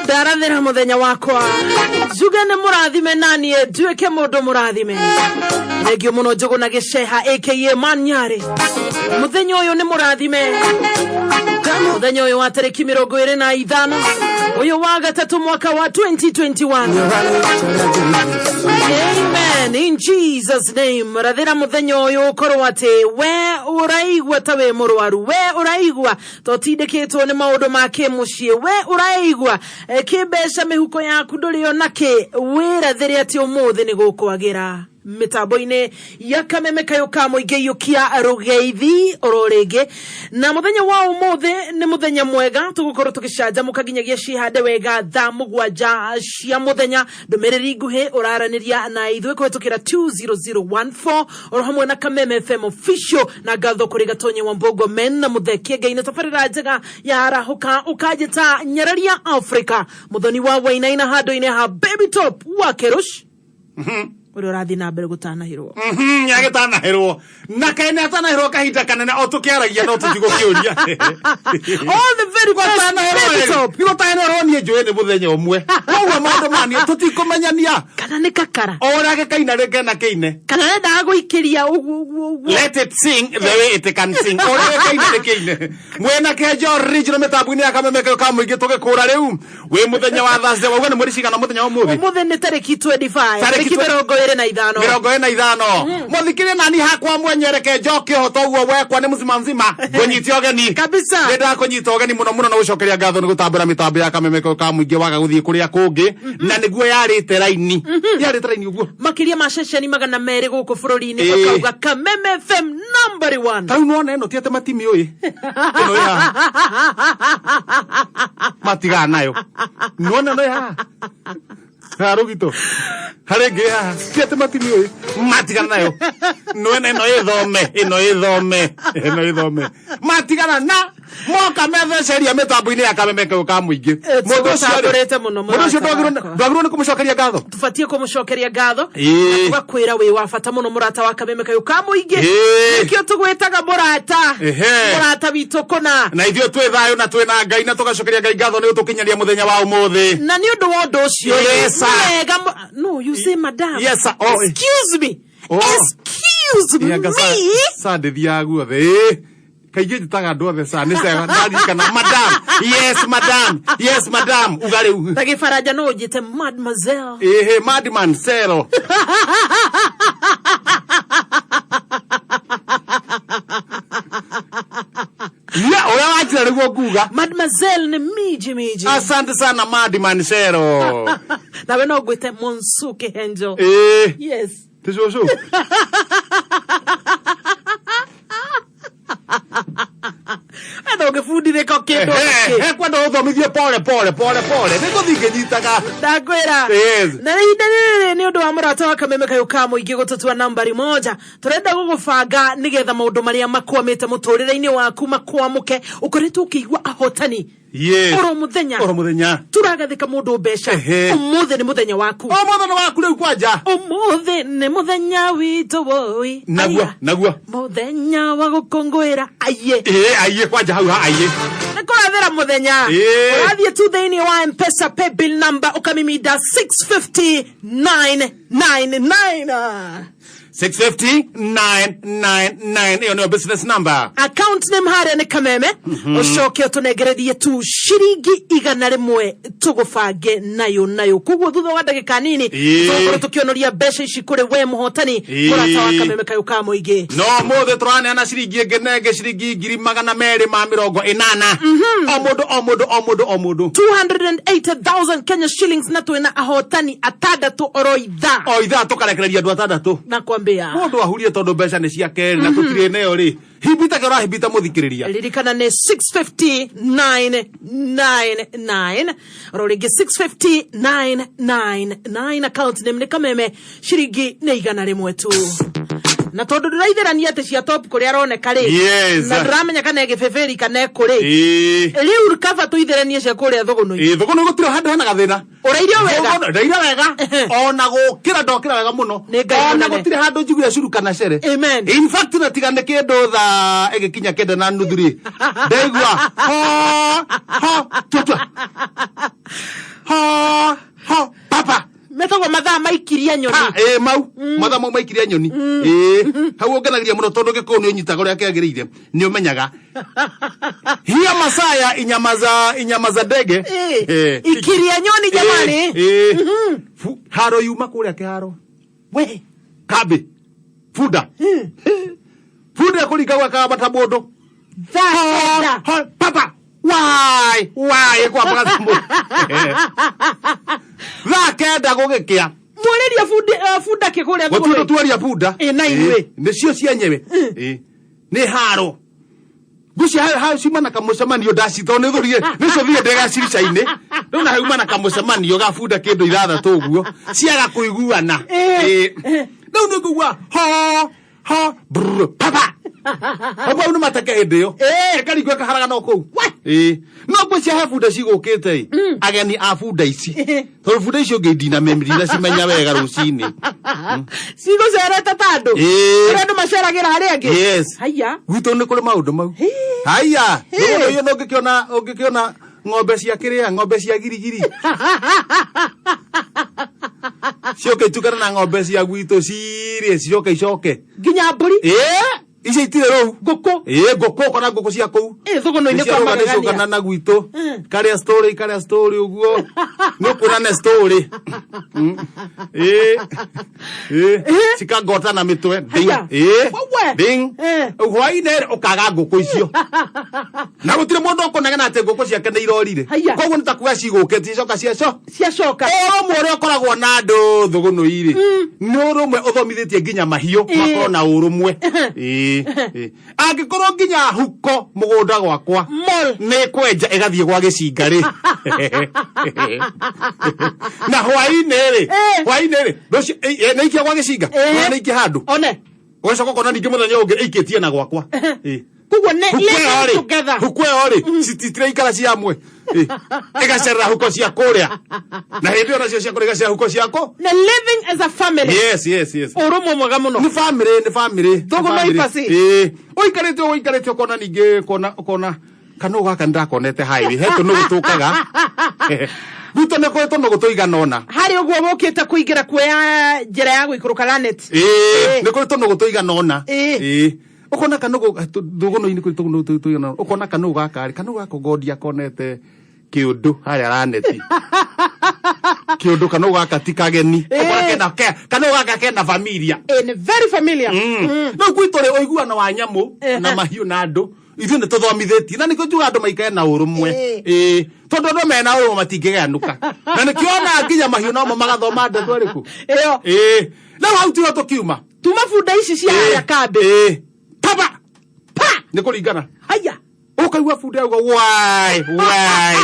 Ndarathĩra mũthenya wakwa njuge nĩ mũrathime naniĩ nduĩke mũndũ mũrathime. Thengio mũno Njũgũna Gĩceha aka Manyarĩ. Mũthenya ũyũ nĩ mũrathime, mũthenya ũyũ wa tarĩki 25 ũyũ wa gatatũ mwaka wa 2021. Amen. In Jesus name. Rathĩra mũthenya ũyũ ũkorwo atĩ we ũraigua ta wĩ mũrwaru, we ũraigua ta ũtindĩkĩtwo nĩ maũndũ ma kĩmũciĩ, we ũraigua kĩmbeca mĩhuko yaku ndũrĩ ona kĩ, wĩrathĩre atĩ ũmũthĩ nĩ gũkwagĩra. Mĩtambo-inĩ ya Kameme Kayũ ka Mũingĩ iyũkia rũgeithi oro rĩngĩ, na mũthenya wa ũmũthĩ nĩ mũthenya mwega tũgũkorwo tũgĩcanjamũka nginyagia ciĩhande wega thaa 7 cia mũthenya. Ndũmĩrĩri nguhĩ ũraranĩria na ithuĩ kũhetũkĩra 20014 oro hamwe na Kameme FM official, na ngatho kũrĩ Gatonye wa Mbogo men na Mũthekie Ngai na tabarĩra njega ya arahũka ũkanjĩta Nyararia Africa, Mũthoni wa Wainaina handũ-inĩ ha Baby Top wa Kerush ũrĩa ũrathiĩ na mbere gũtanahĩrwo. Nĩagĩtanahĩrwo na kaĩ nĩ atanahĩrwo kahinda kanene o tũkĩaragia no tũtigũkĩũria. All the very best, Baby Top. Nĩgũtanahĩrwo niĩ njũĩ nĩ mũthenya ũmwe, koguo maũndũ maniĩ tũtikũmenyania. Kana nĩ kakara. O ũrĩa gĩkaina rĩngĩ na kĩine. Kana nendaga gũikĩria ũguo ũguo ũguo. Let it sing the way it can sing. Ũrĩa gĩkaina rĩkĩine. Mwĩna Kĩhenjo Original mĩtambo-inĩ ya Kameme Kayũ ka Mũingĩ tũgĩkũra rĩu wĩ mũthenya wa Thursday. Wauga nĩ mweri cigana mũthenya wa ũmũthĩ? Ũmũthĩ nĩ tarĩki 25, Tarĩki tarĩki 25. 25. Mũthikĩrie nani hakwa mwenyereke njoke ũhoto ũguo wekwa nĩ mzima mzima ngũnyite ũgeni. Kabisa. Nĩ ndakũnyita ũgeni mũno mũno na gũcokeria ngatho nĩ gũtambũra mĩtambo ya Kameme Kayũ ka Mũingĩ waga gũthiĩ kũrĩa kũngĩ, na nĩguo yarĩte raini. Yarĩte raini ũguo. Makĩria ma ceceni 200 gũkũ bũrũri-inĩ Ĩĩ. ũkauga Kameme FM number 1. Ta rĩu nĩwona ĩno ti atĩ matimiũĩ. Ĩno ĩ haha. Matigana nayo. Nĩwona ĩno ĩ haha. Haha rũgito. Harĩ ĩngĩ ĩ haha. Ti atĩ matimiũĩ. Matigana nayo. Nĩwona ĩno ĩthome. Ĩno ĩthome. Ĩno ĩthome. Matigana na moka metheceria mĩtambo-inĩ ya Kameme Kayũ ka Mũingĩ. Mũndũ ũcio rĩ, Tũgũtambũrĩte mũno mũndũ ũcio mũrata wakwa. ndwagĩrĩirwo nĩ kũmũcokeria ngatho. Tũbatiĩ kũmũcokeria ngatho. Ĩĩ. Tũgakwĩra wĩ wa bata mũno mũrata wa Kameme Kayũ ka Mũingĩ. Ĩĩ. Nĩkĩo tũgwĩtaga mũrata. Ehe. Mũrata witũ kũna. Na ithuĩ twĩ thayũ na twĩ na Ngai na tũgacokeria Ngai ngatho nĩ ũtũkinyaria mũthenya wa ũmũthĩ. Na nĩ ũndũ wa ũndũ ũcio rĩ, Yes, sir. nĩ wega no, you say madam. Yes, sir. Oh, eh. Excuse me. Oh. Excuse Ĩ, anga me. sa ndĩthiaga guothe. Ĩ, kaingĩ njĩtaga andũ othe sa nĩ cega ndaririkana madam. Yes madam, yes madam, uga rĩu. Na gĩbaranja no ũnjĩte mademoiselle. Ĩhĩ, madman sero. Ya, ũrĩa wanjĩra nĩguo nguga. Mademoiselle nĩ miji miji. Asante sana madman sero. Nawe no ngwĩte Monsu Kĩhenjo. Ĩ, Yes. ti cũcũ. Enda ũngĩbundithĩka kĩndũ Ehe, kĩ. he kwenda ũthomithie pole pole pole pole nĩ ngũthiĩ ngĩnyitaga. Ndakwĩra. Yes. Na ihinda rĩrĩ nĩ ũndũ wa mũrata wa Kameme Kayũ ka Mũingĩ gũtũtua nambari moja, tũrenda gũgũbanga nĩgetha maũndũ marĩa makwamĩte mũtũrĩre-inĩ waku makwamũke. Ũkoretwo ũkĩigua ahotani Yes. oro mũthenya. Oro mũthenya. Tũragathĩka mũndũ mbeca. Ehe. Ũmũthĩ nĩ mũthenya waku. Ũmũthĩ nĩ waku rĩu kwanja. Ũmũthĩ nĩ mũthenya witũ woi. Naguo, Aya. naguo. Mũthenya wa gũkũngũĩra aiye. Ĩĩ, aiye kwanja hau ha aiye. Nĩ kũrathĩra mũthenya. Ĩĩ. Ũrathiĩ tu thĩinĩ wa M-Pesa paybill number ũkamiminda 650999. 650999 ĩyo nĩyo business number. Account name harĩa nĩ Kameme. Ũcoke ũtũnengererie tu ciringi 100 tũgũbange nayo nayo. Koguo thutha wa ndagĩka nini Ĩĩ. tũgũkorwo tũkĩonoria mbeca ici kũrĩ we mũhotani Ĩĩ. mũrata wa Kameme Kayũ ka Mũingĩ. No mũthĩ tũraneana ciringi ĩngĩ na ĩngĩ ciringi 280,000. O mũndũ o mũndũ o mũndũ o mũndũ. 280,000 Kenya shillings, na twĩna ahotani atandatũ oro ithaa. O ithaa tũkarekereria andũ atandatũ. Nakwambia. Mũndũ ahurie tondũ mbeca nĩ ciake na tũtirĩ nayo rĩ. Himbita ke ũrahimbita mũthikĩrĩria. Ririkana nĩ 650999 oro rĩngĩ 650999, account name nĩ Kameme, ciringi nĩ 100 tu. Na tondũ ndũraithĩrania atĩ cia top kũrĩa aroneka rĩ, Yes. na ndũramenya kana ĩgĩbĩbĩri kana ĩkũrĩ, Ĩĩ. rĩu kaba tũithĩranie cia kũrĩa thũgũnũ-inĩ. Ĩĩ, thũgũnũ gũtirĩ handũ hena gathĩna. Ũrairio wega. Thũgũnũ- Ndaira wega. Ona gũkĩra ndokĩra wega mũno. Nĩ Ngai Ona mũnene. gũtirĩ handũ njiguire curu kana cere. Amen. In fact na tiga nĩ kĩndũ thaa ĩgĩkinya 9:30 rĩ. Ndaigua ho ho tua tua. Ho ho papa. Metagwo mathaa maikiria nyoni. Ha, ĩ mau mathaa mau maikiria nyoni. Ĩ hau ũngenagiria mũno tondũ gĩkũyũ nĩ ũnyitaga ũrĩa kĩagĩrĩire nĩ ũmenyaga. Hiya masaya inyama za ndege. Ĩ, Eh. ikiria nyoni jamani. Ĩ, ĩ. Haro yuma kũrĩa kĩharo. We. Kambi. Bunda. Bunda ĩkũringa gwaka ta mũndũ. Thaa 9. Ha, papa. Why? Why? Ĩkwambaga ta mũndũ. Thaa 9 gũgĩkĩa. Mwarĩria bunda kĩ kũrĩa Gũtirĩ thũgũrĩ? twaria bunda. Ĩ, na inyuĩ. Ĩ, nĩcio cienyewe. Ĩ, nĩ haro. Ngũcia hau ciuma na kamũcemanio ndacitho nĩ thũrie nĩcio thiĩ ndĩgacirica-inĩ rĩu na hauma na kamũcemanio ga bunda kĩndũ 6 ũguo ciaga kũiguana. Ĩ. Ĩ. Rĩu nĩ ngũigua ho ho brr papa ũguo hau nĩ mateke hĩndĩ ĩyo. Ĩ. Ĩkaringwo ĩkaharagana o kũu. We. Ĩ. No ngwĩcia he bunda cigũkĩte ĩ ageni a bunda ici tondũ bunda icio ũngĩ ndinacimenya wega rũcinĩ. Cigũcerete ta andũ. Ĩ. Kũrĩa andũ maceragĩra harĩa angĩ. Yes. Haiya. Gwitũ nĩ kũrĩ maũndũ mau. Hĩ. Haiya. Hĩ. Rĩu ũndũ ũngĩkĩona ng'ombe cia kĩrĩa ng'ombe cia girigiri cioke itukane na ng'ombe cia gwitũ cirĩe cicoke icoke. Nginya mbũri. Ĩ, icio itirĩ rũu. Ngũkũ. Ĩ, ngũkũ ũkona ngũkũ cia kũu. Ĩ, thũgũnũ-inĩ kwa Nĩciarũga magegania. nĩciũkana na gwitũ. Karĩa story karĩa story ũguo. Nĩ ũkuona nĩ story. Ĩ. Ĩ. Cikangota na mĩtwe. Ding. Haya. Ĩ. Wewe. Ding. Eh. Hwaĩ-inĩ ũkaga ngũkũ icio. Na gũtirĩ mũndũ ũkũnegena atĩ ngũkũ ciake nĩ irorire. Haya. Koguo nĩ ta kuga cigũkĩte cicoka ciaco. Ciacoka. Ũrũmwe ũrĩa ũkoragwo na andũ thũgũnũ-irĩ nĩ ũrũmwe ũthomithĩtie nginya mahiũ makorwo na ũrũmwe. Ĩ, ĩ. Angĩkorwo nginya huko mũgũnda gwakwa Mol. nĩ kwenja ĩgathiĩ gwa gĩcinga rĩ na hwaĩ-inĩ rĩ Ĩ. hwaĩ-inĩ rĩ rũciũ nĩ ikia gwa gĩcinga Ĩ. nĩ ikia handũ One. ũgacoka ũkona ningĩ mũthenya ũngĩ ĩikĩtie na gwakwa. Ĩ. Koguo nĩ Huko ĩyo living rĩ, together. huko ĩyo rĩ citiraikara ci hamwe. Ĩ, ĩgacerera huko cia kũrĩa na hĩndĩ ĩyo nacio cia kũrĩa igacerera huko ciakũ. Na living as a family. Yes, yes, yes. Ũrũmwe mwega mũno. Nĩ family, nĩ family. Thũgũnũ Nĩ family. ibaci. Ĩ, ũikarĩte ũguo ũikarĩte ũkona ningĩ ũkona ũkona kanũgũ gaka nĩndakonete highway he tũnũgũ tũkaga gwitũ nĩ kũrĩ tũnũgũ tũigana ũna. Harĩ ũguo wũkĩte kũingĩra kuoya njĩra ya gũikũrũka Lanet. Ĩ, nĩ kũrĩ tũnũgũ tũigana ũna. Ĩ. Ĩ. Ũkona kanũgũ thũgũnũ-inĩ kũrĩ tũnũgũ tũigana ũna. Ũkona kanũgũ gaka rĩ kanũgũ gaka ngondi akonete kĩũndũ harĩa Laneti. Kĩũndũ kanũgũ gaka ti kageni. Ũkona kanũgũ gaka kena familia. Ĩ, nĩ very familiar. No gwitũ rĩ ũiguano wa nyamũ na mahiũ na andũ ithuĩ nĩ tũthomithĩtie na nĩkĩo njugaga andũ maikare na ũrũmwe. Ĩ, tondũ andũ mena ũrũmwe matingĩgĩanũka na nĩkĩo ona nginya mahiũ nomo magathoma ndeto ĩrĩkũ. Ĩyo. Ĩ, rĩu hau tiho tũkiuma. Tuma bunda ici cia harĩa kambĩ. Ĩ, papa Pa. nĩ kũringana. Haiya. Ũkaigua bunda yauga wai wai.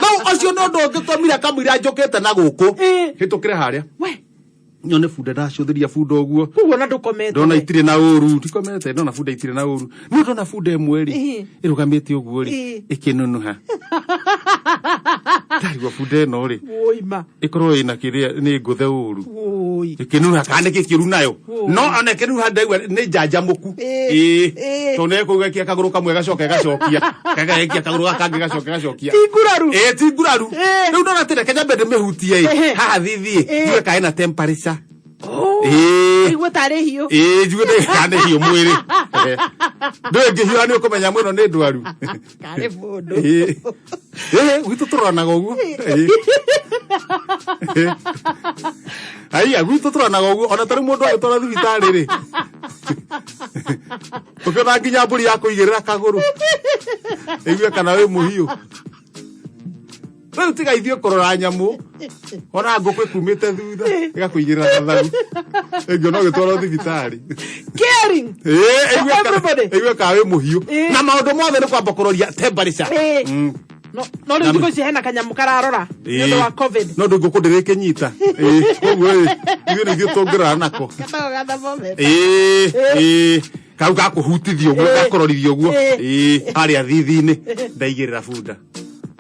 Rĩu ũcio nĩ ũndũ ũngĩ tũmire kamũira njũkĩte na gũkũ. Ĩ. Hĩtũkĩre harĩa. We. Nyone bunda ndacũthĩria bunda ũguo. Koguo na ndũkomete. Ndona itirĩ na ũru ndikomete ndona bunda itirĩ na ũru no ndona bunda ĩmwe rĩ Ĩ. ĩrũgamĩte ũguo rĩ Ĩ. ĩkĩnunuha ndarigwo bunda ĩno rĩ Ũima. ĩkorwo ĩna kĩrĩa nĩ ngũthe ũru Ũi. ĩkĩnunuha kana nĩkĩ kĩũru nayo Ũ. no ona ĩkĩnunuha ndaigua nĩ njanjamũku. Ĩ. Ĩ. Ĩ. Tondũ nĩ ĩkũigua kagũrũ kamwe gacoka ĩgacokia gagaikia kagũrũ gaka kangĩ gacoka ĩgacokia. Ti nguraru. Ĩ, ti nguraru. Ĩ. Rĩu ndona atĩ reke nyambe ndĩmĩhutie ĩ Ehe. haha thithiĩ Ĩ. njigue kana ĩna temperature. Oh. Ĩ. Ũigue tarĩ hiũ. Ĩ, njigue ndagĩka nĩ hiũ mwĩrĩ. Ndũĩ ngĩhiũha nĩ ũkũmenya mũno nĩ ndwaru. Karĩ mũndũ. Ĩ. Ĩ, gwitũ tũroranaga ũguo. Ĩ. Ĩ. Haiya, gwitũ tũroranaga ũguo ona tarĩu mũndũ agĩtwara thibitarĩ rĩ ũkĩona nginya mbũri ya kũigĩrĩra kagũrũ ĩigue kana wĩ mũhiũ. Rĩu tiga ithuĩ kũrora nyamũ ona ngũkũ ĩkumĩte thutha ĩgakũigĩrĩra gatharu ĩngĩona ũgĩtwarwo thibitarĩ. Caring. Ĩ, ĩigue Everybody. ĩigue kana wĩ mũhiũ. Ĩ. Na maũndũ mothe nĩ kwamba kũroria temperature. Ĩ. No no rĩu thikũ ici hena kanyamũ kararora nĩ ũndũ wa COVID. No ndå ngå kå ndä rä kä nyita koguo ä ithuä nä ithuä tå ngä rora nako. Getagwo ga thermometer. Ĩĩ, ĩĩ, kau gakũhutithia ũguo, gakũrorithia ũguo. Ĩĩ, harĩa thithi-inĩ ndaigĩrĩra bunda.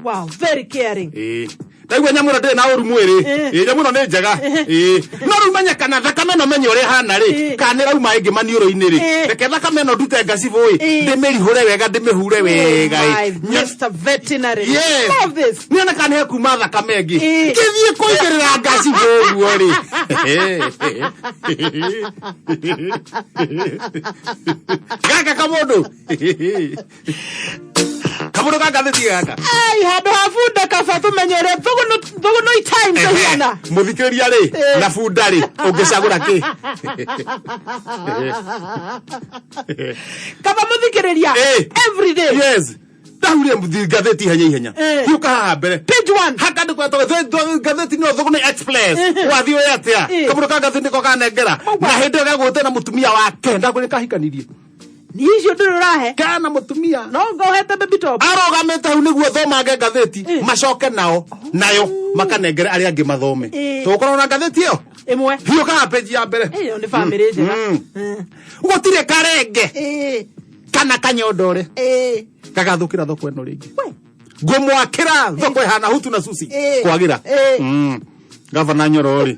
Wow, very caring. Ĩĩ, ndaigua nyamũ ĩno ndĩrĩ na ũru mwĩrĩ. Ĩĩ, nyamũ ĩno nĩ njega. Ĩĩ, no rĩu menye kana thakame ĩno, menye ũrĩa ĩhana rĩ, kana nĩ ĩrauma ĩngĩ maniũrũ-inĩ rĩ. Reke thakame ĩno ndute ngacibũ ĩ, ndĩmĩrihũre wega, ndĩmĩhure wega ĩ. My Mr. Veterinary. Yes. Love this. Nĩone kana nĩ hekuma thakame ĩngĩ. Ngĩthiĩ kũigĩrĩra ngacibũ ũguo rĩ, gaka kamũndũ kamũndũ ka ngathĩti gaka. Ai, handũ ha bunda kaba tũmenye ũrĩa thũgũnũ times ĩhiana. Mũthikĩrĩria rĩ, na bunda rĩ, ũngĩcagũra kĩ? Kaba mũthikĩrĩria. Every day. Yes, ndahurie ngathĩti ihenya ihenya. Hiũka haha mbere. Page one. Hakandĩkwo ngathĩti no Thũgũnĩ Express. Wathiĩ ũĩ atĩa? Kamũndũ ka ngathĩti nĩko kanengera na hĩndĩ ĩyo gegũte na mũtumia wake, ndakwĩra kahikanirie. Niĩ icio ndũrĩ ũrahe. Kana mũtumia. No ngohete baby top. Arũgamĩte hau nĩguo thomange ngathĩti, macoke nao nayo makanengere arĩa angĩ mathome. Tũgũkorwo na ngathĩti ĩyo Ĩmwe. Hiũka peji ya mbere. Ĩyo nĩ bamĩrĩ njega. Gũtirĩ karenge kana kanyondore gagathũkĩra thoko ĩno rĩngĩ. Ngũmwakĩra thoko ĩhana hutu na susi kwagĩra. Gavana Nyoro rĩ,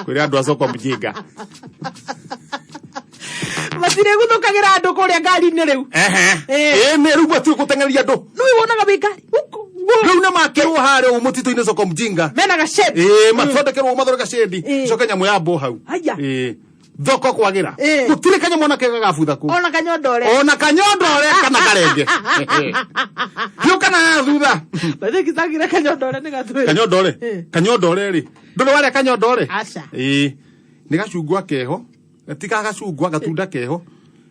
kwĩra andũ a soko mjinga. Matirĩ gũthũkagĩra andũ kũrĩa ngari-inĩ rĩu. Ĩĩ, nĩ rĩu matiũ gũteng'eria andũ. Nĩwe wonaga wĩ ngari. Rĩu nĩ makĩrwo harĩa ũguo mũtitũ-inĩ soko mjinga. Mena ga shed. Ĩĩ, mathondekerwo, mathondeka shedi, coke nyamũ ya mbũ hau. Haya. Ĩĩ, thoko kwagĩra. Gũtirĩ kanyamũ ona kega gabutha kũu. Ona kanyondore. Ona kanyondore kana karenge hiũka na haha thutha. Bathi kitagire kanyondore nĩ gatwĩra. Kanyondore. Kanyondore rĩ, ndũrĩ warĩa kanyondore? Aca. Ĩĩ, nĩ gacungwa keho, ti ga gacungwa, gatunda keho,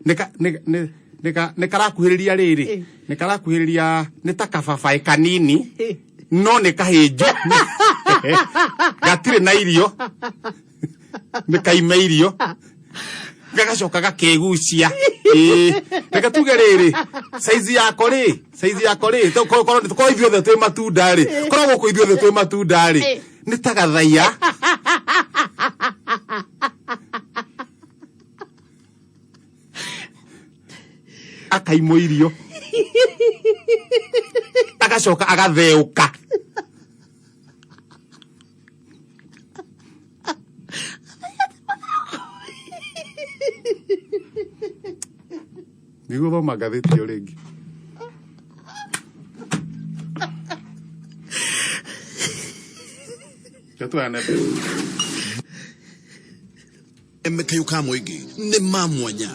nĩ ka- nĩ- nĩ- nĩ ka- nĩ karakuhĩrĩria rĩrĩ, nĩ karakuhĩrĩria, nĩ ta kababaĩ kanini, no nĩ kahĩnju, gatirĩ na irio, nĩ kaime irio, gagacoka gakegucia. Ĩĩ, reke tuge rĩrĩ, saizi yako rĩ, saizi yako rĩ, korwo ithuothe twĩ matunda rĩ, korwo gũkũ ithuothe twĩ matunda rĩ, nĩ ta gathaiya. Akaimwo irio, agacoka agatheũka. Nĩguo thoma ngathĩti ĩyo rĩngĩ. Reke tuoyane mbeca. Kayũ ka mũingĩ nĩ ma mwanya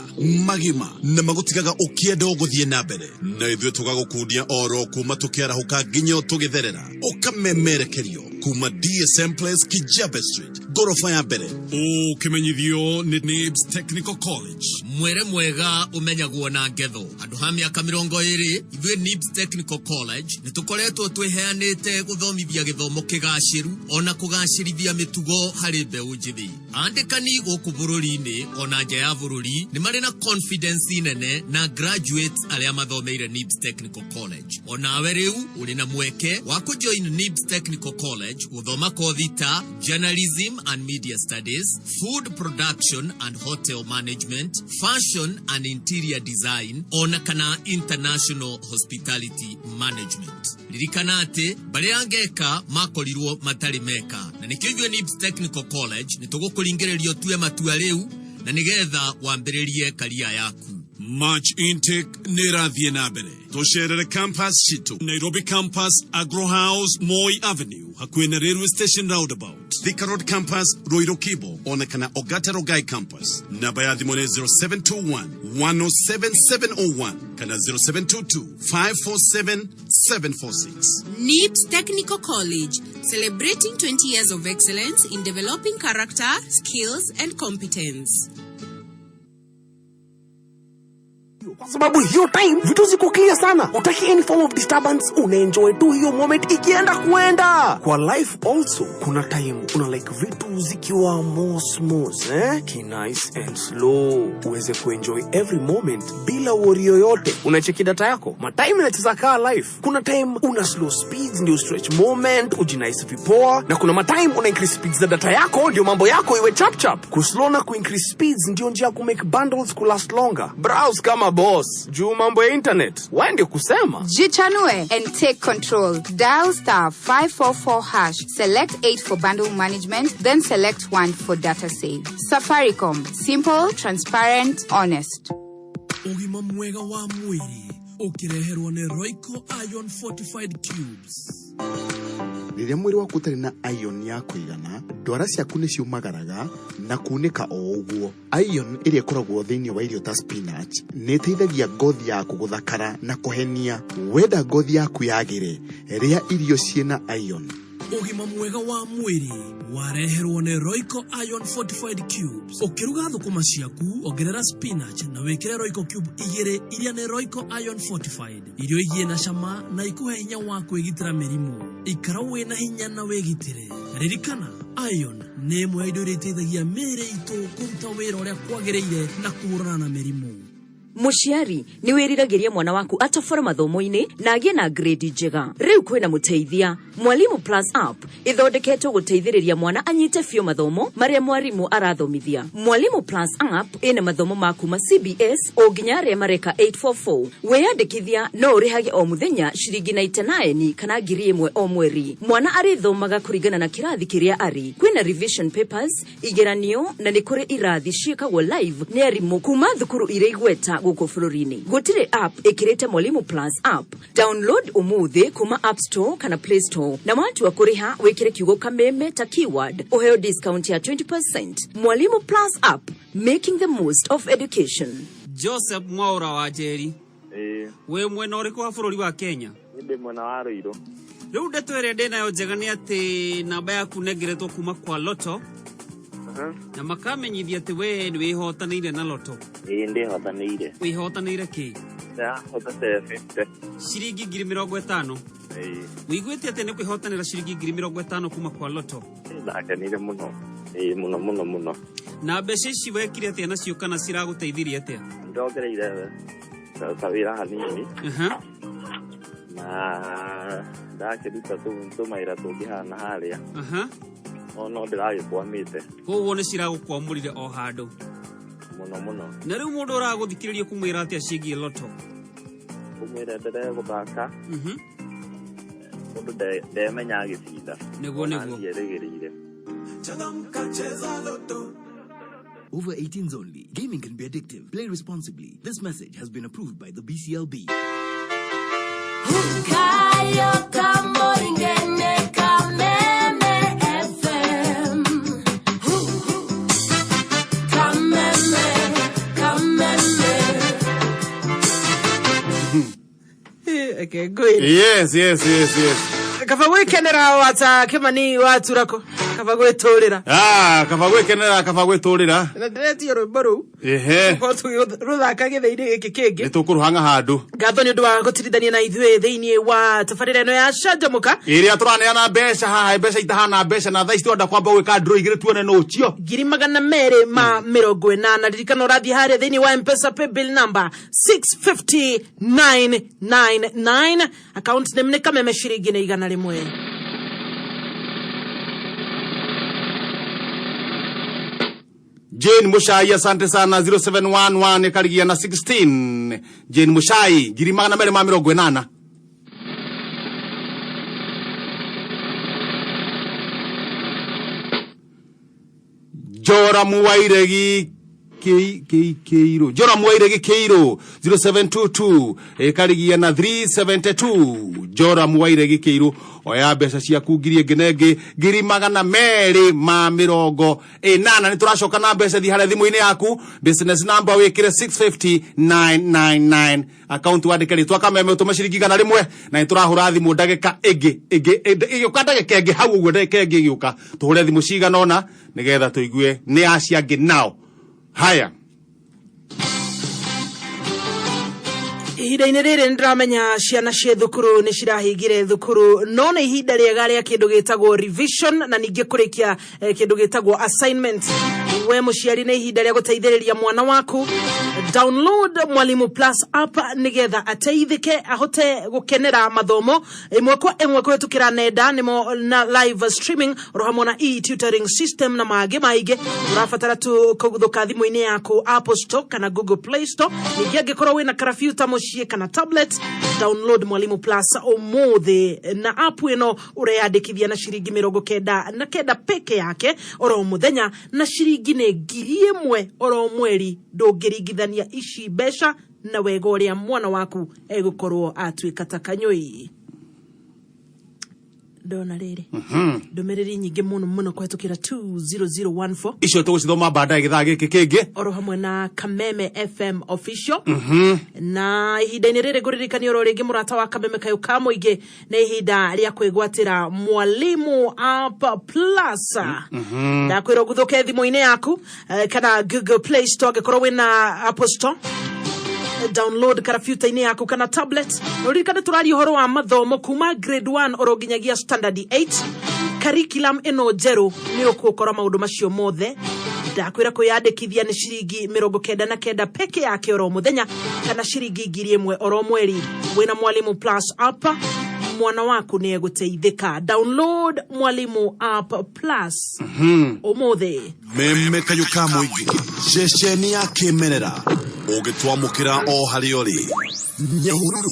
magima na magũtigaga ũkĩenda ũgũthiĩ na mbere, na ithuĩ tũgagũkundia oro kuma tũkĩarahũka nginya tũgĩtherera, ũkamemerekerio kuma DSM Place, Kijabe Street, ngoroba ya mbere, ũkĩmenyithio nĩ NIBS Technical College. Mwere mwega ũmenyagwo na ngetho. Handũ ha mĩaka 20, ithuĩ NIBS Technical College nĩ tũkoretwo twĩheanĩte gũthomithia gĩthomo kĩgacĩru ona kũgacĩrithia mĩtugo harĩ mbeũ njĩthĩ. Andĩkani gũkũ bũrũri-inĩ ona nja ya bũrũri nĩ marĩ na confidence nene na graduates arĩa mathomeire NIBS Technical College. Onawe rĩu ũrĩ na mweke wa kũjoin NIBS Technical College gũthoma kothi ta Journalism and Media Studies, Food Production and Hotel Management, Fashion and Interior Design, ona kana International Hospitality Management. Ririkana atĩ mbarĩ ya ngeka makorirwo matarĩ meka, na nĩkĩo ithuĩ NIBS Technical College nĩ tũgũkũringĩrĩria ũtue matua rĩu na nĩgetha wambĩrĩrie career yaku. March intake nĩ ĩrathiĩ na mbere. Tũcerere campus citũ: Nairobi campus, Agro House, Moi Avenue, hakuhĩ na railway station roundabout; Thika Road campus, Ruiru Kibo, ona kana Ongata Rongai campus. Namba ya thimũ nĩ 0721 107 701 kana 0722 547 746. NIBS Technical College, celebrating 20 years of excellence in developing character, skills, and competence. Kwa sababu hiyo time vitu ziko clear sana, utaki any form of disturbance, unaenjoy tu hiyo moment ikienda kuenda. Kwa life also kuna time una like vitu zikiwa more smooth, eh? Ki nice and slow, uweze kuenjoy every moment bila worry yoyote. Unacheki data yako, matime inacheza kaa life. Kuna time una slow speeds ndio stretch moment ujinice vipoa, na kuna matime una increase speeds za data yako ndio mambo yako iwe chap chap. Kuslow na kuincrease speeds ndio njia ya kumake bundles kulast longer. Browse kama boss juu mambo ya internet waende kusema. Jichanue and take control. Dial star 544 hash. Select 8 for bundle management, then select 1 for data save. Safaricom. Simple, transparent, honest. Ũgima mwega wa mwĩrĩ ũkĩreherwo nĩ Royco Iron Fortified Cubes. Rĩrĩa mwĩrĩ waku ũtarĩ na iron ya kũigana, ndwara ciaku nĩ ciũmagaraga na kunĩka o ũguo. Iron ĩrĩa ĩkoragwo thĩinĩ wa irio ta spinach nĩ ĩteithagia ngothi yaku gũthakara na kũhenia. Wenda ngothi yaku yagĩre, rĩa irio ciĩna iron. Ũgima mwega wa mwĩrĩ wareherwo nĩ Royco Iron Fortified Cubes. Ũkĩruga thũkũma ciaku, ongerera spinach na wĩkĩre Royco cube igĩrĩ iria nĩ Royco Iron Fortified. Irio igie na cama na ikuhe hinya wa kwĩgitĩra mĩrimũ. Ikara wĩna hinya na wĩgitĩre. Ririkana, iron nĩ ĩmwe ya indo iria iteithagia mĩĩrĩ itũ kũruta wĩra ũrĩa kwagĩrĩire na kũhũrana na mĩrimũ. Mũciari nĩ wĩriragĩria mwana waku atobore mathomo-inĩ na agĩe na grade njega. Rĩu kwĩna mũteithia. Mwalimu Plus app ĩthondeketwo gũteithĩrĩria mwana anyite biũ mathomo marĩa mwarimũ arathomithia. Mwalimu Plus app ĩna mathomo ma kuma CBS o nginya arĩa mareka 844. Wĩyandĩkithia no ũrĩhage o mũthenya ciringi 99 kana 1,000 o mweri. Mwana arĩthomaga kũringana na kĩrathi kĩrĩa arĩ. Kwĩna revision papers, igeranio na nĩ kũrĩ irathi ciĩkagwo live nĩ arimũ kuma thukuru iria igweta gũkũ bũrũri-inĩ. Gũtirĩ app ĩkĩrĩte Mwalimu Plus app. Download ũmũthĩ kuma App Store kana Play Store, na watua kũrĩha wĩkĩre kiugo Kameme ta keyword ũheo discount ya 20%. Mwalimu Plus app, making the most of education. Joseph Mwaura wa Njeri. Ĩĩ. Wĩ mwena ũrĩkũ wa bũrũri wa Kenya? Niĩ ndĩ mwena wa Rũirũ. Rĩu ndeto ĩrĩa ndĩ nayo njega nĩ atĩ namba yaku nengeretwo kuma kwa Lotto na makamenyithia atĩ we nĩ wĩhotanĩire na Lotto. Ĩĩ, ndĩhotanĩire. Wĩhotanĩire kĩ? Ndĩrahotete 50. Ciringi 50,000. Ĩĩ. Wĩiguĩte atĩ nĩ kwĩhotanĩra ciringi 50,000 kuma kwa Lotto? Ndakenire mũno. Ĩĩ, mũno mũno mũno. Na mbeca ici wekire atĩa nacio kana ciragũteithirie atĩa? Ndongereire kawĩra hanini na ndakĩruta tũmawĩra tũngĩ haha na harĩa. No no ndĩragĩkwamĩte. Koguo nĩ ciragũkwamũrire o handũ. Mũno mũno. Na rĩu mũndũ ũragũthikĩrĩria kũmwĩra atĩa ciĩgiĩ Lotto? Ũmwĩre endelee gũthaka. Mũndũ ndemenya agĩcinda. Nĩguo, Ona nĩguo. ndierĩgĩrĩire. Over 18s only. Gaming can be addictive. Play responsibly. This message has been approved by the BCLB. Kayo kamoingene Kameme FM. Kameme, Kameme. Okay, good. Yes, yes, yes, yes. Kaba gwikenera wata Kimani waturako kaba gwitũrĩra. Ah, kaba gwikenera, kaba gwitũrĩra. Na ndĩretio rwĩmbo rũu. Ehe. Tũkorwo tũgĩrũthaka gĩthĩ-inĩ gĩkĩ kĩngĩ. Nĩ tũkũrũhanga handũ. Ngatho nĩ ũndũ wa gũtirithania na ithuĩ thĩinĩ wa tabarĩra ĩno ya Canjamũka. Ĩrĩa tũraneana mbeca haha, mbeca itahana mbeca, na thaa ici tũrenda kwamba gwĩka draw igĩrĩ tuone nũ ũcio. 280,000. Ririkana ũrathiĩ harĩa thĩinĩ wa Mpesa paybill number 650999, account name nĩ Kameme, ciringi nĩ 100. Jane Mushai, asante sana. 0711 ĩkarigia na 16. Jane Mushai, 280,000. Joramu Wairegi Keiru, Joramu Wairegi Keiru, 0722 ĩkarigia na 372. Joramu Wairegi Keiru, oya mbeca ciaku ngiri ĩngĩ na ĩngĩ 280,000. Nĩ tũracoka na mbeca. Thiĩ harĩa thimũ-inĩ yaku, business number wĩkĩre 650999, account wandĩke rĩtwa Kameme, ũtũme ciringi 100, na nĩ tũrahũra thimũ ndagĩka ĩngĩ ĩngĩ ĩgĩũka, ndagĩka ĩngĩ hau ũguo, ndagĩka ĩngĩ ĩgĩũka tũhũre thimũ cigana ũna nĩgetha tũigue nĩ acia angĩ nao. Haya. Ihinda-inĩ rĩrĩ nĩndĩramenya ciana cia thukuru nĩ cirahingire thukuru, no nĩ ihinda rĩega rĩa kĩndũ gĩtagwo revision na ningĩ kũrĩkia kĩndũ gĩtagwo assignment. We mũciari, nĩ ihinda rĩa gũteithĩrĩria mwana waku. Download Mwalimu Plus app nĩgetha ateithĩke, ahote gũkenera mathomo ĩmwe kwa ĩmwe kũhĩtũkĩra nenda nĩmo na live streaming, oro hamwe na e-tutoring system na mangĩ maingĩ. Ũrabatara tu kũguthũka thimũ-inĩ yaku Apple Store kana Google Play Store. Ningĩ angĩkorwo wĩna karabiuta mũciĩ kana tablet, download Mwalimu Plus ũmũthĩ. Na app ĩno ũreyandĩkithia na ciringi 99 peke yake oro mũthenya, na ciringi nĩ 1,000 oro mweri. Ndũngĩringithania ici mbeca na wega ũrĩa mwana waku egũkorwo atuĩka ta kanyũi. Ndona rĩrĩ ndũmĩrĩri nyingĩ mũno mũno kũhetũkĩra 20014. Icio tũgũcithoma baadaye gĩthaa gĩkĩ kĩngĩ. Oro hamwe na Kameme FM Official. Na ihinda-inĩ rĩrĩ ngũririkania oro rĩngĩ, mũrata wa Kameme kayũ ka mũingĩ, nĩ ihinda rĩa kwĩgwatĩra Mwalimu App Plus. Ndakwĩra ũguthũke thimũ-inĩ yaku kana Google Play Store, angĩkorwo wĩna Apple Store download karabiuta-inĩ yaku kana tablet. Ũririkane tũraria ũhoro wa mathomo kuma grade 1 oro nginyagia standard 8. Curriculum ĩno njerũ nĩ ũkũkora maũndũ macio mothe. Ndakwĩra kwĩyandĩkithia nĩ ciringi 99 peke yake oro mũthenya, kana ciringi 1,000 oro mweri. Wĩna Mwalimu Plus app, mwana waku nĩ egũteithĩka. Download Mwalimu App Plus ũmũthĩ. Meme kayũ ka mũingĩ, ceceni ya kĩmerera ũgĩtwamũkĩra o harĩa ũrĩ, Nyahururu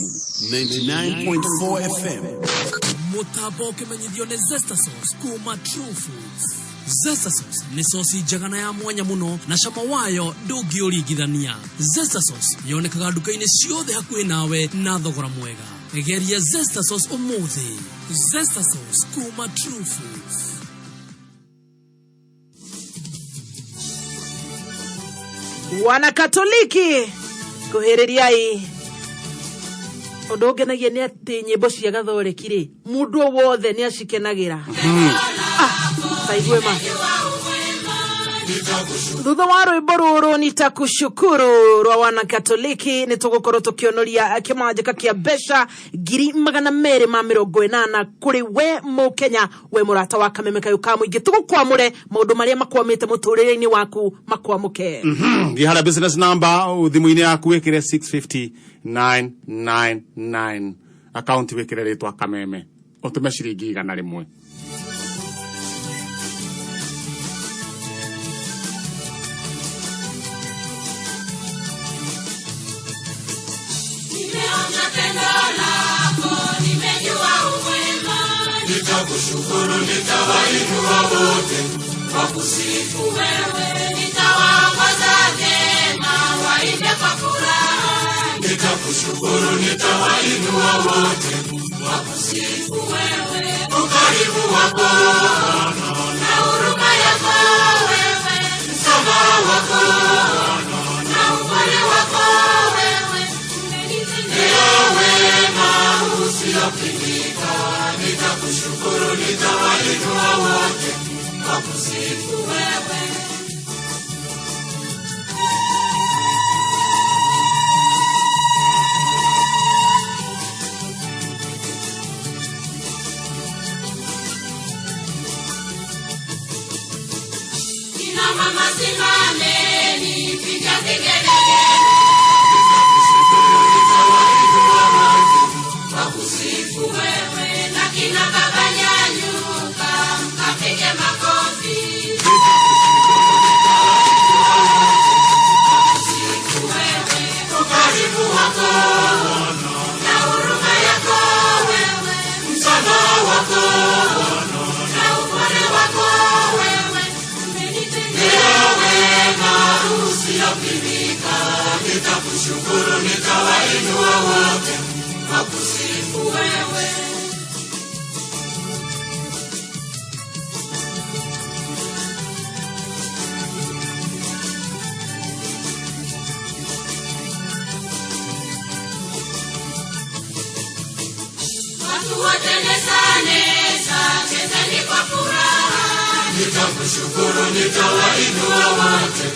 99.4 FM. Mũtambo ũkĩmenyithio nĩ Zesta Sauce kuma True Foods. Zesta Sauce nĩ sosi njega na ya mwanya mũno, na cama wayo ndũngĩũringithania. Zesta Sauce yonekaga nduka-inĩ ciothe hakuhĩ nawe na thogora mwega. Geria Zesta Sauce ũmũthĩ. Zesta Sauce kuma True Foods. Wanakatoliki, kuhĩrĩriai. Ũndũ ũngenagia nĩ atĩ nyĩmbo cia gathoreki rĩ, mũndũ o wothe nĩ acikenagĩra. Taigue ma thutha wa rwĩmbo rũrũ nitakushukuru rwa Wanakatoliki, nĩ tũgũkorwo tũkĩonoria kĩmanjĩka kĩa mbeca 280,000 kũrĩ we mũkenya, we mũrata wa Kameme kayũ ka mũingĩ. Tũgũkwamũre maũndũ marĩa makwamĩte mũtũrĩre-inĩ waku makwamũke. Thiĩ harĩa business number thimũ-inĩ yaku, wĩkĩre 650 999, akaunti wĩkĩre rĩtwa Kameme, ũtũme ciringi 100. Nimeona pendo lako, nimejua uwema. Nitakushukuru, nitawainua wote, wakusifu wewe. Nitawaongoza vyema, waimbe kwa furaha. Nitakushukuru, nitawainua wote, wakusifu wewe. Ukarimu wako na huruma yako wewe, msamaha wako na upole wako wewe, umenitendea wema usiopimika. Nitakushukuru, nitawainua wote, wakusifu wewe. Kina mama simameni, piga vigelegele. Wakusifu wewe, na kina baba nyanyuka, mkapige makofi. Wakusifu wewe, ukarimu wako na huruma yako wewe, msamaha wako na upole wako wewe, umenitendea wema usiopimika. Nitakushukuru, nitawainua wote, wakusifu wewe. Watu wote neza neza, chezeni kwa furaha. Nitakushukuru, nitawainua wote,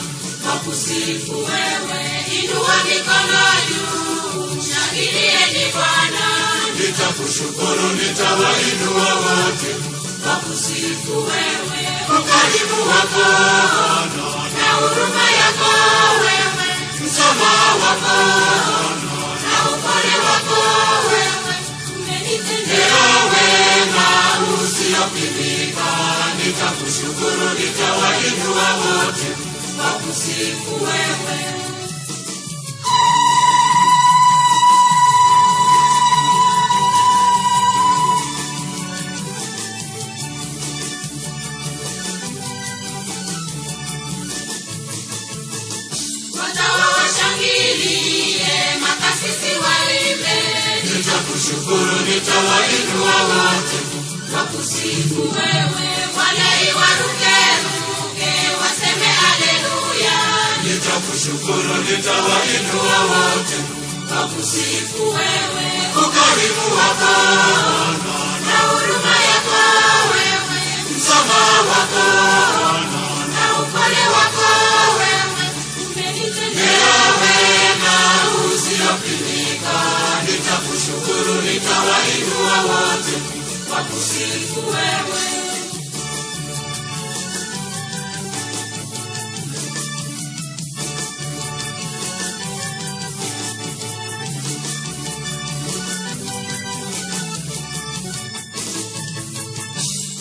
wakusifu wewe. Inua mikono juu, Nitakushukuru, nitawainua wote wakusifu wewe, ukarimu wako na huruma yako wewe, msamaha wako na upole wako wewe, umenitendea wema usiopimika. Nitakushukuru, nitawainua wote wakusifu wewe. Watawa washangilie, makasisi waimbe. Nitakushukuru, nitawainua wote wakusifu wewe. Walei warukeruke, waseme haleluya. Nitakushukuru, nitawainua wote wakusifu wewe. Ukarimu wako na huruma yako wewe, msamaha wako na upole wako wewe, umenitendea wema usiopimika. Nitakushukuru, nitawainua wote wakusifu wewe.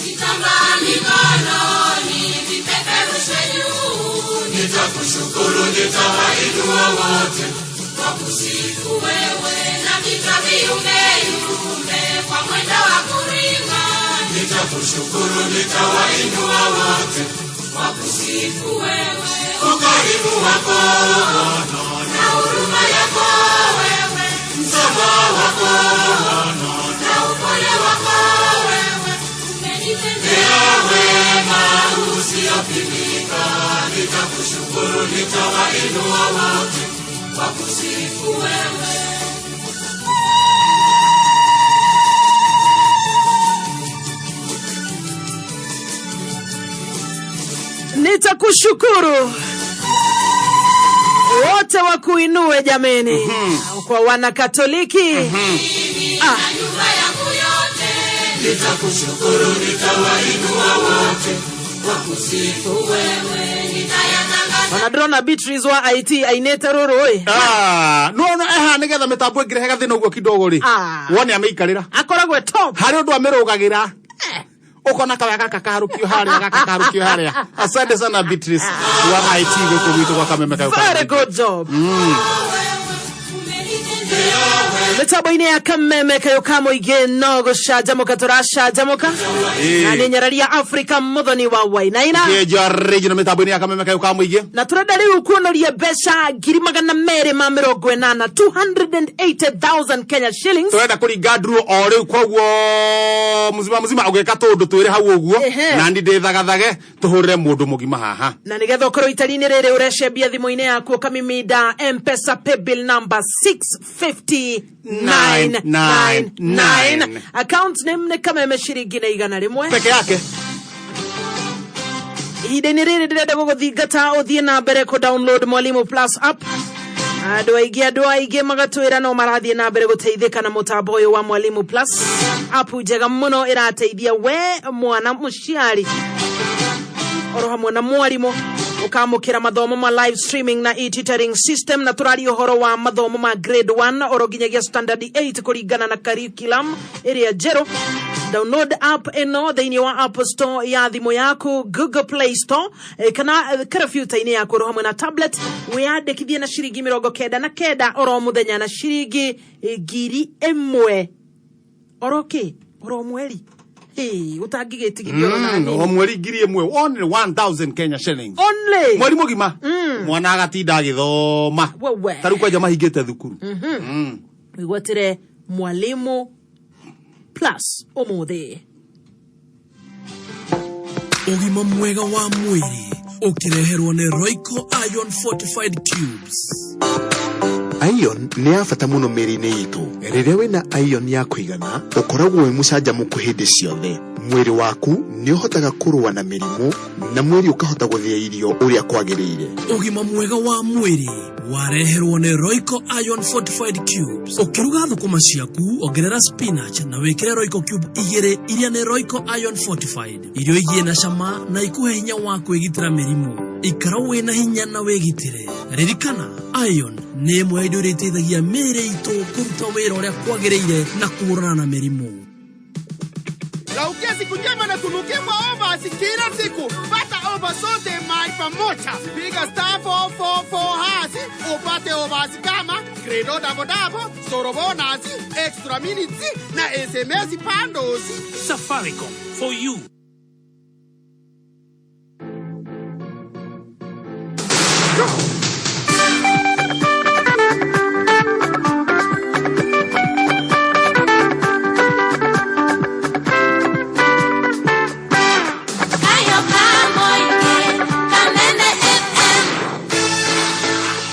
Vitambaa mikononi, vipeperushwe juu. Nitakushukuru, nitawainua wote wakusifu wewe, na vichwa viyumbeyumbe kwa mwendo wa kuringa. Nitakushukuru, nitawainua wote wakusifu wewe, ukarimu wako na huruma yako wewe, msamaha wako na upole wako wewe, umenitendea wema usiopimika. Nitakushukuru, nitawainua wote wakusifu wewe. Nitakushukuru, wote wakuinue jameni. Kwa Wanakatoliki. Ah. Nyumba yangu yote nitakushukuru, nitawainua wote wakusifu wewe, nitayatangaza Ona ndĩrona Beatrice wa IT ainĩte rũrũ ĩ. Ah, nona eha nigetha mitambo ĩngĩrehe gathĩna ũguo kidogo rĩ, Ah. wone amĩikarĩra. Akoragwo e top. Harĩ ũndũ amĩrũgagĩra, ũkona kawea gaka karũkio harĩa, gaka karũkio harĩa. Asante sana Beatrice wa IT gũkũ gwitũ gwa Kameme Kayũ. Very good job. Mĩtambo-inĩ ya Kameme Kayũ ka mũingĩ no gũcanjamũka tũracanjamũka. Na nĩ nyararia Africa Muthoni wa Wainaina. Kĩnjarĩnji na mĩtambo-inĩ ya Kameme Kayũ ka mũingĩ. Na tũrenda rĩu kuonoria mbeca 280,000, 280,000 Kenya shillings. Tũrenda kũringa nduru o rĩu, koguo muzima muzima ũgĩka tũndũ twĩrĩ hau ũguo. Ehe. Na ni ndĩthagathage tũhũrĩre mũndũ mũgima haha. Na nigetha ũkorwo itari-inĩ rĩrĩ ũrecembia thimũ-inĩ yaku ũkamimida Mpesa paybill number 65999, account name nĩ Kameme, ciringi na 100 peke yake. Ihinda-inĩ rĩrĩ ndĩrenda gũgũthingata ũthiĩ na mbere kũ download Mwalimu Plus app. Andũ aingĩ magatwĩra no marathiĩ na mbere gũteithĩka na mũtambo ũyũ wa Mwalimu Plus app. Njega mũno, ĩrateithia we mwana, mũciari oro hamwe na mwarimũ ũkamũkĩra mathomo ma live streaming na e-tutoring system. Na tũraria ũhoro wa mathomo ma grade 1 oro nginyagia standard 8 kũringana na curriculum ĩrĩa njerũ. Download app ĩno thĩinĩ wa App Store ya thimũ yaku, Google Play Store kana kompiuta-inĩ yaku oro hamwe na tablet. Wĩyandĩkithie na ciringi 99 oro mũthenya, na ciringi 1,000 oro kĩ oro mweri. Ĩ, ũtangĩgĩtigithia oro na hanini. O mweri 1,000, only 1000 Kenya shillings. Only. Mweri mũgima mwana agatinda agĩthoma. Wewe. Tarĩu kwanja mahingĩte thukuru. Wĩgwatĩre Mwalimu Plus ũmũthĩ. Ũgima mwega wa mwĩrĩ ũkĩreherwo nĩ Royco Iron Fortified Cubes. Iron nĩ ya bata mũno mĩĩrĩ-inĩ itũ. Rĩrĩa wĩna iron ya kũigana, ũkoragwo wĩ mũcanjamũku hĩndĩ ciothe. Mwĩrĩ waku nĩ ũhotaga kũrũa na mĩrimũ na mwĩrĩ ũkahota gũthĩa irio ũrĩa kwagĩrĩire. Ũgima mwega wa mwĩrĩ wareherwo nĩ Royco Iron Fortified Cubes. Ũkĩruga thũkũma ciaku, ongerera spinach na wĩkĩre Royco Cube igĩrĩ iria nĩ Royco Iron Fortified. Irio igie na cama na ikuhe hinya wa kwĩgitĩra mĩrimũ. Ikara wĩna hinya na wĩgitĩre. Ririkana, iron nĩ ĩmwe ya indo iria iteithagia mĩĩrĩ itũ kũruta wĩra ũrĩa kwagĩrĩire na kũhũrana na mĩrimũ. Laukia siku njema na tunukie kwa overs kila siku. Pata over zote mahali pamoja. Piga star 444 hash upate overs kama Credo double double, Soro bonus, extra minutes na SMS bundles. Safaricom for you.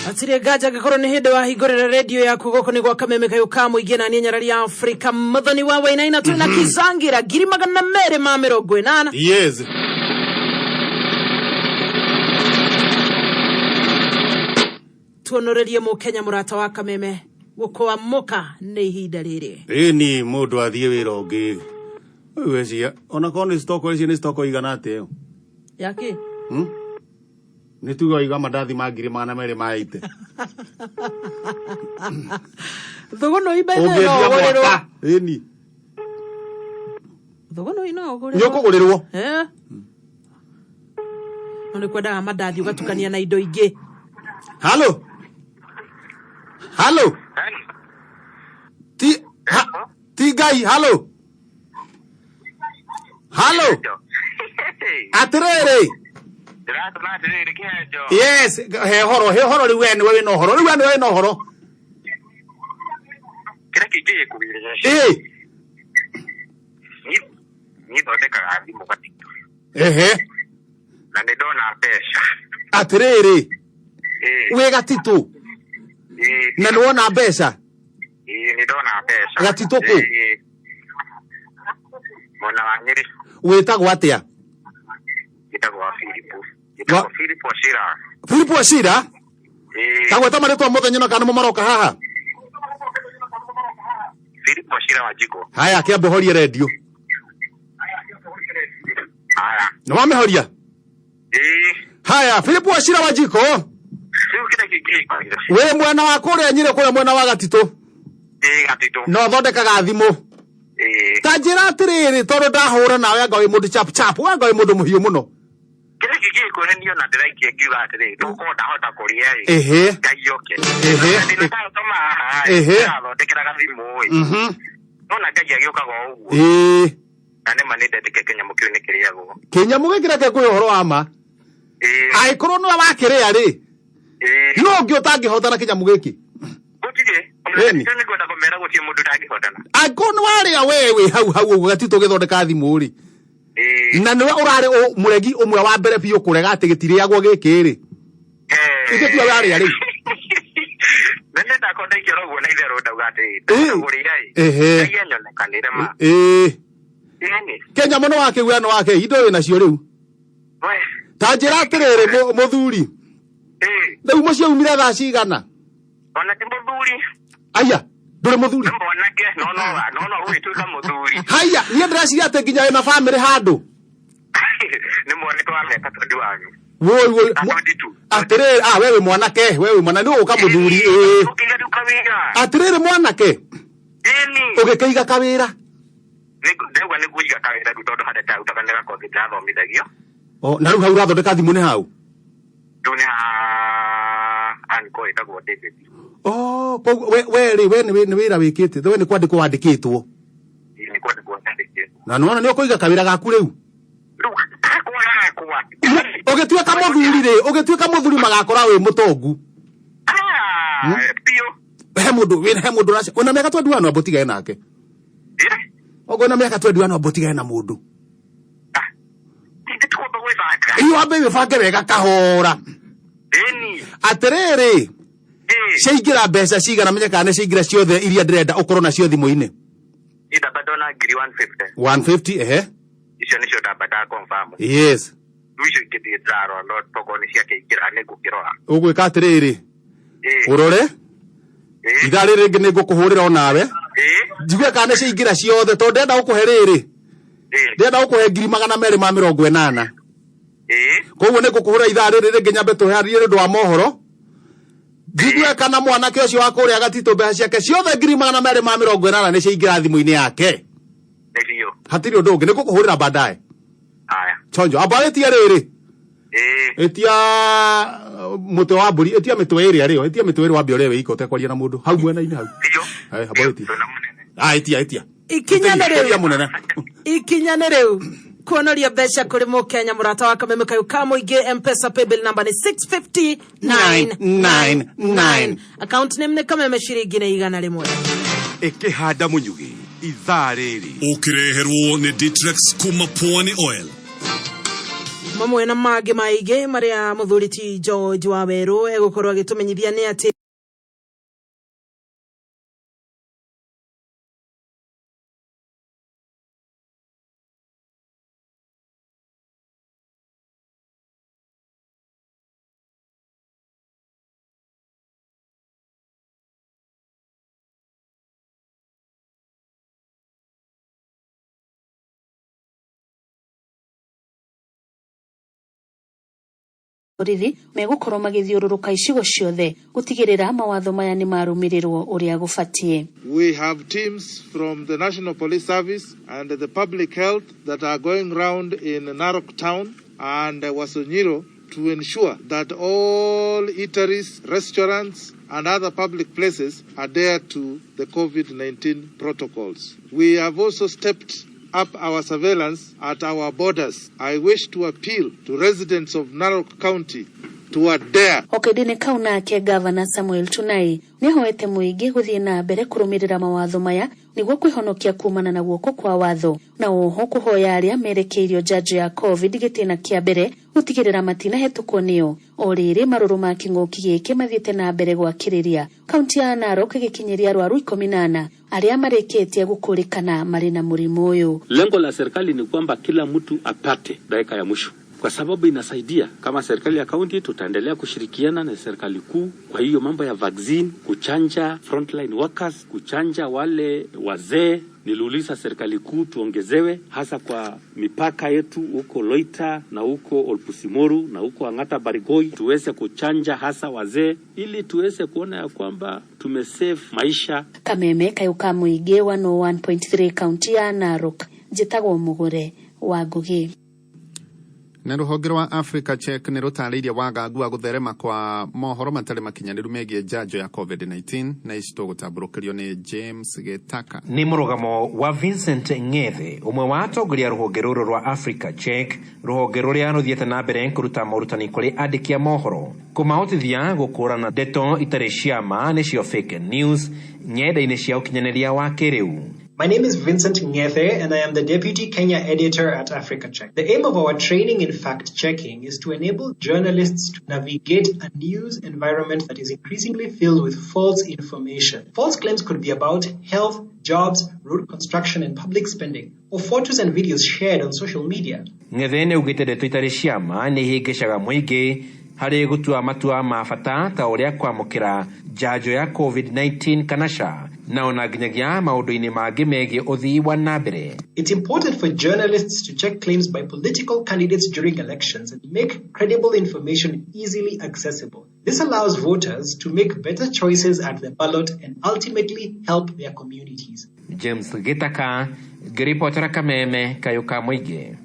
Hatirĩ nganja angĩkorwo nĩ hĩndĩ wahingũrĩra redio yaku gũkũ nĩ gwa kameme kayũ ka mũingĩ na niĩ nyarari ya Afrika Muthoni wa Wainaina twĩ na kizangira 280,000. Yes. Tuonorerie mũkenya mũrata wa kameme gũkũamũka nĩ ihinda rĩrĩ. Ĩni mũndũ athiĩ wĩra ũngĩ. Rĩu weciria ona korwo nĩ stock ici nĩ stock igana atĩa ĩyo? Yaki? Nĩ tuga waiga mandathi ma 280,000. Thũgũnũ imba no Ũngĩendia ũgũrĩrwo. mwaka. Ĩni. Thũgũnũ no ũgũrĩrwo. Nĩ ũkũgũrĩrwo. Eh? No nĩ kwendaga mandathi ũgatukania na indo ingĩ. Halo. Halo. Ti ha, ti Ngai, halo. Halo. Atĩrĩrĩ. Yes, he horo, he horo rĩu we nĩwe wĩna ũhoro. Rĩu we nĩwe wĩna ũhoro. Kĩrĩa kĩngĩgĩkugĩrĩra Ĩ. niĩ thondekaga thimũ gatitũ Ehe. na nĩ ndona mbeca. Atĩrĩrĩ. Ĩ. Wĩ gatitũ Ĩ. na nĩ wona mbeca. Ĩ, nĩ ndona mbeca. Gatitũ kũ? Ĩ. Mwena wa Nyĩrĩ. Wĩtagwo atĩa? Njĩtagwo Philip. Njĩtagwo Philip Ochira. Philip Wachira. Ĩ. Ta gweta marĩtwa mothe nyona kana nĩmo maroka haha. Philip Ochira wa Jiko. Haya, kĩambe ũhorie redio. Haya. Nĩ wamĩhoria? Ĩ. Haya, Philip Wachira wa Jiko. Rĩu kĩrĩa kĩngĩgĩkugĩrĩra. Wĩ mwena wa kũrĩa Nyĩrĩ kũrĩa mwena wa Gatitũ. Ĩ, Gatitũ. Na ũthondekaga thimũ. Ĩ. Ta njĩra atĩrĩrĩ tondũ ndahũra nawe anga wĩ mũndũ chap chap, anga wĩ mũndũ mũhiũ mũno. Kĩrĩa kĩngĩgĩkũra niĩ ona ndĩraikia ngiuga atĩrĩrĩ tũgũkorwo ndahota kũrĩa ĩ. Ehe. Ngai oke. Ehe. Na ndĩna customer haha ĩ. Ehe. Ndĩrathondekeraga thimũ ĩ. Nona Ngai agĩũkaga o ũguo. Ĩĩ. Na nĩma nĩ ndetĩkia kĩnyamũ kĩu nĩ kĩrĩagwo. Kĩnyamũ gĩkĩ reke ngwĩre ũhoro wa ma. Angĩkorwo nĩwe wakĩrĩa rĩ, no ũngĩ ũtangĩhotana kĩnyamũ gĩkĩ. Gũtirĩ. Ĩni. Nĩ ngwenda kũmera gũtirĩ mũndũ ũtangĩhotana. Angĩkorwo nĩ warĩa we wĩ hau hau ũguo gatitũ ũgĩthondeka thimũ rĩ, na nĩwe ũrarĩ mũregi ũmwe wa mbere biũ kũrega atĩ gĩtirĩagwo gĩkĩ rĩ. Ithe tiwe warĩa rĩu. Na nĩ ndakwa ndaikara ũguo na itherũ ndauga atĩrĩ ndahota kũrĩa ĩ. Ehe. Ngai anyonekanĩre ma. Ĩĩ. Ĩni. Kĩnyamũ nĩ wakĩgwĩa nĩ wake indo wĩ nacio rĩu. We. Ta njĩra atĩrĩrĩ mũthuri. Rĩu mũciĩ umire thaa cigana? Ona ti mũthuri. Aya, ndũrĩ mũthuri. Nĩ mwanake no no no no ũgĩtuĩka mũthuri. Haya, niĩ ndĩreciria atĩ nginya wĩna bamĩrĩ handũ. Nĩ mwanake wa mĩaka 21. Woi woi. Atĩrĩrĩ, ah we wĩ mwanake, we wĩ mwana nĩ ũgũka mũthuri. Ĩĩ. Atĩrĩrĩ mwanake. Ũgĩkĩiga kawĩra. Ndauga nĩ ngũiga kawĩra rĩu tondũ harĩa ndarutaga nĩ gakothi ndĩrathomithagio. O, na rĩu hau ũrathondeka thimũ nĩ hau. Rĩu nĩ ha anko ĩtagwo David. Oh, koguo we we rĩ we nĩ wĩra wĩkĩte, we nĩ kwandĩkwo wandĩkĩtwo. Ĩ, nĩ kwandĩkwo nyandĩkĩtwo. Na nĩwona nĩ ũkũiga kawĩra gaku rĩu. Ũgĩtuĩka mũthuri rĩ, ũgĩtuĩka mũthuri magakora wĩ mũtongu. He mũndũ wĩna he mũndũ ũraci ona mĩaka 21 amba ũtigane nake. Okorwo na mĩaka 21 amba ũtigane na mũndũ. Ĩ wambe wĩbange wega kahora. Atĩrĩrĩ. Ciaingĩra mbeca cigana menye kana nĩ ciaingĩra ciothe iria ndĩrenda ũkorwo nacio thimũ-inĩ. Niĩ ndamba ndona ngiri 150. 150, ehe. Icio nĩcio ndamba nda confirm. Yes. Rĩu icio ingĩ ndirĩ ndĩrarora, no tokorwo nĩ ciakĩingĩra nĩ ngũkĩrora. Ũgwĩka atĩrĩrĩ, ũrore ithaa rĩrĩ rĩngĩ nĩ ngũkũhũrĩra onawe njigue kana nĩ ciaingĩra ciothe, tondũ ndĩrenda gũkũhe rĩrĩ, ndĩrenda gũkũhe 280,000. Koguo nĩ ngũkũhũrĩra ithaa rĩrĩ rĩngĩ nyambe tũhearie nĩ ũndũ wa mohoro, njigue kana mwanake ũcio wa kũrĩa Gatitũ mbeca ciake ciothe 280,000 nĩ ciaingĩra thimũ-inĩ yake. Nĩ biũ. Hatirĩ ũndũ ũngĩ, nĩ ngũkũhũrĩra baadaye. Haya. Chonjo, amba wĩtie rĩrĩ, ĩtia mũtwe wa mbũri, ĩtia mĩtwe ĩrĩa rĩo, ĩtia mĩtwe ĩrĩ wambe ũrĩe wĩ ika ũtekwaria na mũndũ hau mwena-inĩ hau. Eh, amba wĩtie. Ah, ĩtia, ĩtia. Ikinya nĩ rĩu. Ĩtia mũnene. Ikinya nĩ rĩu kuonoria mbeca kũrĩ mũkenya mũrata wa kameme kayũ ka mũingĩ. Mpesa paybill number nĩ 650999, account name nĩ Kameme, ciringi nĩ 100. Ĩkĩhanda mũnyugĩ ithaa rĩrĩ. Ũkĩreherwo nĩ Ditrex kuma Pwani Oil. Mamwe na mangĩ maingĩ marĩa mũthuri ti George wa Werũ egũkorwo agĩtũmenyithia nĩ atĩ Borithi megũkorwo magĩthiũrũrũka icigo ciothe gũtigĩrĩra mawatho maya nĩ marũmĩrĩrwo ũrĩa gũbatiĩ. We have teams from the National Police Service and the public health that are going round in Narok town and Ewaso Nyiro to ensure that all eateries, restaurants, and other public places adhere to the COVID-19 protocols. We have also stepped up our surveillance at our borders. I wish to appeal to residents of Narok County to adhere O kahinda-inĩ kau nake Gavana Samuel Tunai nĩahoete mũingĩ gũthiĩ na mbere kũrũmĩrĩra mawatho maya nĩguo kwĩhonokia kumana na guoko kwa watho, na oho kũhoya arĩa merekeirio njanjo ya COVID gĩtĩna kĩa mbere gũtigĩrĩra matinahetũkwo nĩyo. O rĩrĩ marũrũ ma kĩng'ũki gĩkĩ mathiĩte na mbere gwakĩrĩria, kaunti ya Narok ĩgĩkinyĩria arwaru 14 arĩa marĩkĩtie gũkũrĩkana marĩ na mũrimũ ũyũ. Lengo la serikali ni kwamba kila mtu apate dakika ya mwisho, kwa sababu inasaidia. Kama serikali ya kaunti, tutaendelea kushirikiana na serikali kuu kwa hiyo mambo ya vaccine, kuchanja frontline workers, kuchanja wale wazee. Niliuliza serikali kuu tuongezewe, hasa kwa mipaka yetu huko Loita na huko Olpusimoru na huko Ang'ata Barigoi, tuweze kuchanja hasa wazee, ili tuweze kuona ya kwamba tumesave maisha. Kameme kayũ ka mũingĩ 101.3, kaunti ya Narok, njĩtagwo Mũgũre wa Ngũgĩ. Na rũhonge rwa Africa Check nĩ rũtarĩirie wagagu wa gũtherema kwa mohoro matarĩ makinyanĩru megiĩ njanjo ya COVID-19, na ici tũgũtambũrũkĩrio nĩ James Gĩtaka. Nĩ mũrũgamo wa Vincent Ng'ethe, ũmwe wa atongoria a rũhonge rũrũ rwa Africa Check, rũhonge rũrĩa rũthiĩte na mbere kũruta morutani kũrĩ andĩki a mohoro kũmahotithia gũkũrana ndeto itarĩ cia ma, nĩcio fake news, ng'enda-inĩ cia ũkinyanĩria wa kĩrĩu. My name is Vincent Ngethe and I am the Deputy Kenya Editor at Africa Check. The aim of our training in fact checking is to enable journalists to navigate a news environment that is increasingly filled with false information. False claims could be about health, jobs, road construction and public spending, or photos and videos shared on social media. Ng'ethe nĩ augĩte ndeto itarĩ cia ma nĩ ihĩngĩcaga mũingĩ harĩ gũtua matua ma bata ta ũrĩa kwamũkĩra njanjo ya COVID-19 kana ca, na ona nginyagia maũndũ-inĩ mangĩ megiĩ ũthii wa na mbere. It's important for journalists to check claims by political candidates during elections and make credible information easily accessible. This allows voters to make better choices at the ballot and ultimately help their communities. James Gitaka ngĩribotera Kameme kayũ ka mũingĩ.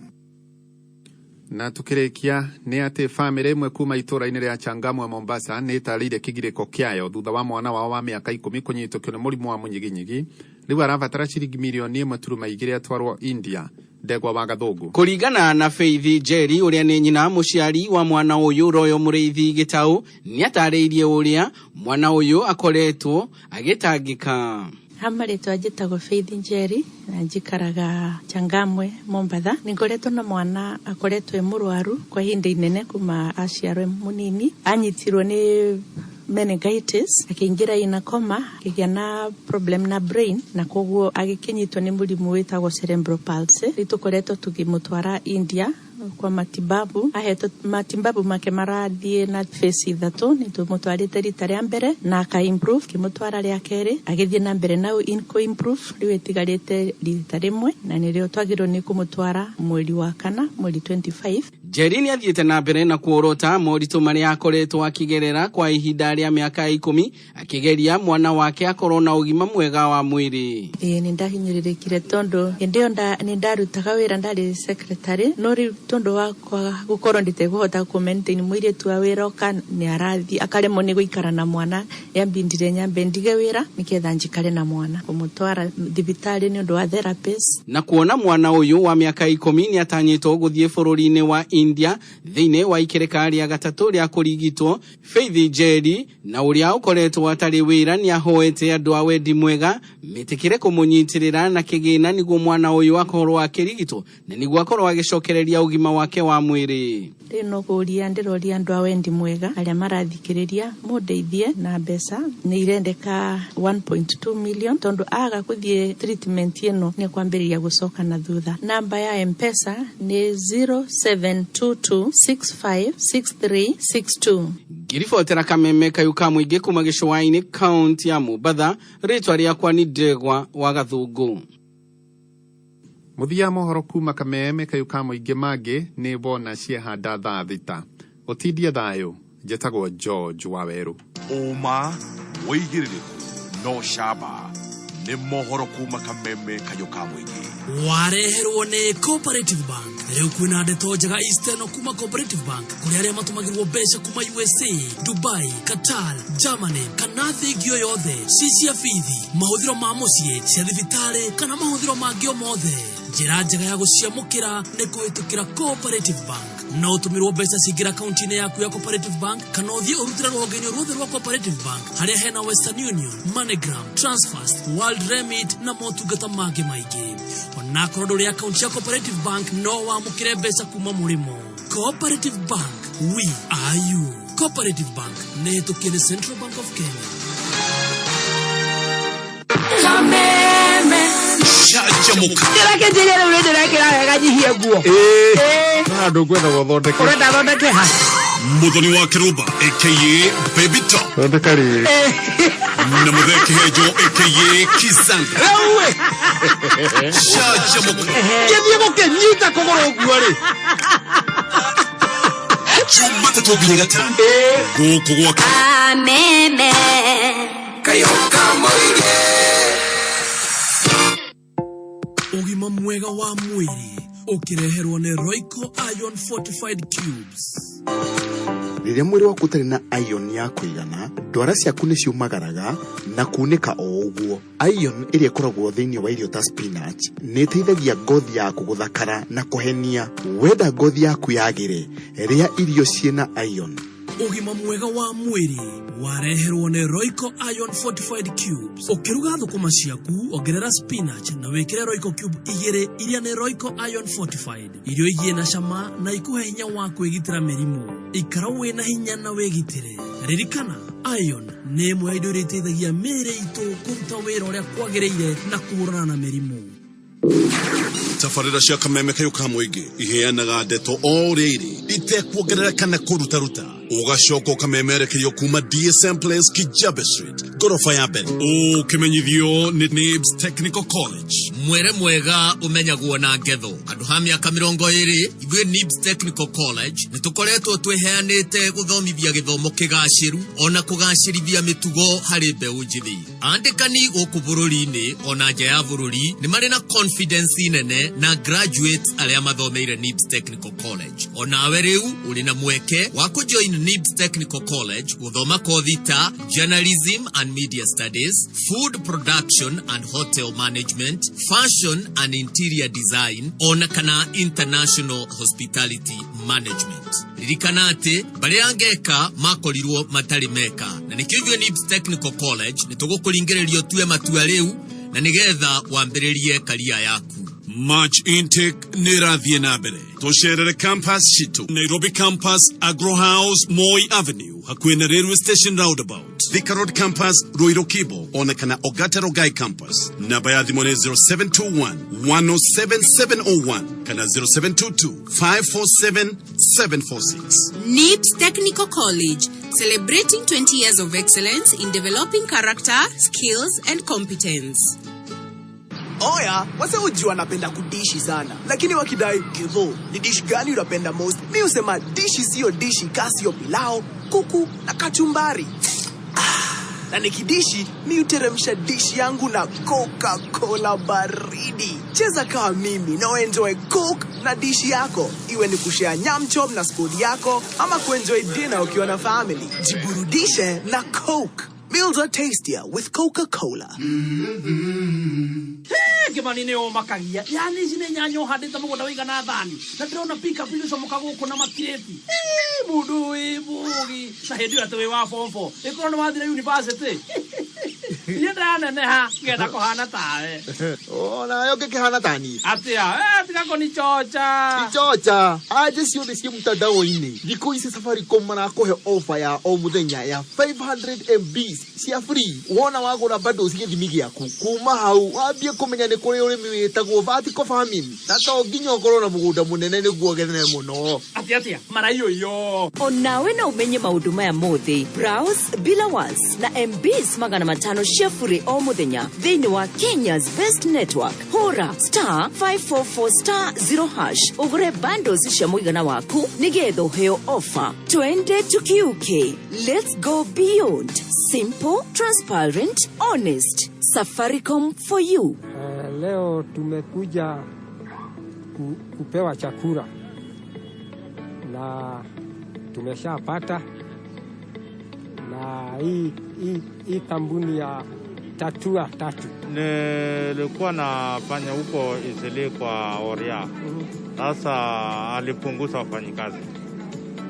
Na tukĩrĩkia nĩ atĩ bamĩrĩ ĩmwe kuma itũũra-inĩ rĩa Changamwe, Mombasa, nĩ ĩtarĩirie kĩgirĩko kĩayo thutha wa mwana wao wa mĩaka 10 kũnyitũkio nĩ mũrimũ wa mũnyiginyigi. Rĩu arabatara ciringi 1.2 mirioni atwarwo India. Ndegwa wa Gathũngũ. Kũringana na Faith Njeri, ũrĩa nĩ nyina mũciari wa mwana ũyũ Royo Mũrĩithi Gĩtaũ, nĩ atarĩirie ũrĩa mwana ũyũ akoretwo agĩtangĩka. Ha marĩtwa njĩtagwo Faith Njeri na njikaraga Changamwe, Mombatha. Nĩ ngoretwo na mwana akoretwo e mũrwaru kwa ihinda inene kuma aciarwo e mũnini. Anyitirwo nĩ meningitis akĩingĩra ina coma, akĩgĩa na problem na brain, na koguo agĩkĩnyitwo nĩ mũrimũ wĩtagwo cerebral palsy. Rĩu tũkoretwo tũkĩmũtwara India kwa matibabu, ahetwo matibabu make marathiĩ na phase ithatũ. Nĩ tũmũtwarĩte rita rĩa mbere na aka improve, kĩmũtwara rĩa kerĩ agĩthiĩ na mbere na kũ improve. Rĩu ĩtigarĩte rita rĩmwe na nĩrĩo twagĩrĩirwo nĩ kũmũtwara mweri wa kana, mweri 25. Njeri nĩ athiĩte na mbere na kuorota moritũ marĩa akoretwo akĩgerera kwa ihinda rĩa mĩaka 10 akĩgeria mwana wake akorwo na ũgima mwega wa mwĩrĩ. Ĩĩ, nĩ ndahinyĩrĩrĩkire tondũ hĩndĩ ĩyo nĩ ndarutaga wĩra, ndarĩ secretary, no rĩu tondũ wa kwaga gũkorwo nditekũhota kũ maintain mũirĩtu wa wĩra oka nĩ arathiĩ akaremwo nĩ gũikara na mwana, yambindire nyambe ndige wĩra nĩgetha njikare na mwana, kũmũtwara thibitarĩ nĩ ũndũ wa therapist. Na kuona mwana ũyũ wa mĩaka 10 nĩ atanyĩtwo gũthiĩ bũrũri-inĩ wa India thĩinĩ wa ikĩrĩka rĩa gatatũ rĩa kũrigitwo. Faith Njeri na ũrĩa ũkoretwo atarĩ wĩra nĩ ahoete andũ a wendi mwega metĩkĩre kũmũnyitĩrĩra na kĩgĩna nĩguo mwana ũyũ akorwo akĩrigitwo na nĩguo akorwo agĩcokereria ũgima wake wa mwĩrĩ. Rĩu no kũũria ndĩroria andũ a wendi mwega arĩa marathikĩrĩria mũndeithie na mbeca, nĩ irendeka 1.2 million tondũ aga gũthiĩ treatment ĩno nĩ kwambĩrĩria gũcoka na thutha. Namba ya M-Pesa nĩ 0722656362. Ngĩribotera Kameme Kayũ ka mũingĩ kuma gĩcũa-inĩ kaunti ya Mombatha, rĩtwa rĩakwa nĩ Ndegwa wa Gathũngũ. Mũthia mohoro kuma Kameme Kayũ ka mũingĩ mangĩ nĩ wona ciehanda thaa 6. Ũtindie thayũ, njetagwo George Wawerũ. Ũma wĩigĩrĩrĩku no camba nĩ mohoro kuma Kameme Kayũ ka mũingĩ. Wareherwo nĩ Cooperative Bank. Rĩu kwĩna ndeto njega Eastern kuma Cooperative Bank kũrĩ arĩa matũmagĩrwo mbeca kuma USA, Dubai, Qatar, Germany kana thĩ ĩngĩ o yothe, ci cia bithi, mahũthĩro ma mũciĩ, cia thibitarĩ kana mahũthĩro mangĩ o mothe. Njĩra njega ya gũciamũkĩra nĩ kũhĩtũkĩra Cooperative Bank. No ũtũmĩrwo mbeca cingĩra akaunti-inĩ yaku ya Cooperative Bank kana ũthiĩ ũrutĩre rũhonge-inĩ ruothe rwa Cooperative Bank harĩa hena Western Union, MoneyGram, Transfast, World Remit na motungata mangĩ maingĩ. Onakorwo ndũrĩ akaunti ya Cooperative Bank no wamũkĩre mbeca kuma mũrĩmo. Cooperative Bank, we are you. Cooperative Bank nĩ hĩtũkie nĩ Central Bank of Kenya. Kameme. Canjamũka. Ndĩrakĩnjĩria rĩu nĩ ndĩrekĩra wega nyihie nguo. Handũ ngwetha gũthondeke. Ũrenda thondeke ha? Muthoni wa Kĩrũmba aka Baby Top. Thondeka rĩrĩ. Na Mũthee Kĩhenjo aka Kizanga. Canjamũka. Ngĩthiĩ gũkĩnyita kũgũrũ ũguo rĩ. Jumatatũ nginya Gatano. Gũkũ gwa Kameme. Ũgima mwega wa mwĩrĩ ũkĩreherwo nĩ Royco Iron Fortified Cubes. Rĩrĩa mwĩrĩ waku ũtarĩ na iron ya kũigana, ndwara ciaku nĩ ciumagaraga na kunĩka o ũguo. Iron ĩrĩa ĩkoragwo thĩinĩ wa irio ta spinach nĩ ĩteithagia ngothi yaku gũthakara na kũhenia. Wenda ngothi yaku yagĩre, rĩa irio ciĩna iron. Ũgima mwega wa mwĩrĩ wareherwo nĩ Royco Iron Fortified Cubes. Ũkĩruga thũkũma ciaku ongerera spinach na wĩkĩre Royco Cube igĩrĩ iria nĩ Royco Iron Fortified. Irio igie na cama na ikũhe hinya wa kwĩgitĩra mĩrimũ. Ikara wĩna hinya na wĩgitĩre. Ririkana, iron nĩ ĩmwe ya indo iria iteithagia mĩĩrĩ itũ kũruta wĩra ũrĩa kwagĩrĩire na kũhũrana na mĩrimũ. Tabarĩra cia Kameme Kayũ ka mũingĩ iheanaga ndeto o ũrĩa irĩ itekuongerera kana kũrutaruta, ũgacoka ũkamemerekerio kuma DSM Place, Kijabe Street, ngoroba ya mbere, ũkĩmenyithio nĩ Nibs Technical College. Mwere mwega ũmenyagwo na ngetho. Handũ ha mĩaka 20 ithuĩ Nibs Technical College nĩ tũkoretwo twĩheanĩte gũthomithia gĩthomo kĩgacĩru ona kũgacĩrithia mĩtugo harĩ mbeũ njĩthĩ. Andĩkani gũkũ bũrũri-inĩ ona nja ya bũrũri nĩ marĩ na confidence nene na graduates arĩa mathomeire Nibs Technical College. Onawe rĩu ũrĩ na mweke wa kũjoin Nibs Technical College gũthoma kothi ta Journalism and Media Studies, Food Production and Hotel Management, Fashion and Interior Design ona kana International Hospitality Management. Ririkana atĩ mbarĩ ya ngeka makorirwo matarĩ meka, na nĩkĩo ithuĩ Nibs Technical College nĩ tũgũkũringĩrĩria ũtue matua rĩu na nĩgetha wambĩrĩrie karia yaku. March intake nĩ ĩrathiĩ na mbere. Tũcerere campus citũ Nairobi campus, Agro House, Moi Avenue, hakuhĩ na railway station roundabout, Thika Road campus, Ruiru Kibo, ona kana Ogata Rongai campus. Namba ya thimũ nĩ 0721 107 701 kana 0722 547 746. NIBS Technical College, celebrating 20 years of excellence in developing character, skills, and competence. Oya, wase ujua napenda kudishi sana, lakini wakidai Githo, ni dish gani unapenda most? Mi husema dishi siyo dishi ka siyo pilau, kuku na kachumbari. Ah, na nikidishi mi huteremsha dishi yangu na Coca-Cola baridi. Cheza kama mimi na uenjoy Coke na dishi yako, iwe ni kushare nyam chom na squad yako ama kuenjoy dinner ukiwa na family. Jiburudishe na Coke. Meals are tastier with Coca-Cola. Kimani nĩ ũmakagia, yani ici nĩ nyanya ũhandĩte mũgũnda wĩigana thani na ndĩrona pickup igĩcomoka gũkũ na makirĩti. Mũndũ wĩ mũgĩ na hĩndĩ ĩyo atĩ wĩ wa form four, ĩkorwo nĩ wathire university, niĩ ndaneneha ngenda kũhana tawe. Onayo ngĩkĩhana ta niĩ. Atĩa? Tiga kũnichocha. Ichocha anje ciothe ciĩ mtandao-inĩ. Thikũ ici Safaricom marakũhe ofa ya o mũthenya ya 500 MBs cia free wona wagũra bundles gĩthimi gĩaku. Kuma hau wambie kũmenya nĩ kũrĩ ũrĩmi wĩtagwo vertical farming, na to nginya ũkorwo na mũgũnda mũnene nĩguo ũgethe mũno. Atĩa atĩa maraiyo? Onawe no umenye maũndũ maya mothe. Browse bila was na MBs 500 cia bure o mũthenya thĩinĩ wa Kenya's best network. Hũra *544*0# ũgũre bundles cia mũigana waku nĩgetha ũheo offer. Twende tukiuke. Let's go beyond. Simple, transparent, honest. Safaricom for you. Leo tumekuja kupewa chakula na tumeshapata na hii kampuni ya Tatua Tatu. Nilikuwa nafanya huko Eastleigh kwa Oria. Sasa alipunguza wafanyikazi.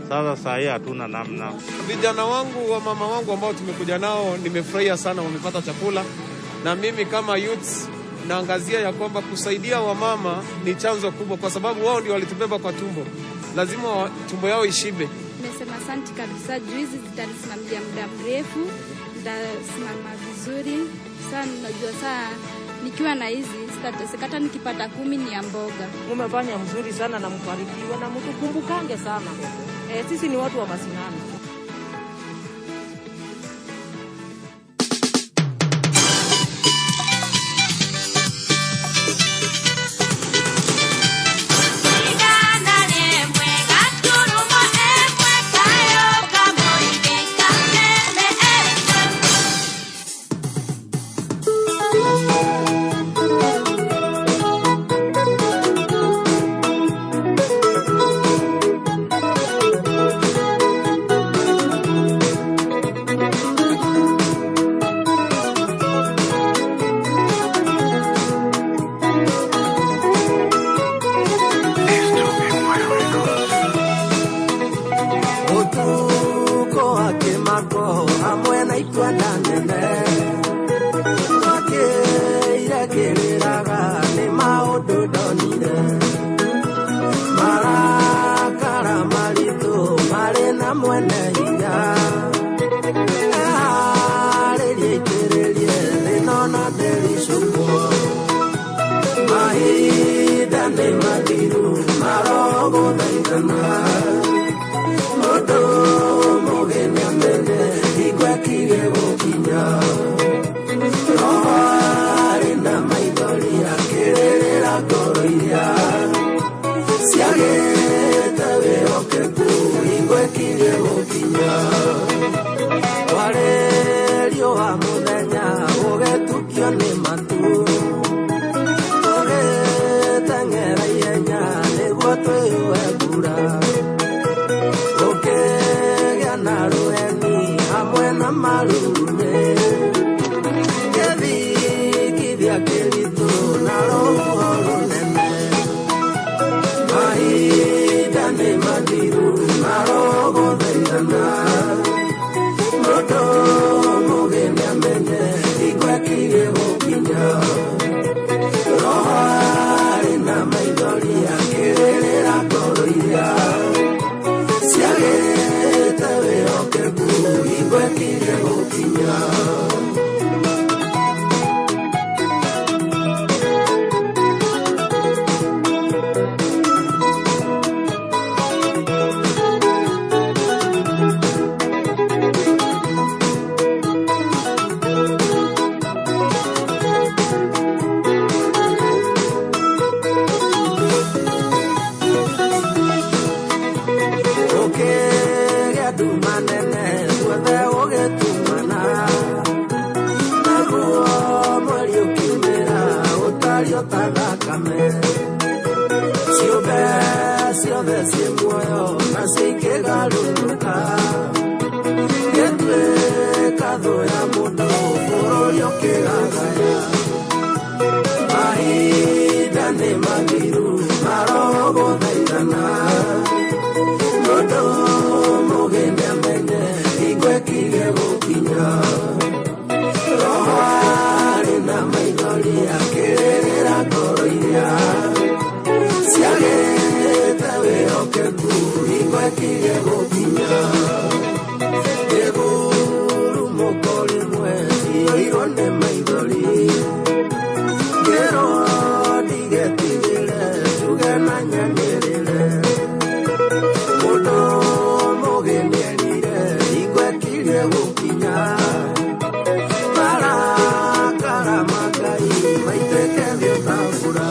Sasa saa hii hatuna namna. Vijana wangu wa mama wangu ambao tumekuja nao, nimefurahia sana wamepata chakula, na mimi kama youths naangazia ya kwamba kusaidia wamama ni chanzo kubwa, kwa sababu wao ndio walitubeba kwa tumbo, lazima tumbo yao ishibe. Nimesema asante kabisa, juu hizi zitanisimamia muda mrefu, nitasimama vizuri. Sasa najua saa nikiwa na hizi sitateseka, hata nikipata 10 ni ya mboga. Mumefanya mzuri sana na mbarikiwe na mtukumbukange sana. Sisi ni watu wa masinani. Ũtukũ wa kĩmako hamwe na ikwenda nene twakĩire kĩrĩraga nĩ maũndũ ndonire marakara maritũ marĩ na mwene hinya eharĩrie itĩrĩrie thĩna ona ndĩricũkwo mahinda nĩ mathiru marogũthaithana mũndũ mũgeni amenye hingo ĩkirie gũkinya roho arĩ na maithori akĩrĩrĩra ngoro iria ciagĩte wĩhokeku hingo ĩkirie gũkinya kwarĩ riũa mũthenya gũgĩtukio nĩ matu tũgĩteng'era ihenya nĩguo twĩyũe mbura gũkĩgĩa na rũheni hamwe na marurumĩ gĩthingithia kĩritũ na rũhuho rũnene mahinda nĩ mathiru marogũthaithana mũndũ mũgeni amenye hingo ĩkirie gũkinya roho arĩ ĩthererio ta thakame ciũmbe ciothe ciĩ muoyo nacio ikĩgarũrũka gĩtuĩka thũ ya mũndũ bũrũri ũkĩgagaya mahinda nĩ mathiru marogũthaithana mũndũ mũgĩ nĩamenye hingo ĩkirie gũkinya roho arĩ na maithori akĩrĩrĩra ngoro iria ciagĩte wĩhokeku hingo ĩkirie gũkinya ngĩgurumũko rĩmwe ciyũirwo nĩ maithori ngĩrwo ndigetigĩre njuge na nyanĩrĩre mũndũ mũgĩ nĩerire hingo ĩkirie gũkinya marakara ma Ngai maitĩke thĩ ta mbura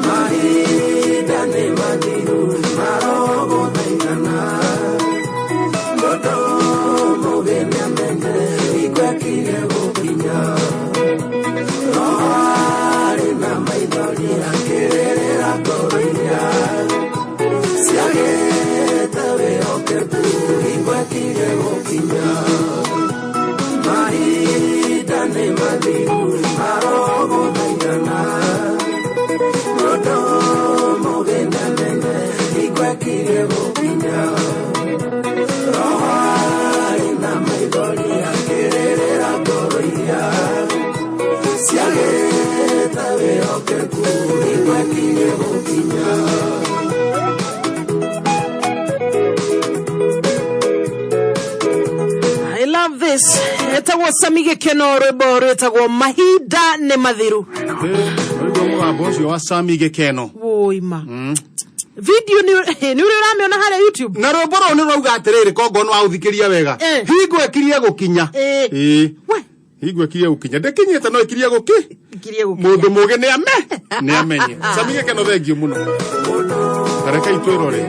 mahinda nĩ mathiru marogũthaithana mũndũ mũgĩ nĩamenye hingo ĩkirie gũkinya roho arĩ na maithori akĩrĩrĩra ngoro iria ciagĩte wĩhokeku hingo ĩkirie gũkinya mahinda nĩ mathiru marogũthaithana mũndũ mũgĩ nĩamenye hingo ĩkirie gũkinya roho arĩ na maithori akĩrĩrĩra ngoro iria ciagĩte wĩhokeku hingo ĩkirie gũkinya. I love this. Etagwo Sami Gĩkeno rwĩmbo rwĩtagwo mahinda nĩ mathiru. Rwĩmbo mũgambo ũcio wa Sami Gĩkeno. Woima. Video nĩ nĩ ũrĩa ũramĩona harĩa YouTube. Na rwĩmbo rũu nĩ rwauga atĩrĩrĩ kongo nĩ waũthikĩria wega. Hingo ĩkirie gũkinya. Ĩĩ. Hingo ĩkirie gũkinya. Ndĩkinyĩte no ĩkirie gũki. Ĩkirie gũkinya. Mũndũ mũgĩ nĩ ame. Nĩ amenye. Sami Gĩkeno thengiũ mũno. Rekei twĩrore.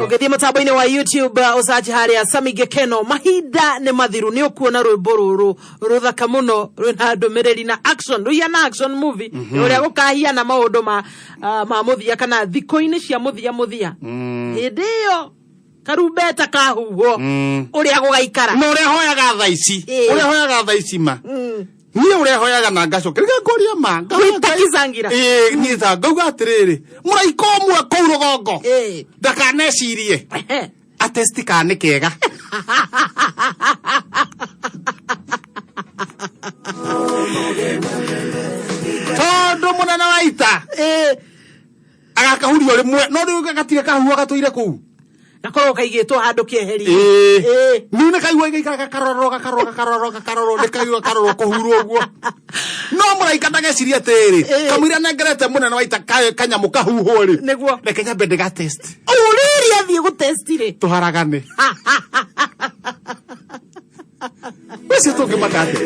Ũngĩthiĩ mũtambo-inĩ wa YouTube ũcaci harĩa Sami Gĩkeno mahinda nĩ mathiru nĩ ũkuona rwĩmbo rũrũ rũthaka mũno rwĩna ndũmĩrĩri na action rũhiana action movie ũrĩa gũkahiana maũndũ ma ma mũthia kana thikũ-inĩ cia mũthia mũthia hĩndĩ ĩyo karumbeta kahuhwo ũrĩa gũgaikara Na ũrĩa hoyaga thaa ici. Ũrĩa hoyaga thaa ici ma. Niĩ ũrĩa hoyaga na ngacoka rĩrĩa ngũria ma ngahoya Ngai. Kizangira. Ĩĩ, niĩ ta ngauga atĩrĩrĩ mũraika ũmwe kũu rũgongo ndakanecirie atesti kana nĩ kega tondũ mũnene wa ita agakahurio rĩmwe no rĩu gatirĩ kahuo gatũire kũu gakorwo kaigĩtwo handũ kĩeheri Ĩĩ. Niĩ nĩ kaigua gaikara gakarorwo gakarorwo gakarorwo gakarorwo nĩ kaigua karorwo kũhurwo ũguo no mũraika ndagecirie atĩrĩ kamũira nengerete mũnene wa ita kanyamũ kahuhwo rĩ nĩguo reke nyambe ndĩga test ũrĩrĩ athiĩ gũtesti rĩ tũharagane ũcio tũngĩmaka atĩa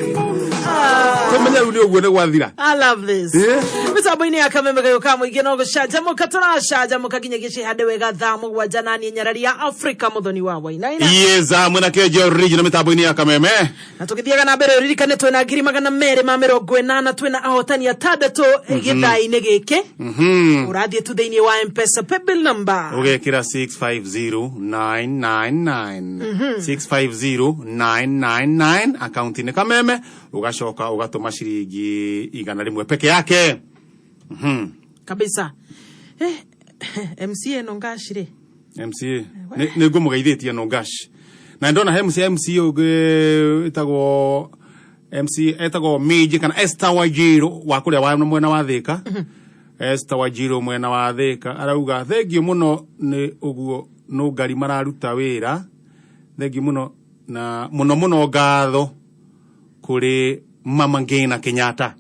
tũmenye rĩu nĩ ũguo nĩ gwathira I love this. Mitambo-inĩ ya kameme gayũ ka mũingĩ no gũcanjamũka tũracanjamũka nginyagia cihande wega thaa mũgwanja na niĩ nyarari ya Afrika mũthoni wa Wainaina. Yeza mwena kejo original mitambo-inĩ ya kameme Na tũgĩthiaga na mbere ũririkane twĩna 280,000 twĩna ahotani atandatũ gĩthaa-inĩ gĩkĩ. Ũrathiĩ tu thĩinĩ wa M-Pesa paybill number. Ũgekĩra 650999 650999 akaunti-inĩ kameme ũgacoka ũgatũma ciringi 100 peke yake. Kabisa. MCA no ngaci rĩ. MCA nĩ ngũmũgeithĩtie no ngaci na ndona he MC MC ũngĩ ĩtagwo MC etagwo Minji kana Esther Wanjiru wa kũrĩa wa mwena wa Thika. Esther Wanjiru mwena wa Thika arauga thengiũ mũno nĩ ũguo nũngari mararuta wĩra thengiũ mũno na mũno mũno ngatho kũrĩ Mama Ngina Kenyatta.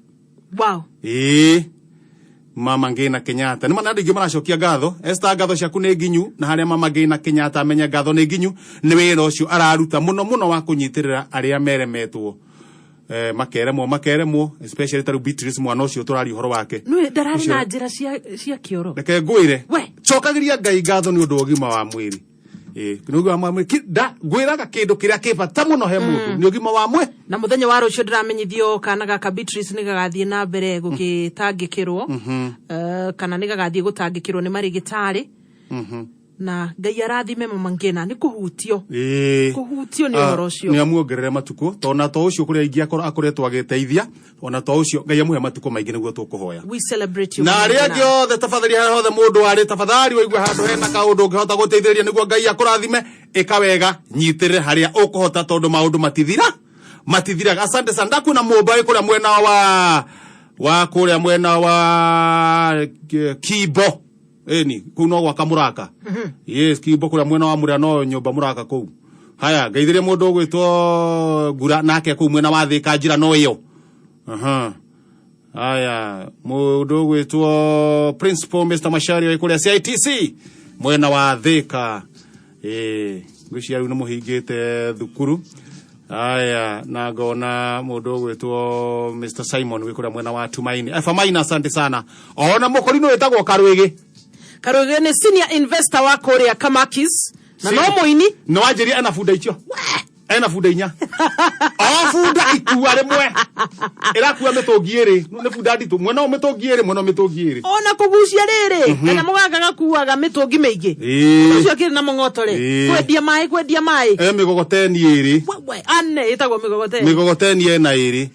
Wow. Ĩĩ Mama Ngina Kenyatta nĩ mana andũ aingĩ maracokia ngatho. Esther, ngatho ciaku nĩ nginyu na harĩa Mama Ngina Kenyatta amenye ngatho nĩ nginyu nĩ wĩra ũcio araruta mũno mũno wa kũnyitĩrĩra arĩa meremetwo makeremwo especially ta rĩu Beatrice mwana ũcio tũraria ũhoro wake. Nĩ ndararĩ Ũcio- na njĩra cia kĩoro. Reke ngwĩre We. cokagĩria Ngai ngatho nĩ ũndũ wa ũgima wa mwĩrĩ. Ĩĩ, nĩ ũgima wa mwĩrĩ. Ngwĩraga kĩndũ kĩrĩa kĩ bata mũno he mũndũ nĩ ũgima wa mwĩrĩ. Na muthenya wa rũciũ ndĩramenyithio kana gaka Beatrice nĩ gagathiĩ na mbere gũgĩtangĩkĩrwo. Kana nĩ gagathiĩ gũtangĩkĩrwo nĩ marĩgĩtarĩ. Na Ngai arathime mama Ngina nĩ kũhutio. Kũhutio nĩ ũhoro ũcio. Nĩ amuongerere matukũ tona to ũcio kũrĩa ingĩ akoretwo agĩteithia ona to ũcio Ngai amũhe matukũ maingĩ nĩguo tũkũhoya. We celebrate you. Na Mama arĩa Ngina. angĩ othe tafadhali harĩa hothe mũndũ arĩ tafadhali waigua handũ hena kaũndũ ũngĩhota gũteithĩrĩria nĩguo Ngai akũrathime ĩka wega nyitĩrĩre harĩa ũkũhota tondũ maũndũ matithira matithiraga. Asante sana ndakuona mũmba wĩ kũrĩa mwena wa kũrĩa mwena wa Kimbo ĩni kũu no gwaka mũraka. Yes, Kimbo kũrĩa mwena wa mũrĩa no nyũmba mũraka kũu. Haya ngeithĩrie mũndũ ũgwĩtwo Ngura nake kũu mwena wa Thĩka njĩra no ĩyo. Aha. Haya mũndũ ũgwĩtwo Principal Mr. Macharia wĩ kũrĩa CITC mwena wa Thĩka. Ĩĩ ngwĩciria rĩu nĩ mũhingĩte thukuru. Haya na ngona mũndũ ũgwĩtwo Mr. Simon wĩ kũrĩa mwena wa Tumaini. Efa Maina asante sana. Ona mũkorino wĩtagwo Karwĩgĩ. Karwĩgĩ nĩ senior investor wa kũrĩa Kamakis na no mũini. Nĩ wanjĩria ena bunda icio. Ena bunda inya. O bunda ikua rĩmwe. Ĩrakua mĩtũngi ĩrĩ. Nĩ bunda nditũ. Mwena ũyũ mĩtũngi ĩrĩ, mwena ũyũ mĩtũngi ĩrĩ. Ona kũgucia rĩrĩ kana mũganga gakuaga mĩtũngi mĩingĩ. Ũcio akĩrĩ na mũng'oto rĩ. Kwendia maĩ, kwendia maĩ. E mĩgogoteni ĩrĩ. Wewe ane ĩtagwo mĩgogoteni. Mĩgogoteni ena ĩrĩ.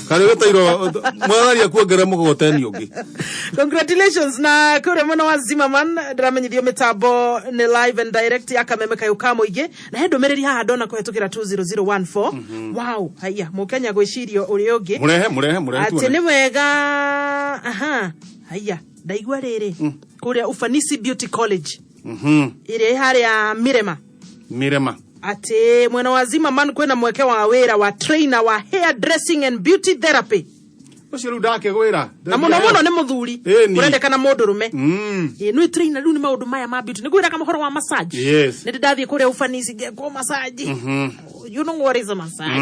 Karĩ gũtairwo mwatharia kuongerera mũgogoteni ũngĩ. Congratulations na kũrĩa mwena wa Zimmerman ndĩramenyithio mĩtambo nĩ live and direct ya kameme kayũ ka mũingĩ na he ndũmĩrĩri haha ndona kũhetũkĩra 20014. Wow, haiya mũkenya gwĩcirio ũrĩa ũngĩ. Mũrehe mũrehe mũrehe atĩ tuone. nĩ wega. Aha, haiya ndaigua rĩrĩ kũrĩa Ufanisi Beauty College ĩrĩa ĩ harĩa Mirema. Mirema. Atĩ mwena wa Zimmerman kwĩna mweke wa wĩra wa trainer wa hair dressing and beauty therapy. Ũcio rĩu ndakĩgwĩra. Na mũno mũno nĩ mũthuri. Ĩni. Kũrendekana mũndũrũme. Ĩ nĩ trainer rĩu nĩ maũndũ maya ma beauty nĩ ngwĩraga mohoro wa massage. Yes. Nĩ ndathiĩ kũrĩa Ufanisi ngekwo massage. You know what is a massage?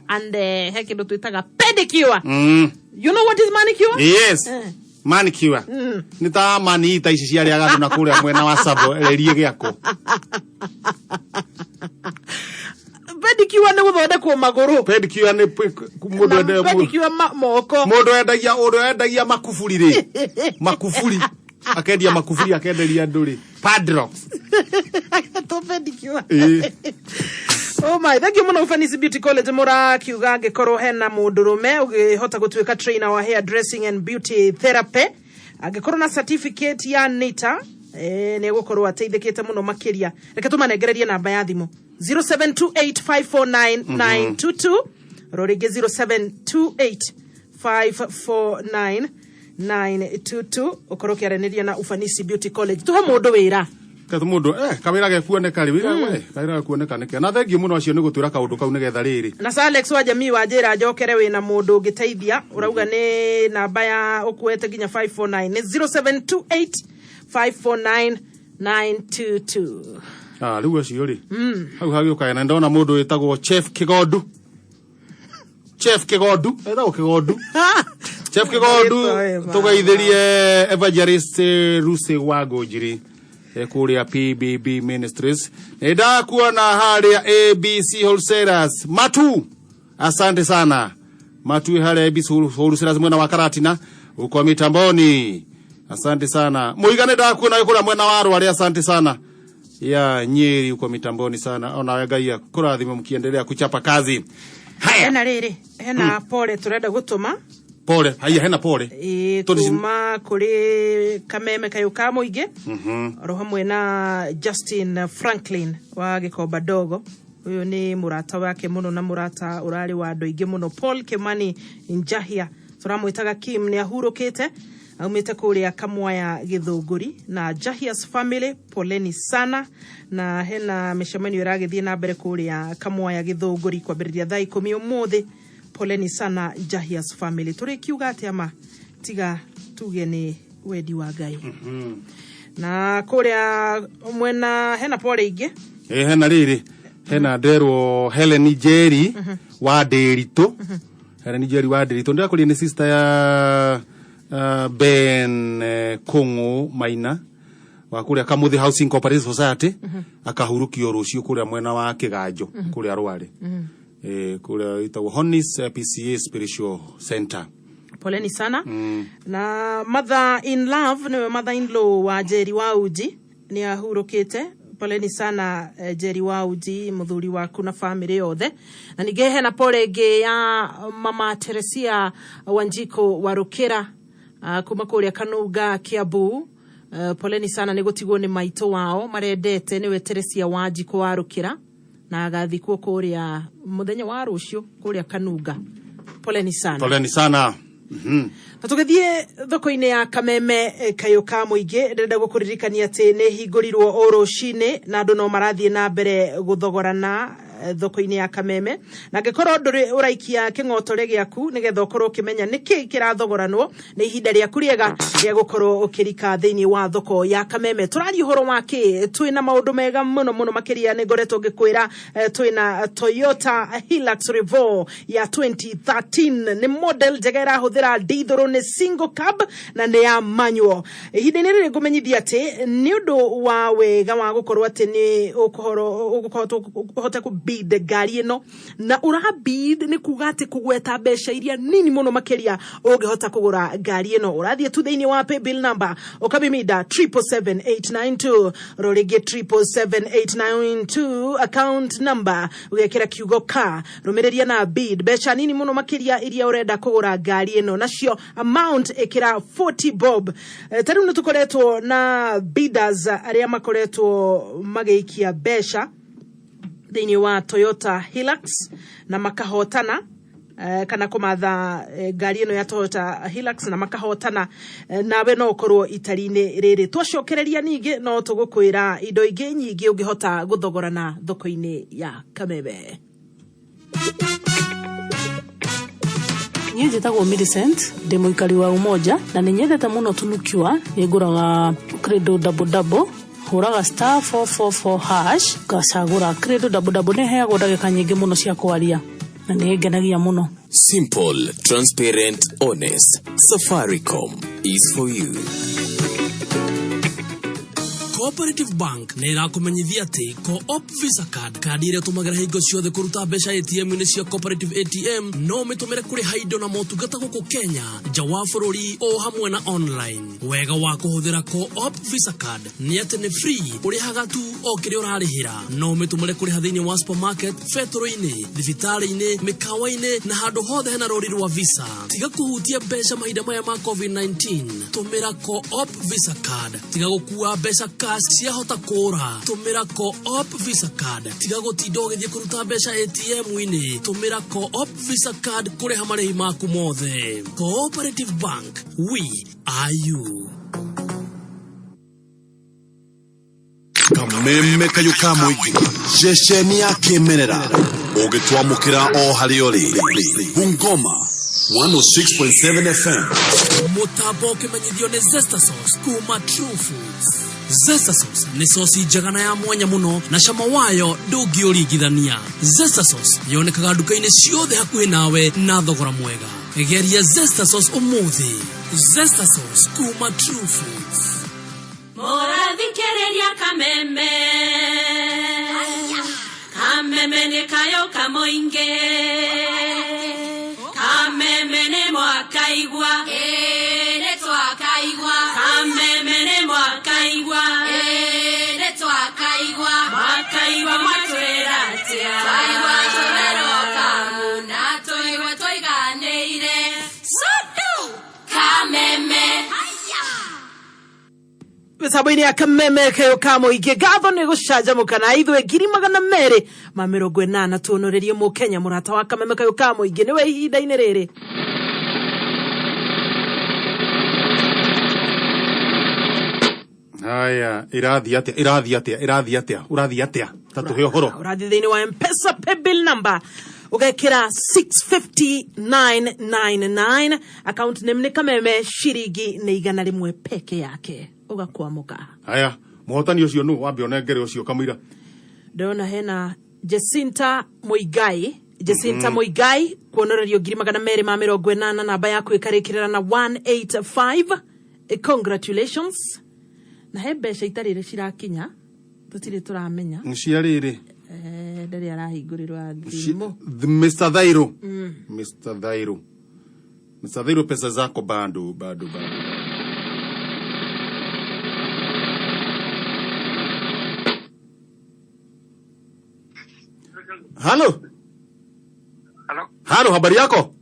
And he kĩndũ twĩtaga pedicure. You know what is manicure? Yes. Manicure. Nĩ ta mani ta ici ciarĩaga andũ na kũrĩa mwena wa Savo ererie gĩako. Pedicure nĩ gũthondekwo magũrũ. Pedicure nĩ mũndũ Na ende pedicure moko. Mũndũ endagia ũndũ endagia makuburi rĩ. Makuburi. Akendia makuburi akenderia andũ rĩ. Padlocks. To pedicure. Ĩĩ. Oh my, thank you mũno Ufanisi Beauty College mũrakiuga angĩkorwo hena mũndũrũme ũngĩhota gũtuĩka trainer wa hair dressing and beauty therapy angĩkorwo na certificate ya NITA nĩ egũkorwo ateithĩkĩte mũno makĩria. Reke tũmanengererie namba ya thimũ 0728549922 ro rĩngĩ 0728549922 ũkorwo ũkĩaranĩria na Ufanisi Beauty College. Tũhe mũndũ wĩra. Kathu mũndũ kawĩra gekuoneka rĩ wĩra we kawĩra gekuoneka nĩkĩ na thengiũ mũno acio nĩ gũtwĩra kaũndũ kau nĩgetha rĩrĩ. Na Sir Alex wa jamii wa njĩra njokere wĩna mũndũ ũngĩteithia ũrauga nĩ namba ya ũkuĩte nginya 549 nĩ 0728549922. Ah rĩu acio rĩ hau hagĩũka na ndona mũndũ wĩtagwo Chef Kigondu. Chef Kigondu etagwo Kigondu. Chef Kigondu tũgeithĩrie Evangelist Lucy wa Ngũnjiri kũrĩa PBB Ministries. Nĩ ndakuona harĩa ABC Wholesalers Matu, asante sana Matu harĩa ABC Wholesalers mwena wa Karatina uko mitamboni, asante sana Muiga. Nĩ ndakuona kũrĩa mwena wa Rware, asante sana ya Nyeri uko mitamboni sana. Ona Ngai akũrathime mkiendelea kuchapa kazi. Haya Hena rĩrĩ hena pole tũrenda gũtũma. Pole, haya hena pole. Ĩĩ, Tondũ kuma kũrĩ kameme kayũ ka mũingĩ oro hamwe na Justin Franklin wa Gĩkomba Ndogo. Ũyũ nĩ mũrata wake mũno na mũrata ũrarĩ wa andũ aingĩ mũno. Paul Kimani Njahia tũramwĩtaga Kim nĩ ahurũkĩte aumĩte kũrĩa Kamwaya Gĩthũngũri na Jahias family poleni sana. Na hena mĩcemanio ĩragĩthiĩ na mbere kũrĩa Kamwaya Gĩthũngũri kwambĩrĩria thaa 10 ũmũthĩ. Poleni sana Jahias family. Tũrĩkiuga atĩa ma tiga tuge nĩ wendi wa Ngai. Na kũrĩa mwena hena pole ingĩ. Hena rĩrĩ hena nderwo Helen Njeri wa Ndĩritũ. Helen Njeri wa Ndĩritũ ndĩrakũria nĩ sister ya Ben Kũng'ũ Maina. Wa kũrĩa Kamuthi Housing Cooperative Society, akahurũkio rũciũ kũrĩa mwena wa Kĩganjo, kũrĩa Rware. Kũrĩa ĩtagwo Honis PCA Spiritual Center. Poleni sana. Na mother in love, niwe mother in law wa Njeri wa Uji, nĩ ahurũkĩte. Poleni sana, Njeri wa Uji, mũthuri waku na famĩlĩ yothe. Na ningĩ hena pole ĩngĩ ya mama Teresia Wanjiko wa Rũkĩra, kuma kũrĩa Kanunga, Kiambu. Poleni sana nĩ gũtigwo nĩ maitũ wao marendete, nĩwe Teresia Wanjiko wa Rũkĩra, na agathikwo kũrĩa mũthenya wa rũciũ kũrĩa Kanunga. Poleni sana. Poleni sana. Na tũgĩthiĩ thoko-inĩ ya Kameme, kayũ ka mũingĩ, ndĩrenda gũkũririkania atĩ nĩ hingũrirwo o rũcinĩ na andũ no marathiĩ na mbere gũthogorana thoko-inĩ ya Kameme. Na angĩkorwo ndũrĩ ũraikia kĩng'otore gĩaku nĩgetha ũkorwo ũkĩmenya nĩkĩ kĩrathogoranwo, nĩ ihinda rĩaku rĩega rĩa gũkorwo ũkĩrika thĩinĩ wa thoko ya Kameme. Tũraria ũhoro wa kĩ? Twĩna maũndũ mega mũno mũno makĩria. Nĩ ngoretwo ngĩkwĩra, twĩna Toyota Hilux Revo ya 2013, nĩ model njega, ĩrahũthĩra ndithũrũ, nĩ single cab na nĩ ya manual. Ihinda-inĩ rĩrĩ ngũmenyithia atĩ nĩ ũndũ wa wega wa gũkorwo atĩ nĩ ũkũhota kũ bid ngari ĩno, na ũra bid nĩ kuga atĩ kũgweta mbeca iria nini mũno makĩria ũngĩhota kũgũra ngari ĩno. Ũrathiĩ tu thĩinĩ wa paybill number, ũkamimida 777892, ro rĩngĩ 777892, account number ũgekĩra kiugo ka, rũmĩrĩria na bid mbeca nini mũno makĩria iria ũrenda kũgũra ngari ĩno nacio, amount ĩkĩra 40 bob. Ta rĩu nĩ tũkoretwo na bidders arĩa makoretwo magĩikia mbeca thĩinĩ wa Toyota Hilux na makahotana, kana kũmatha ngari ĩno ya Toyota Hilux na makahotana. Nawe no ũkorwo itari-inĩ rĩrĩ. Twacokereria ningĩ no tũgũkwĩra indo ingĩ nyingĩ ũngĩhota gũthogorana thoko-inĩ ya Kameme. Niĩ njĩtagwo Millicent, ndĩ mũikari wa Umoja na nĩ nyendete mũno Tunukiwa. Nĩ ngũraga Credo double double, hũraga *444#, ngacagũra Credo double double. Nĩ heagwo ndagĩka nyingĩ mũno cia kwaria na nĩ ngenagia mũno. Simple, transparent, honest. Safaricom is for you. Cooperative Bank nĩ ĩrakũmenyithia atĩ Co-op Visa Card, kandi ĩrĩa ũtũmagĩra hingo ciothe kũruta mbeca ATM-inĩ cia Cooperative ATM, no ũmĩtũmĩre kũrĩha indo na motungata gũkũ Kenya, nja wa bũrũri, o hamwe na online. Wega wa kũhũthĩra Co-op Visa Card nĩ atĩ nĩ free, ũrĩhaga tu o kĩrĩa ũrarĩhĩra. No ũmĩtũmĩre kũrĩha thĩinĩ wa supermarket, betũrũ-inĩ, thibitarĩ-inĩ, mĩkawa-inĩ na handũ hothe hena rũri rwa Visa. Tiga kũhutia mbeca mahinda maya ma COVID-19, tũmĩra Co-op Visa Card. Tiga gũkua mbeca cash, ciahota kũra, tũmĩra Co-op Visa Card. Tiga gũtinda ũgĩthiĩ kũruta mbeca ATM-inĩ, tũmĩra Co-op Visa Card kũrĩha marĩhi maku mothe. Cooperative Bank, we are you. Kameme kayũ ka mũingĩ, ceceni ya kĩmerera ũgĩtwamũkĩra o harĩa ũrĩ. Bungoma 106.7 FM. Mũtambo ũkĩmenyithio nĩ Zesta Sauce kuma True Foods. Zesta Sauce nĩ coci njega na ya mwanya mũno, na cama wayo ndũngĩũringithania. Zesta Sauce yonekaga nduka-inĩ ciothe hakuhĩ nawe na thogora mwega. Geria Zesta Sauce ũmũthĩ. Zesta Sauce kuma True Foods. Mũrathikĩrĩria Kameme. Kameme nĩ kayo kamũingĩ. Kameme nĩ mwakaigua. Ĩĩ nĩ twakaigua. Kameme nĩ mwakaigua. Ĩĩ nĩ twakaigua. Mwakaigua mwatwĩra atĩa? Twaigua tũwerwo kamu na tũigua tũiganĩire. Sodo! Kameme. Mĩtambo-inĩ ya Kameme kayo ka mũingĩ, ngatho nĩ gũcanjamũka na ithuĩ. 280,000 tuonorerie mũkenya mũrata wa Kameme kayo ka mũingĩ nĩwe ihinda-inĩ rĩrĩ. Haya, ĩrathiĩ atĩa? Ĩrathiĩ atĩa? Ĩrathiĩ atĩa? Ũrathiĩ atĩa? Ta tũhe ũhoro. Ũrathiĩ thĩinĩ wa Mpesa paybill number, ũgekĩra 65999, account name nĩ Kameme, ciringi nĩ 100 peke yake, ũgakwamũka. Haya, mũhotani ũcio nũ? Wambe ũnengere ũcio kamũira. Ndĩrona hena Jacinta Muigai, Jacinta Muigai kuonorerio 280,000, namba yaku ĩkarĩkĩrĩra na 185. Congratulations. Na he mbeca itarĩ cirakinya tũtirĩ tũramenya. Cia rĩrĩ. Eh, ndarĩ arahingũrĩrwo thimũ. Mr. Thairo. Mr. Thairo. Mr. Thairo, pesa zako bado bado bado. Halo. Halo. Halo, habari yako?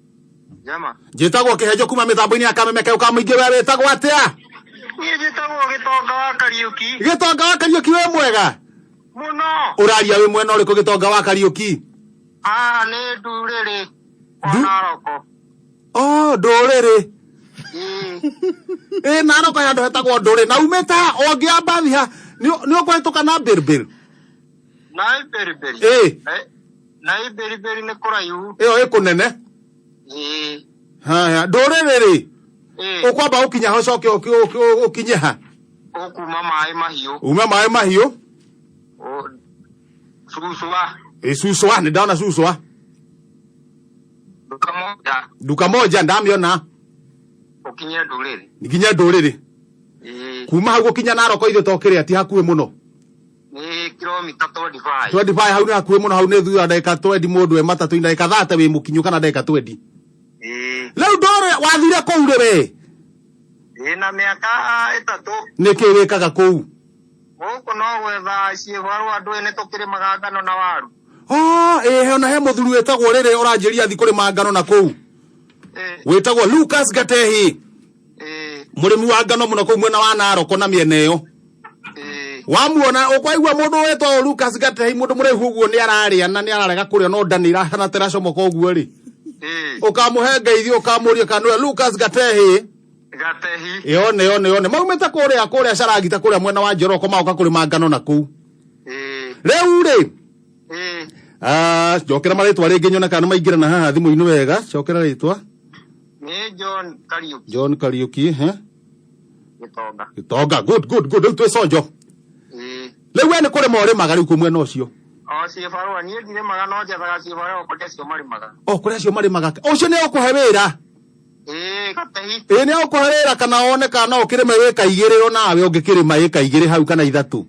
Jama. Njĩtagwo kĩhenjo kuma mĩtambo-inĩ ya kameme kau ka mũingĩ we wĩtagwo atĩa? Niĩ njĩtagwo Gĩtonga wa Kariũki. Gĩtonga wa Kariũki wĩ mwega? Mũno. Ũraria wĩ mwena ũrĩkũ Gĩtonga wa Kariũki? Haha nĩ ndurĩrĩ kwa Naroko. Oh, ndũrĩrĩ. Ĩ Naroko ya andũ hetagwo ndũrĩ na umĩte ha ũngĩamba thi ha nĩ ũkũhĩtũka na mbĩrmbĩr. Na Imbĩrĩmbĩrĩ. Ĩ. Na Imbĩrĩmbĩrĩ nĩ kũraihu. Ĩyo ĩ kũnene. Ĩ. Haya, ndũrĩrĩ rĩ. Ĩ. Ũkwamba gũkinya ho ũcoke ũkinye ha? Ũkuma maĩ mahiũ. Ume maĩ mahiũ. Cucua. Ĩ cucua, nĩ ndona cucua. Nduka moja. Nduka moja ndamĩona. Ũkinye ndũrĩrĩ. Nginya ndũrĩrĩ. Ĩ. Kuma hau gũkinya Naroko ithuĩ tokĩrĩa ti hakuhĩ mũno. Nĩ kilomita 25. 25 hau nĩ hakuhĩ mũno hau nĩ thutha wa ndagĩka 20 mũndũ e matatũ-inĩ ndagĩka 30 wĩ mũkinyu kana ndagĩka 20. Ĩ. Rĩu ndũrĩ wathire kũu rĩ we? Ĩ na mĩaka 3. Nĩkĩ wĩkaga kũu? Gũkũ no gwetha ciĩbarũa ndũĩ nĩ tũkĩrĩmaga ngano na waru. Oh, ĩ ona he mũthuri wĩtagwo rĩrĩ ũranjĩria thi kũrĩma ngano na kũu. Wĩtagwo Lucas Gatehi. Mũrĩmi wa ngano mũno kũu mwena wa Naroko na mĩena ĩyo. Wamuona ũkwaigua mũndũ wĩtagwo Lucas Gatehi mũndũ mũraihu ũguo nĩ ararĩa na nĩ ararega kũrĩa no nda nĩ irahana ta ĩracomoka ũguo rĩ. Ũkamũhe ngeithi ũkamũria kana nĩwe Lucas Gatehi. Gatehi. Yone yone yone maumĩte kũrĩa kũrĩa Caragita kũrĩa mwena wa Njoroko magoka kũrĩma ngano na kũu. Rĩu rĩ. Ah, njokera marĩtwa rĩngĩ nyone kana nĩ maingĩra na haha thimũ-inĩ wega cokera rĩtwa Nĩ John Kariũki John Kariũki he Gĩtonga. Gĩtonga good good good rĩu twĩ conjo rĩu we nĩ kũrĩma ũrĩmaga rĩu kũ mwena ũcio O ciĩbarũa niĩ ndirĩmaga no njethaga ciĩbarũa kũrĩa acio marĩmaga. o kũrĩa acio marĩmaga ũcio nĩ ũkũhe wĩra Ĩ Gatehi. ĩ nĩ ũkũhe wĩra kana one kana no ũkĩrĩme ĩka igĩrĩ o nawe ũngĩkĩrĩma ĩka igĩrĩ hau kana ithatũ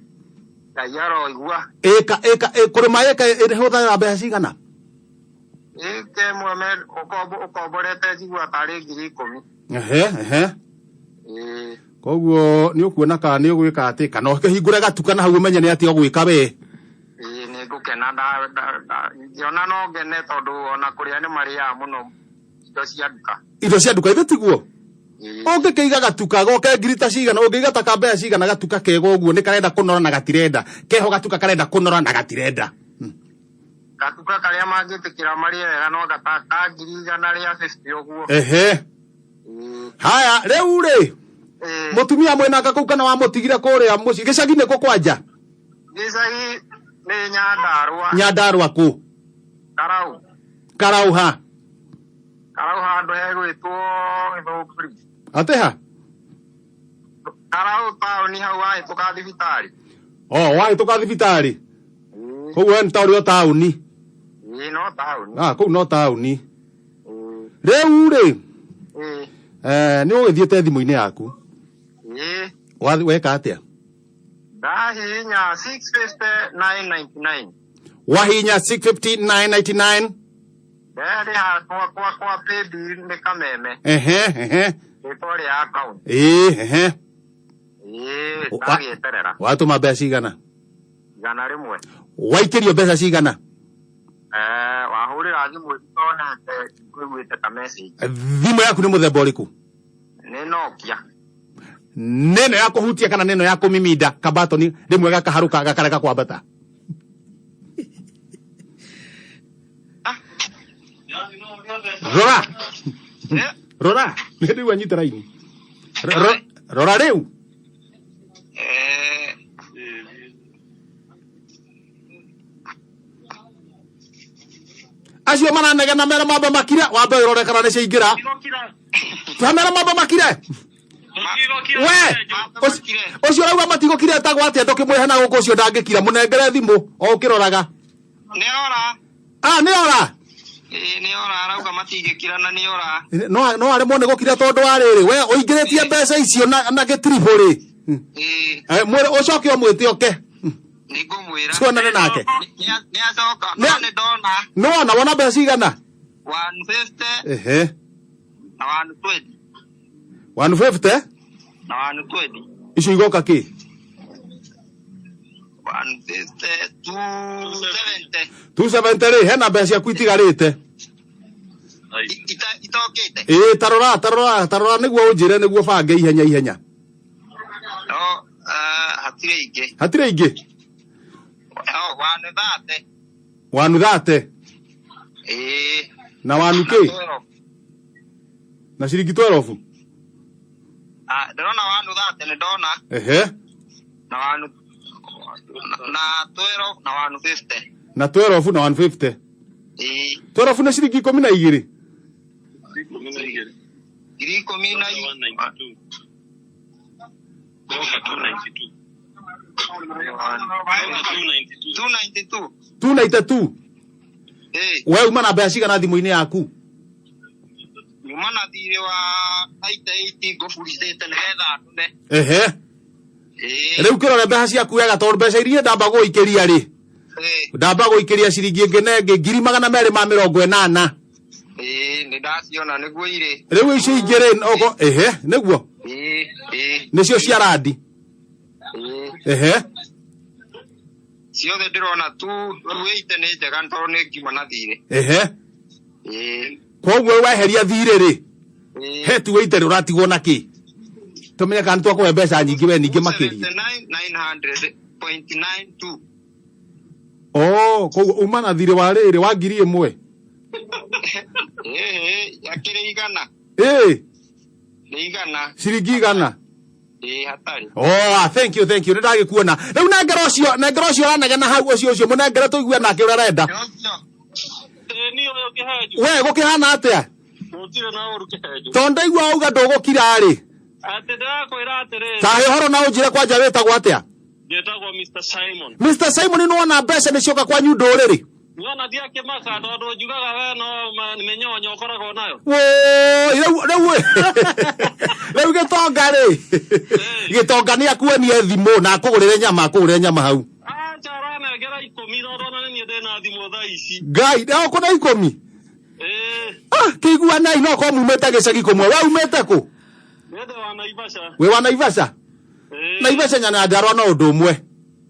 Ngai aroigua. ĩka ĩka kũrĩma ĩka ĩhũthagĩra mbeca cigana Ĩka ĩmwe ũkomborete njigua tarĩ 10,000. ehe ehe Ĩ. koguo nĩ ũkuona kana nĩ ũgwĩka atĩ kana ũkĩhingũre gatuka na hau ũmenye nĩ atĩa ũgwĩka we Ĩ nĩ ngũkena ngĩona no ngene tondũ ona kũrĩa nĩ marĩaga mũno indo cia nduka. Indo cia nduka ithe tiguo ũngĩkĩiga gatuka goke ngiri ta cigana ũngĩiga ta ka mbeca cigana gatuka kega ũguo nĩ karenda kũnora na gatirenda keho gatuka karenda kũnora na gatirenda. Gatuka karĩa mangĩtĩkĩra marĩe wega no gata ka 150,000 ũguo. Ehe haya rĩu rĩ mũtumia mwĩnaka kũu kana wamũtigire kũrĩa mũciĩ gĩcagi nĩ kũ kwanja? Gĩcagi nĩ Nyandarũa. Nyandarũa kũ? Karau. Karau ha? Karau handũ hegwĩtwo Gĩthũngũri. Atĩ ha? Karau taũni hau wahĩtũka thibitarĩ. O wahĩtũka thibitarĩ koguo we nĩ ta ũrĩ o taũni. Ĩ no taũni. Ah, kũu no taũni rĩu rĩ nĩ ũgĩthiĩte thimũ-inĩ yaku. Ĩ. Weka atĩa? Ndahihinya 650,999. Wahinya 650,999. Nderĩha kwa paybill nĩ Kameme. Ehe ehe. Rĩtwa rĩa account. Ĩ ehe. Ĩ ndagĩeterera. Watũma mbeca cigana? 100. Waikĩrio mbeca cigana? Wahũrĩra thimũ itonete ngũiguĩte ta message. Thimũ yaku nĩ mũthemba ũrĩkũ? Nĩ Nokia. Nĩ ĩno ya kũhutia kana nĩ ĩno ya kũmiminda kabatoni rĩmwe gakaharũka gakarega kwambata? Rora rora nĩ rĩu anyita raini rora rĩu acio maranegena mera mambe makire wambe ũrore kana nĩ ciaingĩra mera mambe makire we ũcio ũrauga matigũkire etagwo atĩa ndũkĩmwĩhe na gũkũ ũcio ndangĩkira mũnengere thimũ o ũkĩroraga. Nĩ ora. Ah, nĩ ora. Ĩ nĩ ora arauga matingĩkira na nĩ ora. No aremwo nĩ gũkira tondũ wa rĩrĩ we ũingĩrĩtie mbeca icio na gĩtiribũ rĩ. Eh, mwĩre ũcoke ũmwĩte oke Nĩngũmwĩra. Tuonane nake. Nĩ acoka. No nĩ ndona Nĩwona wona mbeca cigana? 150 Ehe. na 120 150 na 120. Icio igoka kĩ? 150 270. 270 rĩ, hena mbeca ciaku itigarĩte. Itokĩte. Ĩĩ, tarora tarora tarora nĩguo ũnjĩre nĩguo bange ihenya ihenya. No hatirĩ ingĩ. Hatirĩ ingĩ? No 130. 130 Ĩĩ. Na wanu kĩ? Na ciringi 12. Ah, ndĩrona 130 nĩ ndona Ehe. na wanu na 12 na 150. Na 12 na 150. Ĩĩ. 12 nĩ ciringi 12. 10,000 na 292. 292. Ĩĩ. We uma na mbeca cigana thimũ-inĩ yaku? Nyuma na thirĩ wa 88 ngũburicĩte nĩgetha ndũme. Ehe. Ĩĩ. Rĩu kĩrore mbeca ciaku wega tondũ mbeca iria ndamba gũikĩria rĩ, ndamba gũikĩria ciringi ĩngĩ na ĩngĩ 280,000. Ĩĩ, nĩ ndaciona nĩguo irĩ. Rĩu icio ingĩ rĩ, oko ehe, nĩguo Ĩĩ, ĩĩ. nĩcio cia randi. Ĩĩ. Ehe. Ciothe ndĩrona 280 nĩ njega tondũ nĩ ngiuma na thirĩ. Ehe. Ĩĩ. Koguo weheria thirĩ rĩ, he 280 rĩ ũratigwo na kĩ? Tũmenye kana nĩtwakũhe mbeca nyingĩ we ningĩ makĩria. 900.92. Oh, koguo uma na thirĩ wa rĩrĩ wa 1,000. Ĩĩ, akĩrĩ igana. Ĩĩ, Nĩ igana. ciringi igana. Ĩĩ, hatarĩ. Oh, thank you, thank you. Nĩ ndagĩkuona. Rĩu nengera ũcio, nengera ũcio ũranegena hau ũcio ũcio, mũnengere tũigue nake ũrĩa arenda. We gũkĩhana atĩa? Gũtirĩ na ũru kĩhenjo. Tondũ ndaigua wauga ndũgũkira rĩ. Atĩ ndĩrakwĩra atĩrĩrĩ. Tahe ũhoro na ũnjĩre kwanja wĩtagwo atĩa? Njĩtagwo Mr. Simon. Mr. Simon nĩ wona mbeca nĩ cioka kwanyu ndũrĩrĩ. Niona ndiakĩmaka tondũ njugaga we no mĩnyonyo ũkoragwo nayo. Woi, rĩu rĩu rĩu gĩtonga rĩ. Gĩtonga nĩ akuonie thimũ na akũgũrĩre nyama, akũgũrĩre nyama hau. Acha ũranengera ikũmi tondũ ona nĩ niĩ ndĩna thimũ thaa ici. Ngai, no kũna ikũmi. Ah, kĩiguanai no korwo mumĩte gĩcagi kũmwe. We umĩte kũ? Niĩ ndĩ wa Naivasha. Wĩ wa Naivasha? Naivasha Nyandarua no ũndũ ũmwe.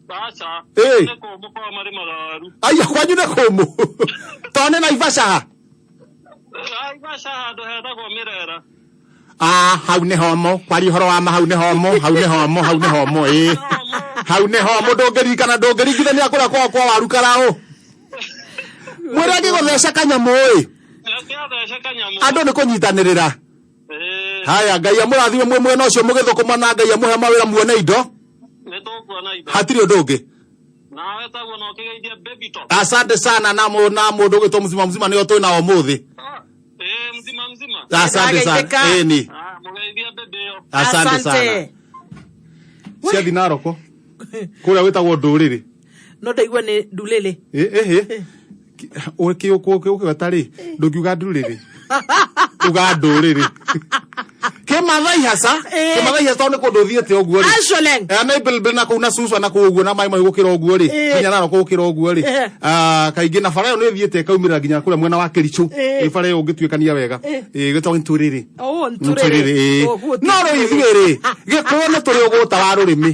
Aca. Ĩĩ. Nĩ kũmũ kwao marĩmaga waru. Aya kwanyu nĩ kũmũ. Tondũ nĩ Naivasha ha? Naivasha handũ hetagwo Mĩrera. Ah, hau nĩ homo. Kwaria ũhoro wa ma hau nĩ homo, hau nĩ homo, hau nĩ homo, ĩĩ. Hau nĩ homo ndũngĩririkana ndũngĩringithania kũrĩa kwao kwa waru karaũ. Mwĩre angĩgũtheca kanyamũ ĩ. Andũ nĩ kũnyitanĩrĩra. Haya, Ngai amũrathime mwĩ mwena ũcio mũgĩthũkũma na Ngai amũhe mawĩra muone indo. Nĩ tũkuona indo. Hatirĩ ũndũ ũngĩ. Nawe taguo na ũkĩgeithie baby top. Asante sana na na mũndũ ũgĩtwo mzima mzima nĩo twĩ nao ũmũthĩ. Ĩĩ, mzima mzima. Asante sana. Ĩni. Ah, mũgeithie baby ĩyo. Asante sana. Ciathi Naroko. Kũrĩa gwĩtagwo ndũrĩrĩ. No ndaigua nĩ ndulĩlĩ. Ĩhĩ. Ũkĩgweta rĩ, ndũngiuga ndũrĩrĩ. Uga ndũrĩrĩ. Kĩmathai haca. Kĩmathai haca tondũ nĩ kũndũ ũthiĩte ũguo rĩ. Acoleng. Na bilbil na kũu na cucwa na kũu ũguo na maĩ mahiũ gũkĩra ũguo rĩ. Nginya Naroko gũkĩra ũguo rĩ. Ah, kaingĩ na bara ĩyo nĩ ĩthiĩte ĩkaumĩra nginya kũrĩa mwena wa Kericho. Ĩ bara ĩyo ũngĩtuĩkania wega. Ĩ ĩgĩtagwo Ntũrĩrĩ. Oh, Ntũrĩrĩ, ĩ. Ũguo ti No rĩu ithuĩ rĩ, Gĩkũyũ nĩ tũrĩ ũgũta wa rũrĩmĩ.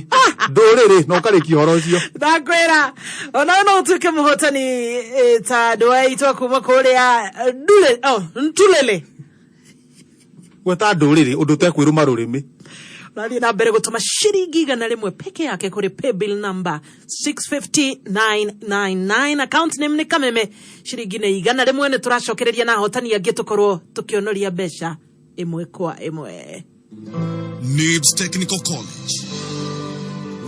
Ndũrĩrĩ na ũkarĩkia ũhoro ũcio. Ndakwĩra onawe no ũtuĩke mũhotani ta andũ aitũ kuma kũrĩa ndule oh, ntulele. Gweta ndũrĩrĩ ũndũ ũtekwĩrũma rũrĩmĩ. Ũrathiĩ na mbere gũtũma ciringi 100 peke yake kũrĩ paybill number 650999 account name nĩ Kameme ciringi nĩ 100. Nĩ tũracokereria na ahotani angĩ tũkorwo tũkĩonoria mbeca ĩmwe kwa ĩmwe. Nibs Technical College.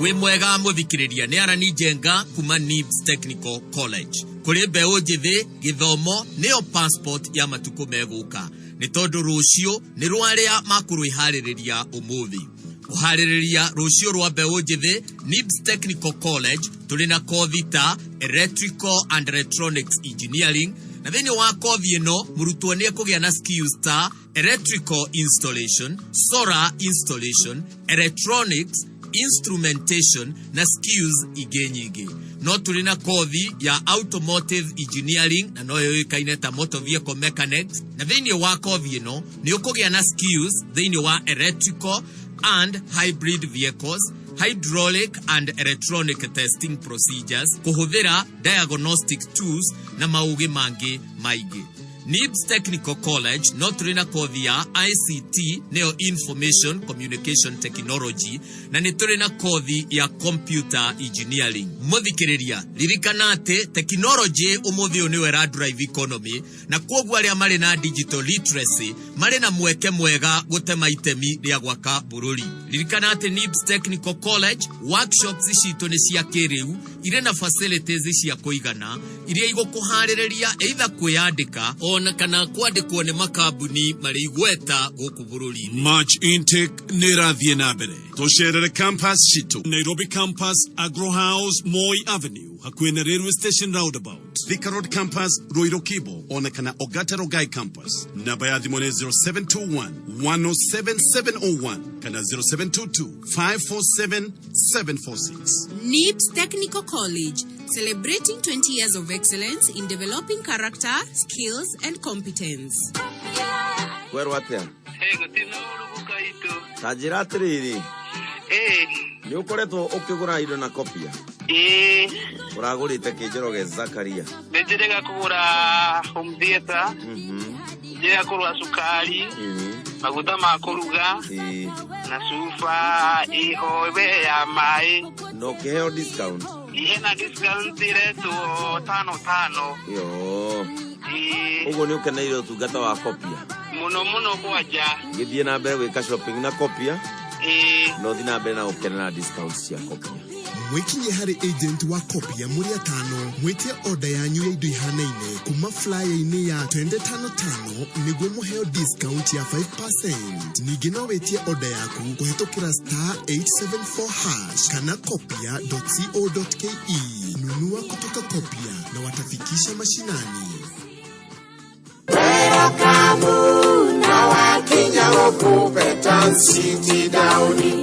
Wĩ mwega mũthikĩrĩria, nĩ Arani Njenga kuma Nibs Technical College. Kũrĩ mbeũ njĩthĩ, gĩthomo nĩyo passport ya matukũ megũka, nĩ tondũ rũciũ nĩ rwa arĩa makũrwĩharĩrĩria ũmũthĩ. Kũharĩrĩria rũciũ rwa mbeũ njĩthĩ, Nibs Technical College tũrĩ na kothi ta Electrical and Electronics Engineering, na thĩinĩ wa kothi ĩno mũrutwo nĩ ekũgĩa na skills ta electrical installation, solar installation, electronics, instrumentation na skills ingĩ nyingĩ. No tũrĩ na kothi ya automotive engineering na noyo yũĩkaine ta motor vehicle mechanics, na thĩinĩ wa kothi ĩno nĩ ũkũgĩa na skills thĩinĩ wa electrical and hybrid vehicles, hydraulic and electronic testing procedures, kũhũthĩra diagnostic tools na maũgĩ mangĩ maingĩ. NIBS Technical College no tũrĩ na kothi ya ICT nĩyo Information Communication Technology na nĩ tũrĩ na kothi ya Computer Engineering. Mũthikĩrĩria, ririkana atĩ tekinoronjĩ ũmũthĩ ũyũ nĩyo ĩra drive economy na kwoguo arĩa marĩ na digital literacy marĩ na mweke mwega gũtema itemi rĩa gwaka bũrũri. Ririkana atĩ NIBS Technical College workshops citũ nĩ cia kĩrĩu irĩ na facilities cia kũigana iria igũkũharĩrĩria either kwĩyandĩka ona kana kwandĩkwo nĩ makambuni marĩ igweta gũkũ bũrũri-inĩ. March intake nĩ ĩrathiĩ na mbere. Tũcerere campus citũ Nairobi campus, Agro House, Moi Avenue, hakuhĩ na railway station roundabout, Thika Road campus, Ruiru Kibo, ona kana Ogata Rongai campus. Namba ya thimũ nĩ 0721 107 701 kana 0722 547 746. NIBS Technical College, celebrating 20 years of excellence in developing character, skills, and competence. Kwerwo atĩa? Ta njĩra atĩrĩrĩ, nĩ ũkoretwo ũkĩgũra indo na kopia? Ĩĩ. Ũragũrĩte kĩ Njoroge Zakaria? Nĩ njĩrĩga kũgũra home theatre, njĩrĩga kũgũra cukari, maguta ma kũruga, na cuba ĩho we ya maĩ. Na ũkĩheo discount? Hena discount ĩretwo tano tano. Yo. Ĩĩ. Ũguo nĩ ũkeneire ũtungata wa kopia? Mũno mũno kwanja. Gĩthiĩ na mbere gwĩka shopping na kopia. Ĩĩ. Na ũthiĩ na mbere na gũkenera discount cia kopia. Mwĩkinyie harĩ agent wa Kopia mũrĩ atano mwĩtie order yanyu ya indo ihanaine kuma flyer-inĩ ya twende tano tano nĩguo mũheo discount ya 5%. Ningĩ no wĩtie order yaku kũhĩtũkĩra star 874 hash kana kopia.co.ke. Nunua kutoka Kopia na watafikisha mashinani.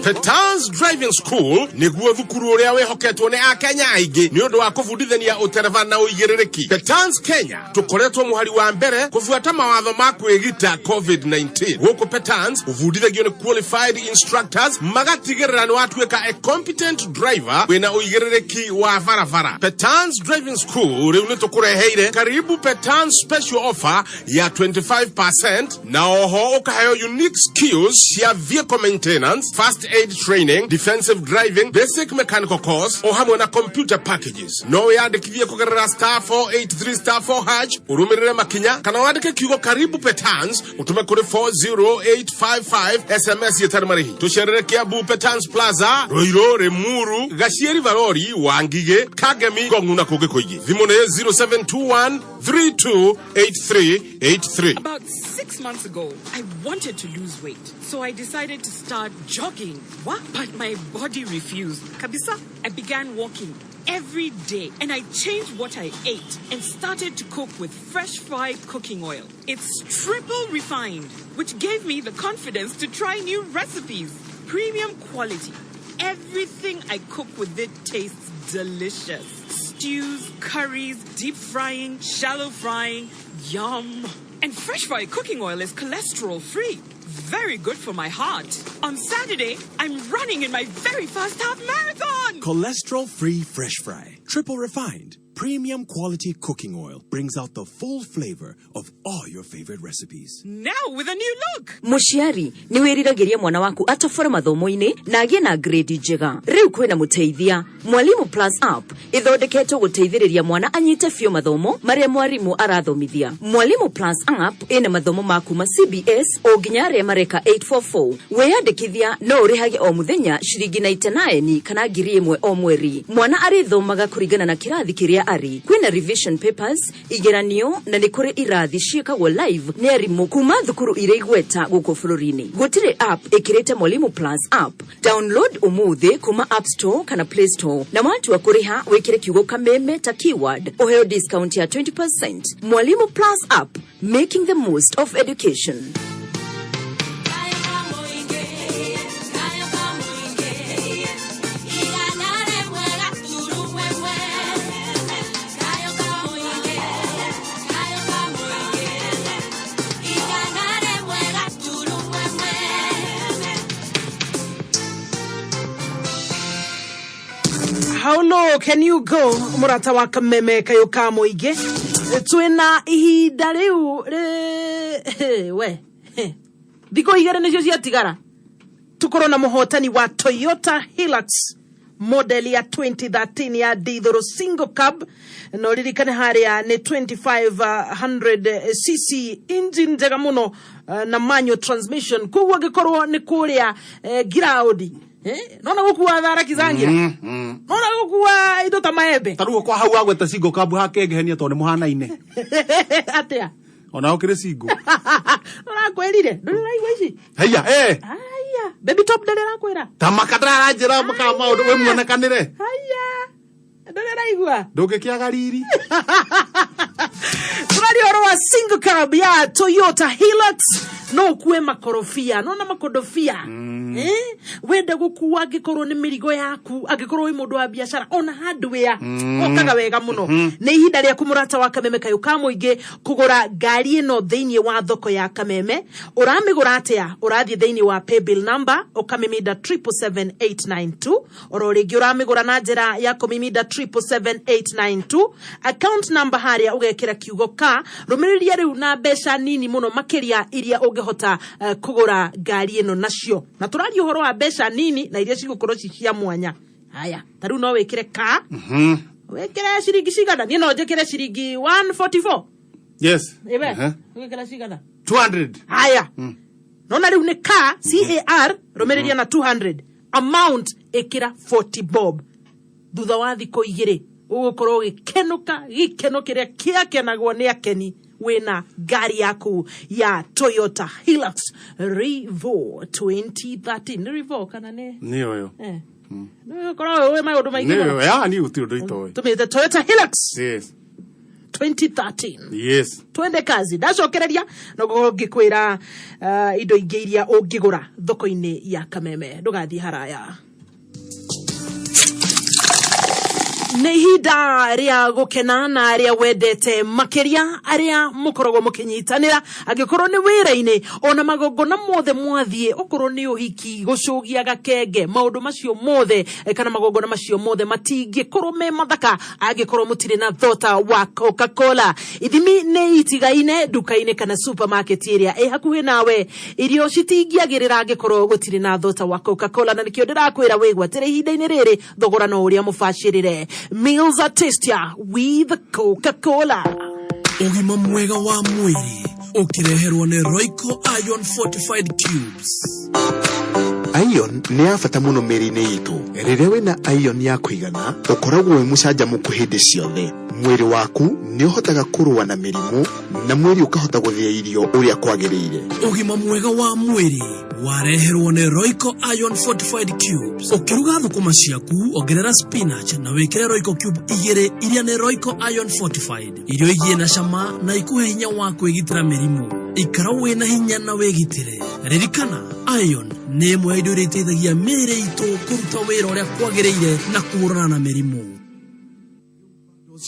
Petans Driving School nĩguo thukuru ũrĩa wĩhoketwo nĩ akenya aingĩ nĩ ũndũ wa kũbundithania ũtereba na ũigĩrĩrĩki. Petans Kenya tũkoretwo mũhari wa mbere kũbuata mawatho ma kwĩgita COVID-19. Gũkũ Petans ũbundithagio nĩ qualified instructors magatigĩrĩra nĩ watuĩka a competent driver wĩna ũigĩrĩrĩki wa barabara. Petans Driving School rĩu nĩ tũkũreheire karibu Petans special offer ya 25% na oho ũkaheo unique skills cia vehicle maintenance, first aid training, defensive driving, basic mechanical course o hamwe na computer packages. No wĩyandĩkithie kũgerera star 483 star 4 hash ũrũmĩrĩre makinya kana wandĩke kiugo karibu Petans ũtũme kũrĩ 40855 SMS ĩtarĩ marĩhi. Tũcerere Kiambu Petans Plaza, Ruiru, Limuru, Gacieri Varori, Wangigĩ, Kangemi, Ngong'u na kũngĩ kũingĩ. Thimũ nĩ 0721 328383. About 6 months ago, I wanted to lose weight, so I decided to start jogging. What? But my body refused. Kabisa, I began walking every day and I changed what I ate and started to cook with fresh fried cooking oil. It's triple refined, which gave me the confidence to try new recipes. Premium quality. Everything I cook with it tastes delicious. Stews, curries, deep frying, shallow frying. Yum. And fresh fry cooking oil is cholesterol free. Very good for my heart. On Saturday, I'm running in my very first half marathon. Cholesterol free Fresh Fry, triple refined, premium quality cooking oil brings out the full flavor of all your favorite recipes. Now with a new look. Mũciari nĩ wĩriragĩria mwana waku atobore mathomo-inĩ na agĩe na grade njega. Rĩu kwĩna mũteithia. Mwalimu Plus app ĩthondeketwo gũteithĩrĩria mwana anyite biũ mathomo marĩa mwarimũ arathomithia. Mwalimu Plus app ĩna mathomo ma kuma CBS o nginya arĩa mareka 844. Wĩyandĩkithia no ũrĩhage o mũthenya ciringi 99 kana 1000 o mweri. Mwana arĩthomaga kũringana na kĩrathi kĩrĩa arĩ. Kwĩna revision papers, igeranio na nĩ kũrĩ irathi ciĩkagwo live nĩ arimũ kuma thukuru irĩ igweta gũkũ bũrũri-inĩ. Gũtirĩ app ĩkĩrĩte Mwalimu Plus app. Download ũmũthĩ kuma App Store kana Play Store na watua kũrĩha wĩkĩre kiugo kameme ta keyword ũheo discount ya 20%. Mwalimu Plus app, making the most of education. How low can you go mũrata wa kameme kayũ ka mũingĩ twĩna ihinda rĩu we thikũ igĩrĩ nĩcio ciatigara tukorwo na mũhotani wa Toyota Hilux model ya 2013 ya dithũrũ single cab na ũririkane harĩa nĩ 2500 cc engine njega mũno na manual transmission koguo angĩkorwo nĩ kũrĩa ngiraũndi. Nona gũkua thara kizangira, nona gũkua indo ta maembe. Ta rĩu kwa hau agweta single cab hakengehenia tondũ nĩ mũhanaine. Atia? Ona ũkĩrĩ single. Ũrakwĩrire ndũrĩ ũraigua ici? Haiya, eh. Haiya, baby top ndĩrĩ arakwĩra. Ta makandara aranjĩra maka maũndũ we muonekanĩre. Haiya, ndũrĩ ũraigua. Ndũngĩkĩaga riri. Tũraria ũhoro wa single cab ya Toyota Hilux, no ũkue makorobia, nona makodobia. Eh? Wenda gũkua angĩkorwo nĩ mĩrigo yaku, angĩkorwo wĩ mũndũ wa biacara, ona hardware, okaga wega mũno. Nĩ ihinda rĩaku mũrata wa Kameme kayũ ka mũingĩ kũgũra ngari ĩno thĩinĩ wa thoko ya Kameme. Ũramĩgũra atĩa? Ũrathiĩ thĩinĩ wa paybill number ũkamĩminda 777892, oro rĩngĩ ũramĩgũra na njĩra ya kũmiminda 777892, account number harĩa ũgekĩra kiugo ka rũmĩrĩria rĩu na mbeca nini mũno makĩria iria ũngĩhota kũgũra ngari ĩno nacio. Na tũraria ũhoro wa mbeca nini na iria cigũkorwo ci cia mwanya. Haya, ta rĩu no wĩkĩre ka wĩkĩre ciringi cigana? Niĩ no njĩkĩre ciringi 144. Yes. Ĩwe wĩkĩre cigana? 200. Haya, nona rĩu nĩ ka car rũmĩrĩria na 200, amount ĩkĩra 40 bob. Thutha wa thikũ igĩrĩ ũgũkorwo ũgĩkenũka gĩkeno kĩrĩa kĩakenagwo nĩ akeni wĩna ngari yaku ya Toyota Hilux Revo 2013. Nĩ Revo kana nĩ Nĩ ũyũ. Nĩ ũkorwo wĩ maũndũ maingĩ Nĩ mũno. ũyũ. Ya, niĩ gũtirĩ ũndũ itoĩ. Tũmĩte Toyota Hilux 2013. Twende kazi, ndacokereria no ngũkorwo ngĩkwĩra indo ingĩ iria ũngĩgũra thoko-inĩ ya Kameme. Ndũgathiĩ haraya. Nĩ ihinda rĩa gũkena na arĩa wendete makĩria, arĩa mũkoragwo mũkĩnyitanĩra, angĩkorwo nĩ wĩra-inĩ, ona magongona mothe mwathiĩ, okorwo nĩ ũhiki, gũcũgia gakenge, maũndũ macio mothe kana magongona macio mothe matingĩkorwo me mathaka angĩkorwo mũtirĩ na thota wa Coca-Cola. Ithimi nĩ itigaine nduka-inĩ kana supermarket ĩrĩa ĩ hakuhĩ nawe. Irio citingĩagĩrĩra angĩkorwo gũtirĩ na thota wa Coca-Cola, na nĩkĩo ndĩrakwĩra wĩgwatĩre ihinda-inĩ rĩrĩ thogora no ũrĩa mũbacĩrĩre. Meals are tastier with Coca-Cola. Ũgima mwega wa mwĩrĩ ũkĩreherwo nĩ Royco Iron Fortified Cubes. Iron nĩ ya bata mũno mĩĩrĩ-inĩ itũ. Rĩrĩa wĩna iron ya kũigana, ũkoragwo wĩ mũcanjamũku hĩndĩ ciothe. Mwĩrĩ waku nĩ ũhotaga kũrũa na mĩrimũ na mwĩrĩ ũkahota gũthĩa irio ũrĩa kwagĩrĩire. Ũgima mwega wa mwĩrĩ wareherwo nĩ Royco Iron Fortified Cubes. Ũkĩruga thũkũma ciaku, ongerera spinach na wĩkĩre Royco Cube igĩrĩ iria nĩ Royco Iron Fortified. Irio igie na cama na ikuhe hinya wa kwĩgitĩra mĩrimũ. Ikara wĩna hinya na wĩgitĩre. Ririkana, iron nĩ ĩmwe ya indo iria iteithagia mĩĩrĩ itũ kũruta wĩra ũrĩa kwagĩrĩire na kũhũrana na mĩrimũ.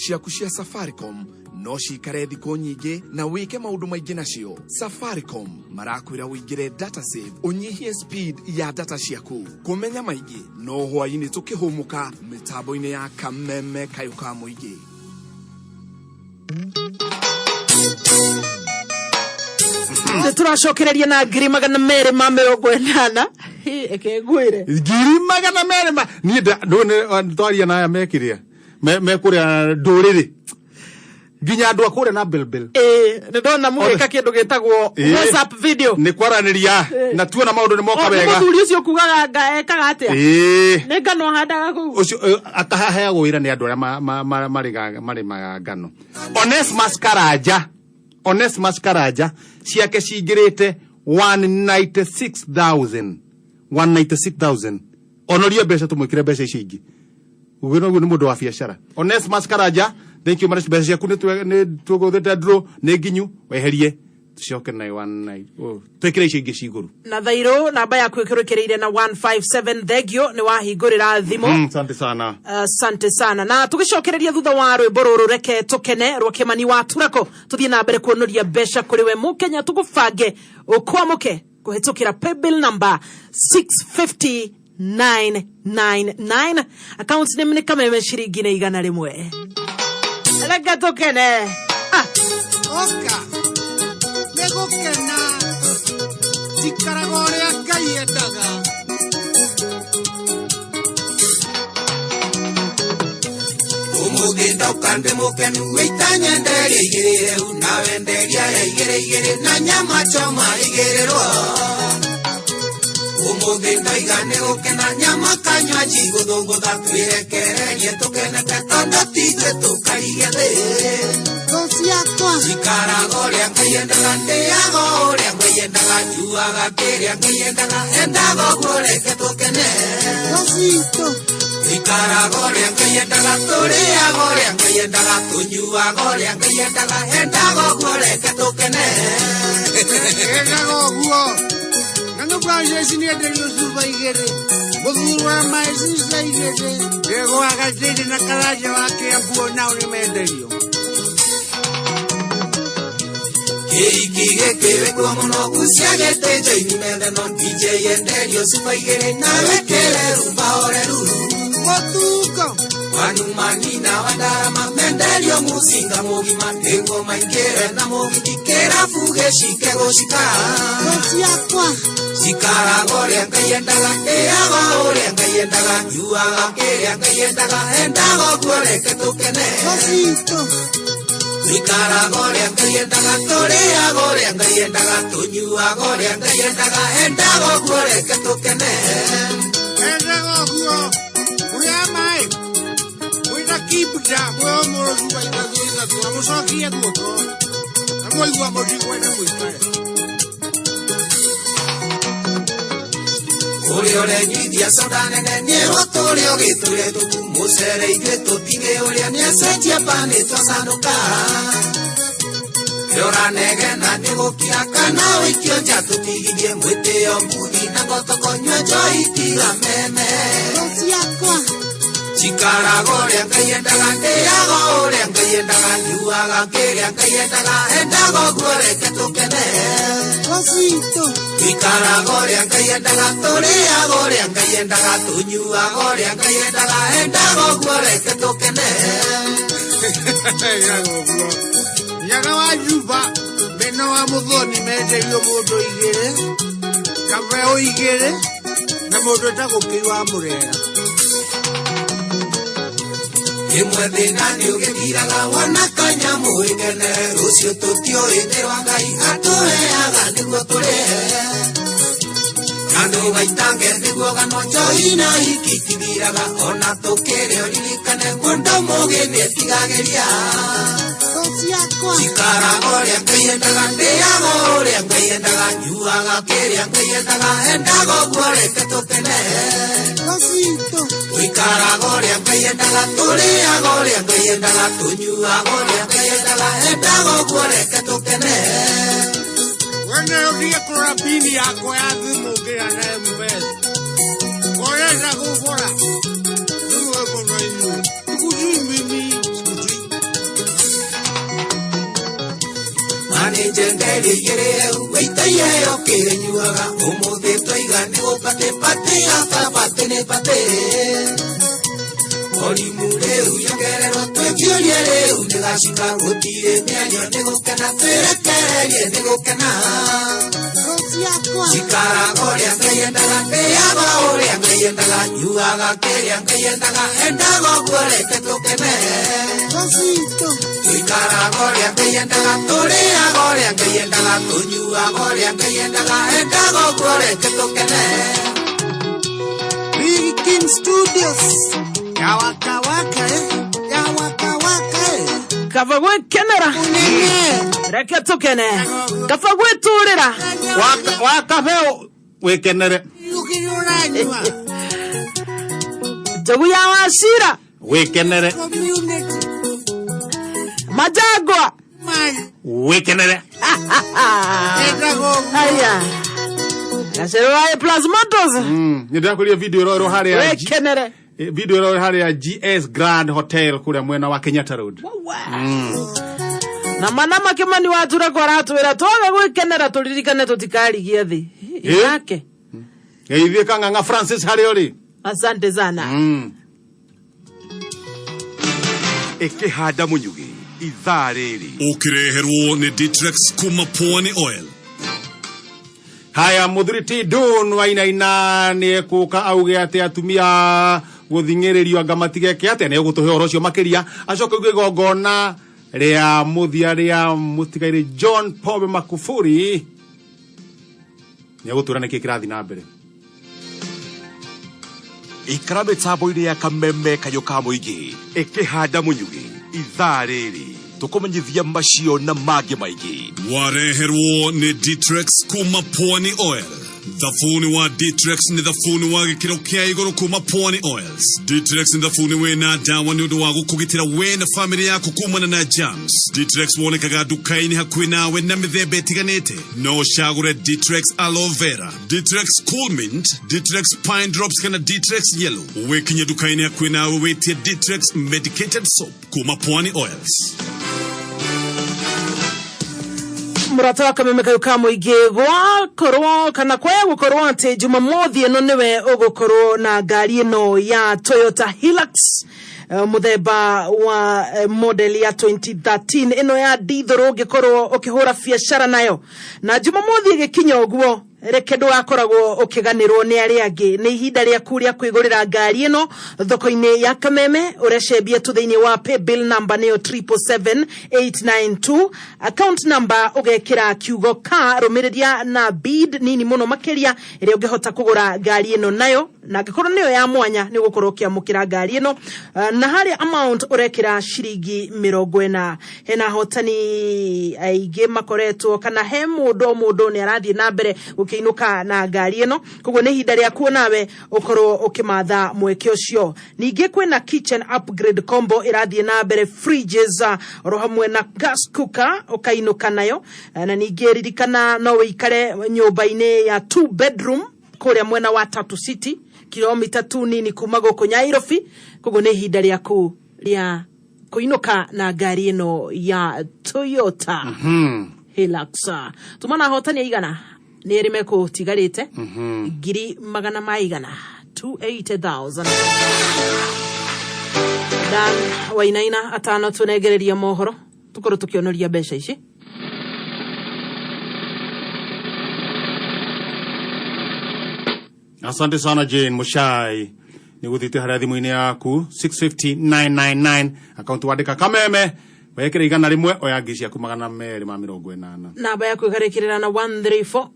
Ciaku cia Safaricom no cikare thikũ nyingĩ na wĩke maũndũ maingĩ nacio. Safaricom marakwĩra ũingĩre data save, ũnyihie speed ya data ciaku. Kũmenya maingĩ no hwaĩ-inĩ tũkĩhũmũka mĩtambo-inĩ ya Kameme kayũ ka mũingĩ. Nĩ tũracokereria na 280,000. Eke ngwĩre. 200,000 ma niĩ ndũ twaria na aya mekĩrĩa me kũrĩa ndũrĩrĩ nginya andũ a kũrĩa na belbel. Ĩĩ, nĩ ndona mũgĩka kĩndũ gĩtagwo WhatsApp video. Nĩ kwaranĩria na tuona maũndũ nĩ moka O, nĩ wega. Mũthuri ũcio kugaga nga ekaga atĩa? Ĩĩ. Nĩ ngano ahandaga kũu. Ũcio akaheagwo wĩra nĩ andũ arĩa marĩmaga ngano. Onesmus Karanja, Onesmus Karanja ciake cingĩrĩte 196,000, 196,000. Onorie mbeca tũmwĩkĩre mbeca icio ingĩ. Ũguo noguo nĩ mũndũ wa biacara. Onesmus Karanja, thank you much. Mbeca ciaku nĩ tũgũthĩte draw nĩ nginyu weherie tucoke na one nine, oh, twĩkĩre icio ingĩ cigũrũ. Na thairũ namba yaku ĩkĩrũkĩrĩire na 157. Thengio nĩ wahingũrĩra thimũ. Asante sana. Asante sana, na tũgĩcokereria thutha wa rwĩmbo rũrũ reke tũkene rwa Kĩmani wa Turako, tũthiĩ na mbere kuonoria mbeca kũrĩ we mũkenya, tũgũbange ũkwamũke kũhĩtũkĩra paybill number 650. 999 account name nĩ kameme ciringi nĩ 100. Reke tũkene. Oka nĩ gũkena njikaraga ũrĩa Ngai endaga. Umuthi ndoka ndĩ mũkenu wĩitanyenderia igĩrĩ rĩu nawe nderia ya igĩrĩ igĩrĩ na nyama choma igĩrĩrwo. Umuthi ndoiga nĩ gũkena nyama kanywaji gũthũngũtha twĩrekererie tũkenete tondũ ti ithuĩ tũkarigia thĩ. Njikaraga ũrĩa Ngai endaga, ndĩaga ũrĩa Ngai endaga, njuaga kĩrĩa Ngai endaga, endaga ũguo reke tũkene. Ikaraga ũrĩa Ngai endaga, tũrĩaga ũrĩa Ngai endaga, tũnyuaga ũrĩa Ngai endaga, endaga ũguo reke tũkene. Endaga ũguo na nĩ Francis nĩ enderio cuba igĩrĩ, mũthuri wa maicica igĩrĩ, ndego wa Gacĩrĩ na Karanja wa Kĩambu nao nĩ menderio. Kĩhiki gĩkĩ wĩkuo mũno gucia gĩtĩ njoini metheno DJ enderio cuba igĩrĩ na wĩkĩre rumba horeru. Mũtungo Wanumanina wandarama menderio mucinga mũgima nĩguo maingĩre na mũgithi kĩrabu gĩcike gũcika. Cikaraga ũrĩa Ngai endaga, ndĩaga ũrĩa Ngai endaga, nyuaga kĩrĩa Ngai endaga, endaga ũguo reke tũkene. Tũikaraga ũrĩa Ngai endaga, tũrĩaga ũrĩa Ngai endaga, tũnyuaga ũrĩa Ngai endaga, endaga ũguo reke tũkene. Endaga ũguo ũrĩa maĩ mwĩna kibda mwĩo mũrũ cuba ithatũ ithatũ amũcokie guoko na mwaigua mũtikwenda mũikare. Ũrĩa ũrenyuithia soda nene nĩerwo tũrĩa ũgĩtũre tũku mũcere ithuĩ tũtige ũrĩa nĩacenjia pani twacanũka. Ũranegena nĩgũkira kana ũikio nja tũtigithie mwĩtĩo mbuthi na ngotoko nyua njohi tiga meme. Njikaraga ũrĩa Ngai endaga, ndĩaga ũrĩa Ngai endaga, nyuaga kĩrĩa Ngai endaga, endaga ũguo reke tũkene. Tũikaraga ũrĩa Ngai endaga, tũrĩaga ũrĩa Ngai endaga, tũnyuaga ũrĩa Ngai endaga, endaga ũguo reke tũkene. Endaga ũguo nyaga wa Juba mena wa Mũthoni menderio mũndũ igĩrĩ, kabeo igĩrĩ na mũndũ etagwo Kĩi wa Mũrera. Ĩmwe thĩna nĩ ũgĩthiraga wona kanyamũ ĩkenere rũciũ tũtiũĩ thĩ wa Ngai atũheaga nĩguo tũrĩe. Na ndũgaitange nĩguo gano njohi na hiki itithiraga ona tũkĩrĩ ũririkane mũndũ mũgĩ nĩetigagĩria. Njikaraga ũrĩa Ngai endaga, ndĩaga ũrĩa Ngai endaga, nyuaga kĩrĩa Ngai endaga, endaga ũguo reke tũkene. Tũikaraga ũrĩa Ngai endaga, tũrĩaga ũrĩa Ngai endaga, tũnyuaga ũrĩa Ngai endaga, endaga ũguo reke tũkene. Wene ũthiĩ kũrora pini yakwa ya thimũ ngĩra na M-Pesa. Ũrenda kũgũra thimũ ĩ mũno inyuĩ. Sikujui mimi, sikujui. Manĩnjenderie igĩrĩ rĩu wĩitaiye yo kĩnyuaga ũmũthĩ twaiga nĩ gũbatĩ batĩ aba batĩ nĩ batĩ. Orimu rĩu yongererwo twĩkiũrie rĩu nĩgacika gũtirĩ mĩario nĩ gũkena twĩrekererie nĩ gũkena. Njikaraga ũrĩa Ngai endaga, ndĩaga ũrĩa Ngai endaga, nyuaga kĩrĩa Ngai endaga, endaga ũguo reke tũkene. Tũikaraga ũrĩa Ngai endaga, tũrĩaga ũrĩa Ngai endaga, tũnyuaga ũrĩa Ngai endaga, endaga ũguo reke tũkene. Big King Studios ya waka waka eh, ya waka waka eh. Kaba gwĩkenera reke tũkene kaba gwĩtũrĩra. Wakabeo wĩkenere. Ukiri ũranyua. Njogu ya Wacira wĩkenere. Community Majangwa man. Wĩkenere. Endaga ũguo. Aya gacero wa A Plus Motors. Nĩ ndĩrakũria video ĩrorwo harĩa wĩkenere. Video ĩrorwo harĩa GS Grand Hotel kũrĩa mwena wa Kenyatta Road. Na mana makĩmani watura ko aratwĩra twaga gwĩkenera tũririkane tũtikarigie thĩ yake. Geithie Kang'ang'a Francis harĩa ũrĩ. Asante sana. Ĩkĩhanda mũnyugĩ ithaa rĩrĩ. Ũkĩreherwo nĩ Ditrex kuma Pwani Oil. Haya, muthuri ti Dun Wainaina nĩ ekũka auge atĩ atumia gũthing'ĩrĩrio anga matigeke atĩa, nĩ egũtũhe ũhoro ũcio makĩria, acoke auge igongona rĩa mũthia rĩa mũtigairĩ John Pombe Magufuli, nĩ egũtwĩra nĩkĩ kĩrathiĩ na mbere. Ikara mĩtambo-inĩ ya Kameme kayũ ka mũingĩ ĩkĩhanda mũnyugĩ ithaa rĩrĩ tũkũmenyithia macio na mangĩ maingĩ. Wareherwo nĩ Ditrex kuma Pwani Oil. Thabuni wa Ditrex nĩ thabuni wa gĩkĩro kĩa igũrũ kuma Pwani Oils. Ditrex nĩ thabuni wĩna ndawa nĩ ũndũ wa gũkũgitĩra we na famĩlĩ yaku kumana na germs. Ditrex wonekaga nduka-inĩ hakuhĩ nawe na mĩthemba ĩtiganĩte. No ũcagũre Ditrex Aloe Vera, Ditrex Cool Mint, Ditrex Pine Drops kana Ditrex Yellow. Wĩkinye nduka-inĩ hakuhĩ nawe wĩtie Ditrex Medicated Soap kuma Pwani Oils. Mũrata wa Kameme kayũ ka mũingĩ, gwakorwo kana kwaya gũkorwo atĩ Jumamothi ĩno nĩwe ũgũkorwo na ngari ĩno ya Toyota Hilux, mũthemba wa model ya 2013 ĩno ya ndithũrũ, ũngĩkorwo ũkĩhũra biacara nayo na Jumamothi ĩgĩkinya ũguo, reke ndũgakoragwo ũkĩganĩrwo nĩ arĩa angĩ. Nĩ ihinda rĩaku rĩa kwĩgũrĩra ngari ĩno thoko-inĩ ya Kameme. Ũrecembia tu thĩinĩ wa paybill number nĩyo 777892, account number ũgekĩra kiugo ka rũmĩrĩria na bid nini mũno makĩria ĩrĩa ũngĩhota kũgũra ngari ĩno nayo, na angĩkorwo nĩyo ya mwanya nĩ ũgũkorwo ũkĩamũkĩra ngari ĩno. Na harĩa amount ũrekĩra ciringi 40. Hena ahotani aingĩ makoretwo kana he mũndũ o mũndũ nĩ arathiĩ na mbere gũkĩinũka na ngari ĩno, koguo nĩ ihinda rĩaku nawe ũkorwo ũkĩmatha mweke ũcio. Ningĩ kwĩna kitchen upgrade combo ĩrathiĩ na mbere, fridges oro hamwe na gas cooker ũkainũka nayo. Na ningĩ ririkana no wĩikare nyũmba-inĩ ya 2 bedroom kũrĩa mwena wa Tatu City, kilomita tu nini kuma gũkũ Nyairobi. Koguo nĩ ihinda rĩaku rĩa kũinũka na ngari ĩno ya Toyota Hilux. Tuma na ahotani aigana? Nĩ erĩ mekũtigarĩte, ngiri magana ma igana, 280,000. Dan Wainaina atano tũnengereria mohoro tũkorwo tũkĩonoria mbeca ici. Asante sana Jane Mushai. Nĩ gũthiĩte harĩa thimũ-inĩ yaku 650999 akaunti, wandĩka Kameme, wekĩra 100, oya ngiri ciaku 280. Namba yaku ĩkarĩkĩrĩra na 134.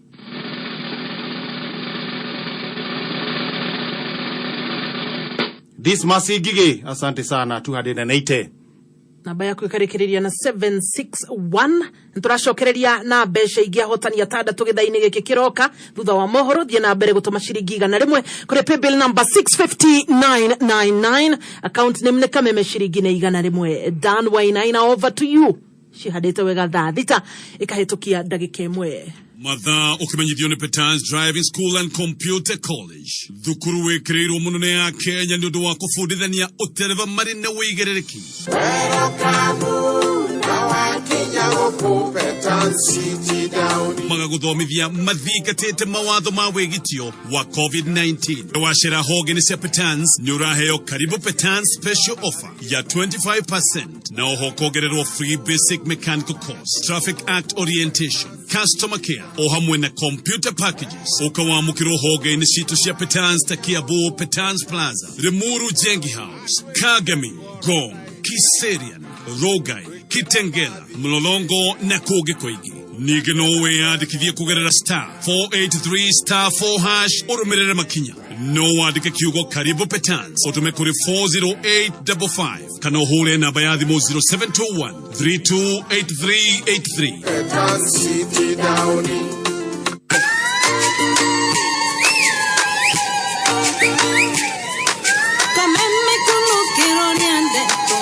Dismas Ngigĩ, asante sana, 280. Namba yaku ĩkarĩkĩrĩria na 761. Nĩtũracokereria na mbeca ingĩ, ahotani atandatũ gĩthaa-inĩ gĩkĩ kĩroka thutha wa mohoro. Thiĩ na mbere gũtũma ciringi 100 kũrĩ paybill number 650999, account name nĩ Kameme, ciringi nĩ 100. Dan Wainaina, over to you. Cihandĩte wega thaa 6 ĩkahĩtũkia ndagĩka 1. Mathaa ũkĩmenyithio nĩ Petans Driving School and Computer College, thukuru wĩkĩrĩirwo mũno nĩ ya Kenya nĩ ũndũ wa kũbundithania ũtereba marĩ na ũigĩrĩrĩki. Magagũthomithia mathingatĩte mawatho ma wĩgitio wa COVID-19. Wacera honge-inĩ cia Petans nĩ ũraheo Karibu Petans special offer ya 25% na oho kongererwo free basic mechanical course, traffic act orientation, customer care o hamwe na computer packages. Ũkawamũkĩrwo honge-inĩ citũ cia Petans ta Kiambu Petans Plaza, Limuru Jengi House, Kagemi, Ngong, Kiserian, Rongai, Kitengela, Mlolongo na kũngĩ kũingĩ. Ningĩ no wĩyandĩkithie kũgerera star 483 star 4 hash, ũrũmĩrĩre makinya. No wandĩke kiugo Karibu Petans ũtũme kũrĩ 40855 kana ũhũre namba ya thimũ 0721 328383. Petan City Down. Kameme kumukiro nĩendetwo.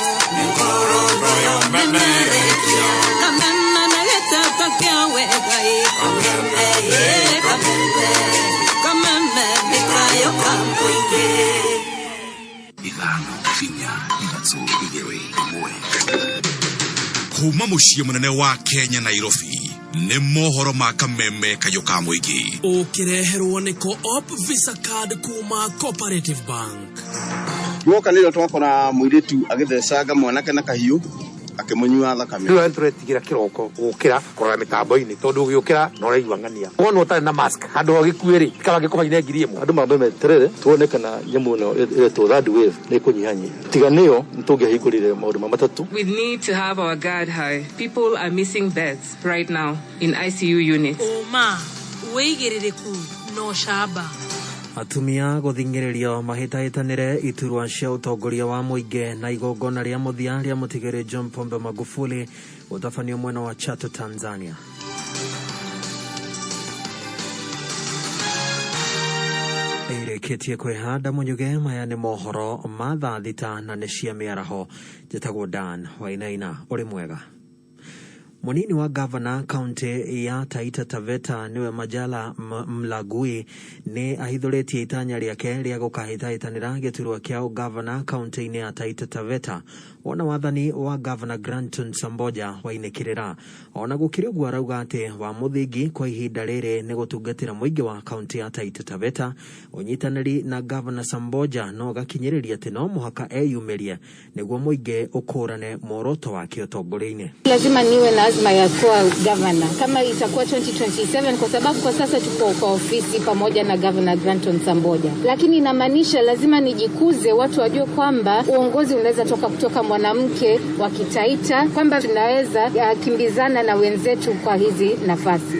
Kameme na gĩteto kĩa wega ĩ. Kameme ĩ, kameme. Kameme nĩ kayũ ka mũingĩ. 5 4 3 2 1. Kuma mũciĩ mũnene wa Kenya, Nairobi. Nĩ mohoro ma kameme kayũ ka mũingĩ. Ũkĩreherwo nĩ Co-op Visa Card kuma Cooperative Bank. Guoka nĩrĩo twakora mũirĩtu agĩthecanga mwanake na kahiũ akĩmũnyua thakame. Rĩu tũretigĩra kĩroko gũkĩra kũrora mĩtambo-inĩ tondũ ũgĩũkĩra na ũraigua ng'ania wona ũtarĩ na mask handũ ha ũgĩkue rĩ kaba ngĩkũbaine 1000. Andũ mambe meterere tuone kana nyamũ ĩno ĩretwo third wave nĩ ĩkũnyihanyihia. Tiga nĩyo nĩ tũngĩahingũrire maũndũ ma matatũ. We need to have our guard high. People are missing beds right now in ICU units. Ũma, wĩigĩrĩrĩku na ũcamba. Atumia gũthing'ĩrĩrio mahĩtahĩtanĩre iturwa cia ũtongoria wa mũingĩ na igongona rĩa mũthia rĩa mũtigĩrĩ John Pombe Magufuli gũtabanio mwena wa Chato, Tanzania. Ĩrĩkĩtie kwĩhanda mũnyuge maya nĩ mohoro ma thaa 6 na nĩ cia mĩaraho. Njĩtagwo Dan Wainaina, ũrĩ mwega. Munini wa gavana kaunti ya Taita Taveta niwe Majala Mlagui ni ahithũrĩtie itanya rĩake rĩa gũkahĩtahĩtanĩra gĩturwa kĩa ũgavana kaunti-inĩ ya Taita Taveta wona wathani wa gavana Granton Samboja wainĩkĩrĩra. Ona gũkĩrĩ ũguo arauga atĩ wa mũthingi kwa ihinda rĩrĩ nĩ gũtungatĩra mũingĩ wa kaunti ya Taita Taveta. Ũnyitanĩri na gavana Samboja no gakinyĩrĩria atĩ no mũhaka eyumĩrie nĩguo mũingĩ ũkũrane muoroto wake ũtongoria-inĩ. Lazima niwe na azma ya kuwa gavana kama itakuwa 2027, kwa sababu kwa sasa tuko kwa ofisi pamoja na Governor Granton Samboja, lakini inamaanisha lazima nijikuze, watu wajue kwamba uongozi unaweza toka kutoka mwanamke wa Kitaita, kwamba tunaweza kimbizana na wenzetu kwa hizi nafasi.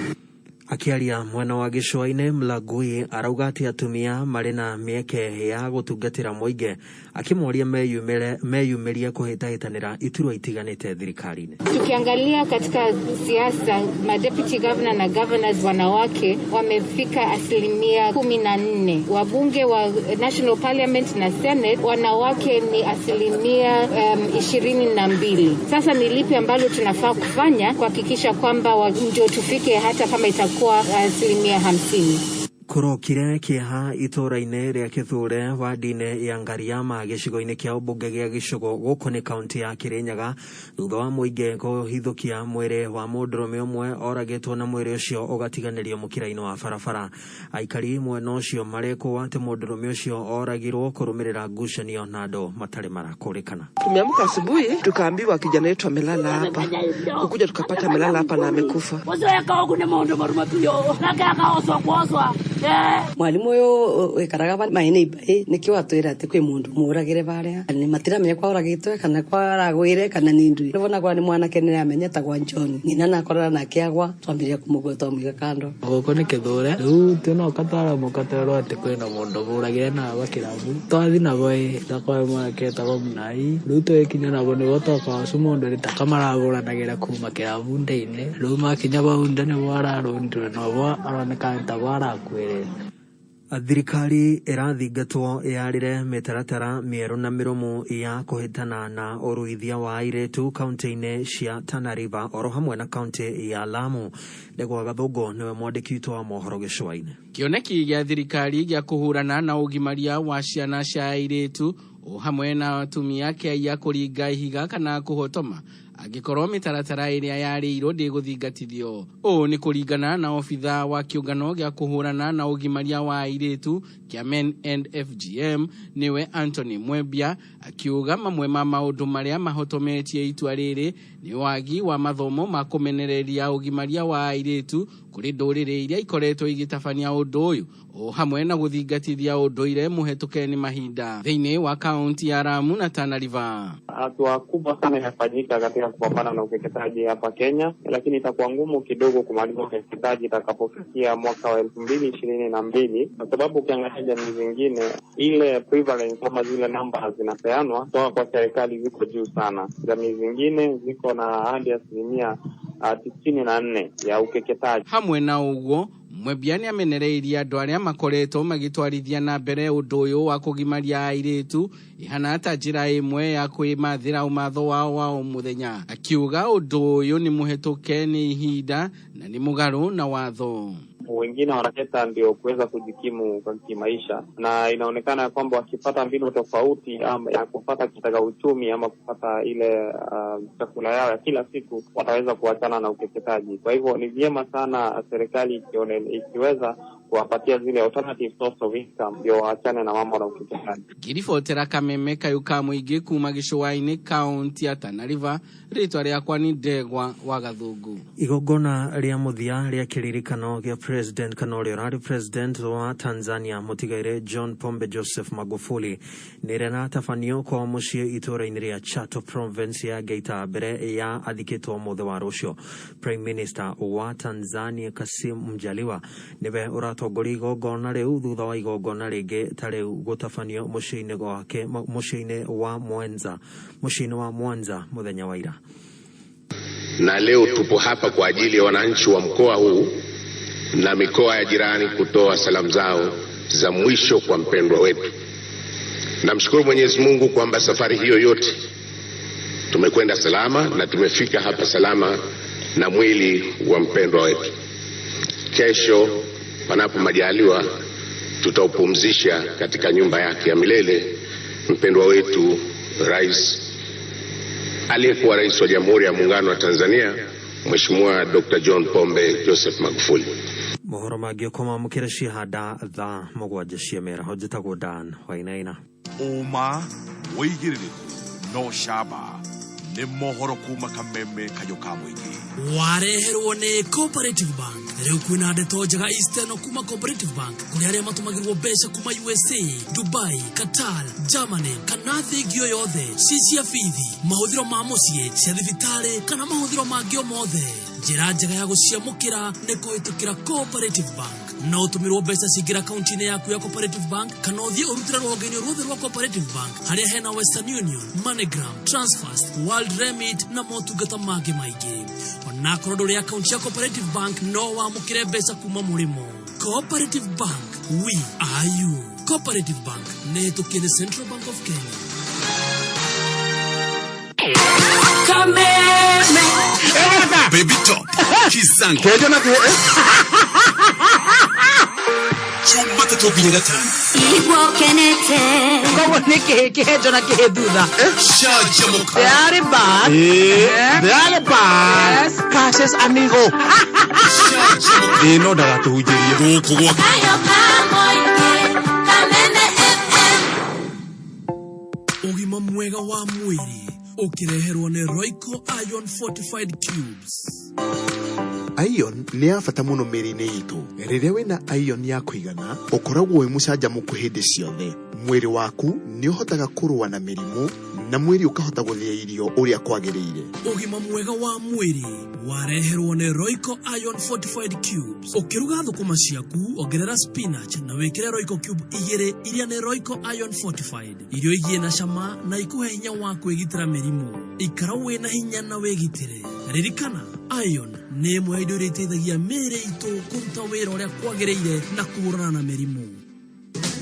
Akiaria mwena wa gĩcũa-inĩ Mlagui arauga atĩ atumia marĩ na mĩeke ya gũtungatĩra mũingĩ, akĩmoria meyumĩrie kũhĩtahĩtanĩra iturwa itiganĩte thirikari-inĩ. Tukiangalia katika siasa, ma deputy governor na governors wanawake wamefika 14%. Wabunge wa National Parliament na Senate wanawake ni 22%. Sasa ni lipi ambalo tunafaa kufanya kuhakikisha kwamba ndio tufike hata kama itakuwa 50%? Kũrokire kĩeha itũũra-inĩ rĩa Kĩthure wadi-inĩ ya Ngariama gĩcigo-inĩ kĩa ũmbunge gĩa Gĩcũgũ gũkũ nĩ kaunti ya Kĩrĩnyaga thutha wa mũingĩ kũhithũkia mwĩrĩ wa mũndũrũme ũmwe oragĩtwo na mwĩrĩ ũcio ũgatiganĩrio mũkĩra-inĩ wa barabara. Aikari mwena ũcio marekwo atĩ mũndũrũme ũcio oragirwo kũrũmĩrĩra ngucanio na andũ matarĩ marakũrĩkana. Tumeamka asubuhi tukaambiwa kijana wetu amelala hapa, kukuja tukapata amelala hapa na amekufa. Mwalimu uyu wikaraga maĩ nĩ imbaĩ nĩkĩo atwĩra atĩ kwĩ mũndũ mũragĩre barĩa nĩ matiramenya kwa ũragĩtwe kana kwa aragwĩre kana nĩ ndui nĩwona kwa nĩ mwanake nĩ aramenya etagwa John nyina nakorana nake agwa twambĩrĩria kũmũgua twamũiga kando. Gũkũ nĩ Kĩthure rĩu twĩna ũkatwara mũkatwerwo atĩ kwĩna mũndũ mũragĩre na agwa kĩrabu twathi nabo ĩ takwa mwanake etagwo Mũnai rĩu twĩkinya nabo nĩguo twakora ũcio mũndũ nĩ taka maragũranagĩra kuma kĩrabu ndĩ-inĩ rĩu makinya bau nda nĩguo ararũndirwe noguo aroneka nĩ tagwo arakuĩrĩre. Thirikari ĩrathingatwo yarĩre mĩtaratara mĩerũ na mĩrũmu ya kũhĩtana na ũruithia wa airĩtu kaunti-inĩ cia Tana River oro hamwe na kaunti ya Lamu. Ndegwa Gathũngũ nĩwe mwandĩki witũ wa mohoro gĩcũa-inĩ. Kĩoneki gĩa thirikari gĩa kũhũrana na ũgimaria wa ciana cia airĩtu o hamwe na atumia kĩaiya kũringa ihiga kana kũhotoma angĩkorwo mĩtaratara ĩrĩa yarĩirwo ndĩgũthingatithio. Ũũ nĩ kũringana na obitha wa kĩũngano gĩa kũhũrana na ũgimaria wa airĩtu kĩa Men and FGM nĩwe Anthony Mwembia akiuga mamwe ma maũndũ marĩa mahotometie itua rĩrĩ nĩ wagi wa mathomo ma kũmenereria ũgimaria wa airĩtu kũrĩ ndũrĩrĩ iria ikoretwo igĩtabania ũndũ ũyũ o hamwe na gũthingatithia ũndũire mũhetũke nĩ mahinda thĩinĩ wa kaunti ya Lamu na Tana River. Hatua kubwa sana imefanyika katika kupambana na ukeketaji hapa Kenya, lakini itakuwa ngumu kidogo kumaliza ukeketaji itakapofikia mwaka wa 2022, kwa sababu ukiangalia jamii zingine ile prevalence kama zile namba zinapeanwa kutoka kwa serikali ziko juu sana. Jamii zingine ziko na hadi 94% ya ukeketaji. Hamwe na ũguo Mwembia nĩ amenereirie andũ arĩa makoretwo magĩtwarithia na mbere ũndũ ũyũ wa kũgimaria airĩtu ihana ta njĩra ĩmwe ya kwĩmathĩra ũmatho wao wa o mũthenya, akiuga ũndũ ũyũ nĩ mũhetũke nĩ ihinda na nĩ mũgarũ na watho. Wengine wanaketa ndio kuweza kujikimu kwa kimaisha, na inaonekana ya kwamba wakipata mbinu tofauti ama ya kupata kitega uchumi ama kupata ile chakula yao ya kila siku, wataweza kuachana na ukeketaji. Kwa hivyo ni vyema sana serikali ikiweza kuwapatia zile alternative source of income ndio waachane na mambo na ukeketaji. Ngĩribotera kameme kayũ ka mũingĩ kuma gĩcũa-inĩ kaunti ya Tana River, rĩtwa rĩakwa nĩ Ndegwa wa Gathungu. Igongona rĩa mũthia rĩa kĩririkano gĩa president kana ũrĩa ũrarĩ president wa Tanzania mũtigaire John Pombe Joseph Magufuli nĩ rĩratabanio kwao mũciĩ itũũra-inĩ rĩa Chato province ya Geita mbere ya athikĩtwo mũthĩ wa rũciũ. Prime Minister wa Tanzania Kassim Majaliwa nĩwe ũratongoria igongona rĩu thutha wa igongona rĩngĩ ta rĩu gũtabanio mũciĩ-inĩ gwake mũciĩ-inĩ wa Mwanza mũciĩ-inĩ wa Mwanza mũthenya wa ira. Na leo tupo hapa kwa ajili ya wananchi wa mkoa huu na mikoa ya jirani kutoa salamu zao za mwisho kwa mpendwa wetu. Namshukuru Mwenyezi Mungu kwamba safari hiyo yote tumekwenda salama na tumefika hapa salama na mwili wa mpendwa wetu. Kesho panapo majaliwa tutaupumzisha katika nyumba yake ya milele mpendwa wetu rais aliyekuwa rais wa Jamhuri ya Muungano wa Tanzania, Mheshimiwa Dr. John Pombe Joseph Magufuli. Mohoro mangĩ ũkũmamũkĩra cihanda thaa 7 cia mĩaraho. Njĩtagwo Dan Wainaina. Ũma, wĩigĩrĩrĩku no camba nĩ mohoro kuma kameme kayũ ka mũingĩ. Wareherwo nĩ Cooperative Bank. Rĩu kwĩna ndeto njega Eastern kuma Cooperative Bank kũrĩ arĩa matũmagĩrwo mbeca kuma USA, Dubai, Qatar, Germany kana thĩ ĩngĩ o yothe, ci cia bithi, mahũthĩro ma mũciĩ, cia thibitarĩ kana mahũthĩro mangĩ o mothe. Njĩra njega ya gũciamũkĩra nĩ kũhĩtũkĩra Cooperative Bank. No ũtũmĩrwo mbeca cingĩra akaunti-inĩ yaku ya Cooperative Bank kana ũthiĩ ũrutĩre rũhonge-inĩ ruothe rwa Cooperative Bank harĩa hena Western Union, MoneyGram, Transfast, World Remit na motungata mangĩ maingĩ. Onakorwo ndũrĩ akaunti ya Cooperative Bank, no wamũkĩre mbeca kuma mũrĩmo. Cooperative Bank, we are you. Cooperative Bank nĩ hĩtũkie nĩ Central Bank of Kenya. Kameme. Baby Top Kizanga Kejo na kĩhe. Jumatatũ nginya Gatano. Igwokenete. Koguo nĩ kĩhĩ kĩhenjo na kĩhĩ thutha. Canjamũka. They are back. They are back. Yes. Cassius Amigo. Ĩ no ndagatũhunjĩrie gũkũ gwa Kayo ka mũingĩ. Kameme FM. Ũgima mwega wa mwĩrĩ ũkĩreherwo nĩ Royco Iron Fortified Cubes. Iron nĩ ya bata mũno mĩĩrĩ-inĩ itũ. Rĩrĩa wĩna iron ya kũigana, ũkoragwo wĩ mũcanjamũku hĩndĩ ciothe. Mwĩrĩ waku nĩ ũhotaga kũrũa na mĩrimũ na mwĩrĩ ũkahota gũthĩa irio ũrĩa kwagĩrĩire. Ũgima mwega wa mwĩrĩ wareherwo nĩ Royco Iron Fortified Cubes. Ũkĩruga thũkũma ciaku, ongerera spinach na wĩkĩre Royco Cube 2 iria nĩ Royco Iron Fortified. Irio igie na cama na ikuhe hinya wa kwĩgitĩra mĩrimũ. Ikara wĩna hinya na wĩgitĩre. Ririkana, iron nĩ ĩmwe ya indo iria iteithagia mĩĩrĩ itũ kũruta wĩra ũrĩa kwagĩrĩire na kũhũrana na mĩrimũ.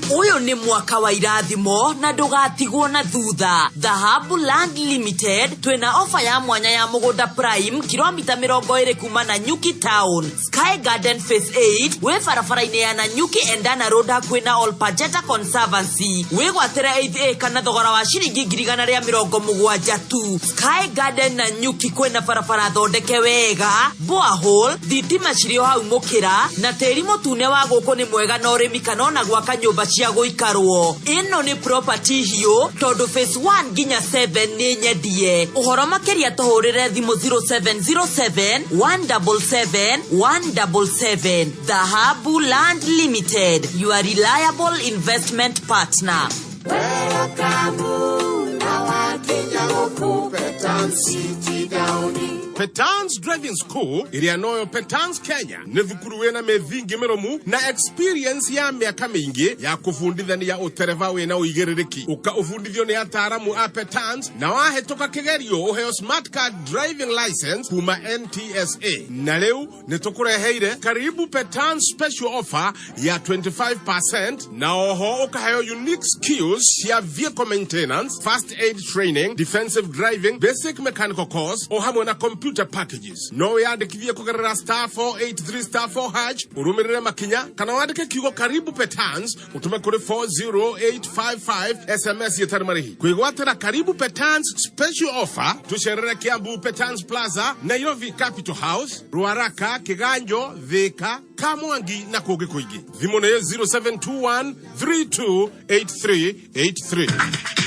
Ũyũ nĩ mwaka wa irathimo na ndũgatigwo na thutha. Dhahabu Land Limited twĩna ofa ya mwanya ya mũgũnda prime kilomita 20 kuma Nanyuki Town, Sky Garden Phase 8 wĩ barabara-inĩ ya Nanyuki Endana Road hakuhĩ na Olpajeta Conservancy. Wĩgwatĩre 8 acre na thogora wa ciringi 170,000 tu. Sky Garden Nanyuki kwĩna barabara thondeke wega, borehole, thitima cirĩ o hau mũkĩra na tĩri mũtune wa gũkũ nĩ mwega na ũrĩmi kana ona gwaka nyũmba cia gũikarwo. Ĩno nĩ property hiũ tondũ phase 1 nginya 7 nĩ nyendie. Ũhoro makĩria tũhũrĩre thimũ 0707 177 177. Dhahabu Land Limited, your reliable investment partner. Welcome na wakinya gũkũ Petan City Down. Petans Driving School ĩrĩa noyo Petans Kenya nĩ thukuru wĩna mĩthingi mĩrũmu na experience ya mĩaka mĩingĩ ya kũbundithania ũtereba wĩna ũigĩrĩrĩki. Ũka ũbundithio nĩ ataaramu a Petans na wahĩtũka kĩgerio ũheo smart card driving license kuma NTSA. Na rĩu nĩ tũkũreheire karibu Petans special offer ya 25% na oho ũkaheo unique skills cia vehicle maintenance, first aid training, defensive driving, basic mechanical course o hamwe na computer. computer packages. No wiyandikithie kugerera star 483 star 4 hash urumirire makinya kana wandike kiugo karibu Petans utume kuri 40855 SMS yetari marihi. Kwigwatira Karibu Petans special offer tucerere Kiambu Petans Plaza, Nairobi Capital House, Ruaraka, Kiganjo, Thika, Kamwangi na kũngĩ kũingĩ. Thimũ nĩ 0721 328383.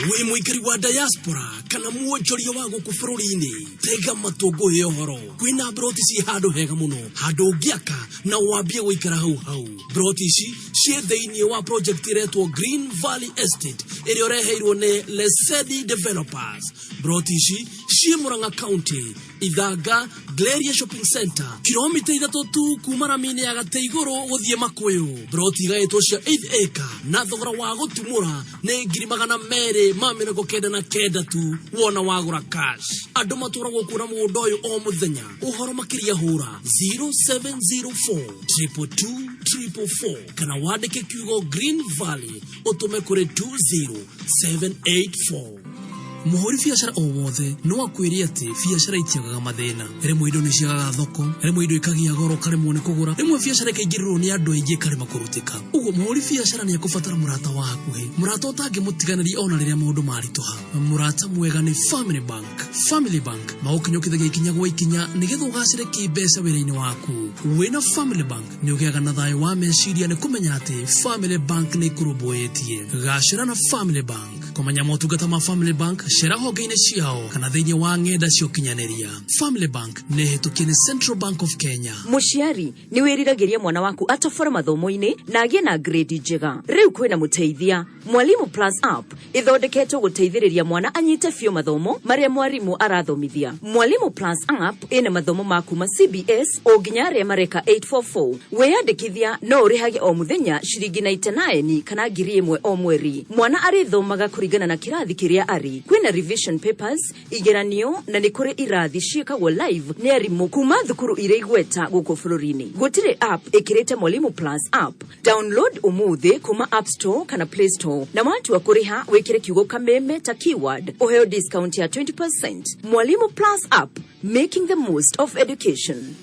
Wĩ mũikari wa diaspora kana muonjoria wa gũkũ bũrũri-inĩ, tega matũ ngũhe ũhoro. Kwĩna broti ciĩ handũ hega mũno, handũ ũngĩaka na wambie gũikara hau hau. Broti ici ciĩ thĩinĩ wa project ĩretwo Green Valley Estate ĩrĩa ũreheirwo nĩ Lesedi Developers. Broti ici ciĩ Murang'a County, Ithanga, Gleria Shopping Center, kilomita 3 tu kuma rami-inĩ ya gatĩ igũrũ gũthiĩ Makuyu. Broti igaĩtwo cia 8 acre na thogora wa gũtumũra nĩ 299,000 tu wona wagũra cash. Andũ matũragwo kuona mũgũnda ũyũ o mũthenya. Ũhoro makĩria hũra 0704 222 444 kana wandĩke kiugo Green Valley ũtũme kũrĩ 20784. Mũhũri biacara o wothe no akwĩre atĩ biacara itiagaga mathĩna. Rĩmwe indo nĩ ciagaga thoko, rĩmwe indo ikagĩa goro ũkaremwo nĩ kũgũra, rĩmwe biacara ĩkaingĩrĩrwo nĩ andũ aingĩ ĩkarema kũrutĩka. Ũguo mũhũri biacara nĩ ekũbatara mũrata wa hakuhĩ, mũrata ũtangĩmũtiganĩria ona rĩrĩa maũndũ maritũha. Mũrata mwega nĩ Family Bank. Family Bank magũkinyũkithagia ikinya gwa ikinya nĩgetha ũgacĩre kĩmbeca wĩra-inĩ waku. Wĩna Family Bank nĩ ũgĩaga na thayũ wa meciria nĩ kũmenya atĩ Family Bank nĩ ĩkũrũmbũyĩtie. Gacĩra na Family Bank. Kũmenya motungata ma Family Bank, cera honge-inĩ ciao kana thĩinĩ wa ng'enda cia ũkinyanĩria. Family Bank nĩ hĩtũkie nĩ Central Bank of Kenya. Mũciari, nĩ wĩriragĩria mwana waku atobore mathomo-inĩ na agĩe na grade njega. Rĩu kwĩna mũteithia. Mwalimu Plus app ĩthondeketwo gũteithĩrĩria mwana anyite biũ mathomo marĩa mwarimũ arathomithia. Mwalimu Plus app ĩna mathomo ma kuma CBS o nginya arĩa mareka 844. Wĩyandĩkithia no ũrĩhage o mũthenya ciringi 99 kana 1,000 o mweri. Mwana arĩthomaga kũringana na kĩrathi kĩrĩa arĩ. Kwĩna revision papers, igeranio na nĩ kũrĩ irathi ciĩkagwo live nĩ arimũ kuma thukuru irĩ igweta gũkũ bũrũri-inĩ. Gũtirĩ app ĩkĩrĩte Mwalimu Plus app. Download ũmũthĩ kuma App Store kana Play Store na watua kũrĩha wĩkĩre kiugo kameme ta keyword ũheo discount ya 20%. Mwalimu Plus app, making the most of education.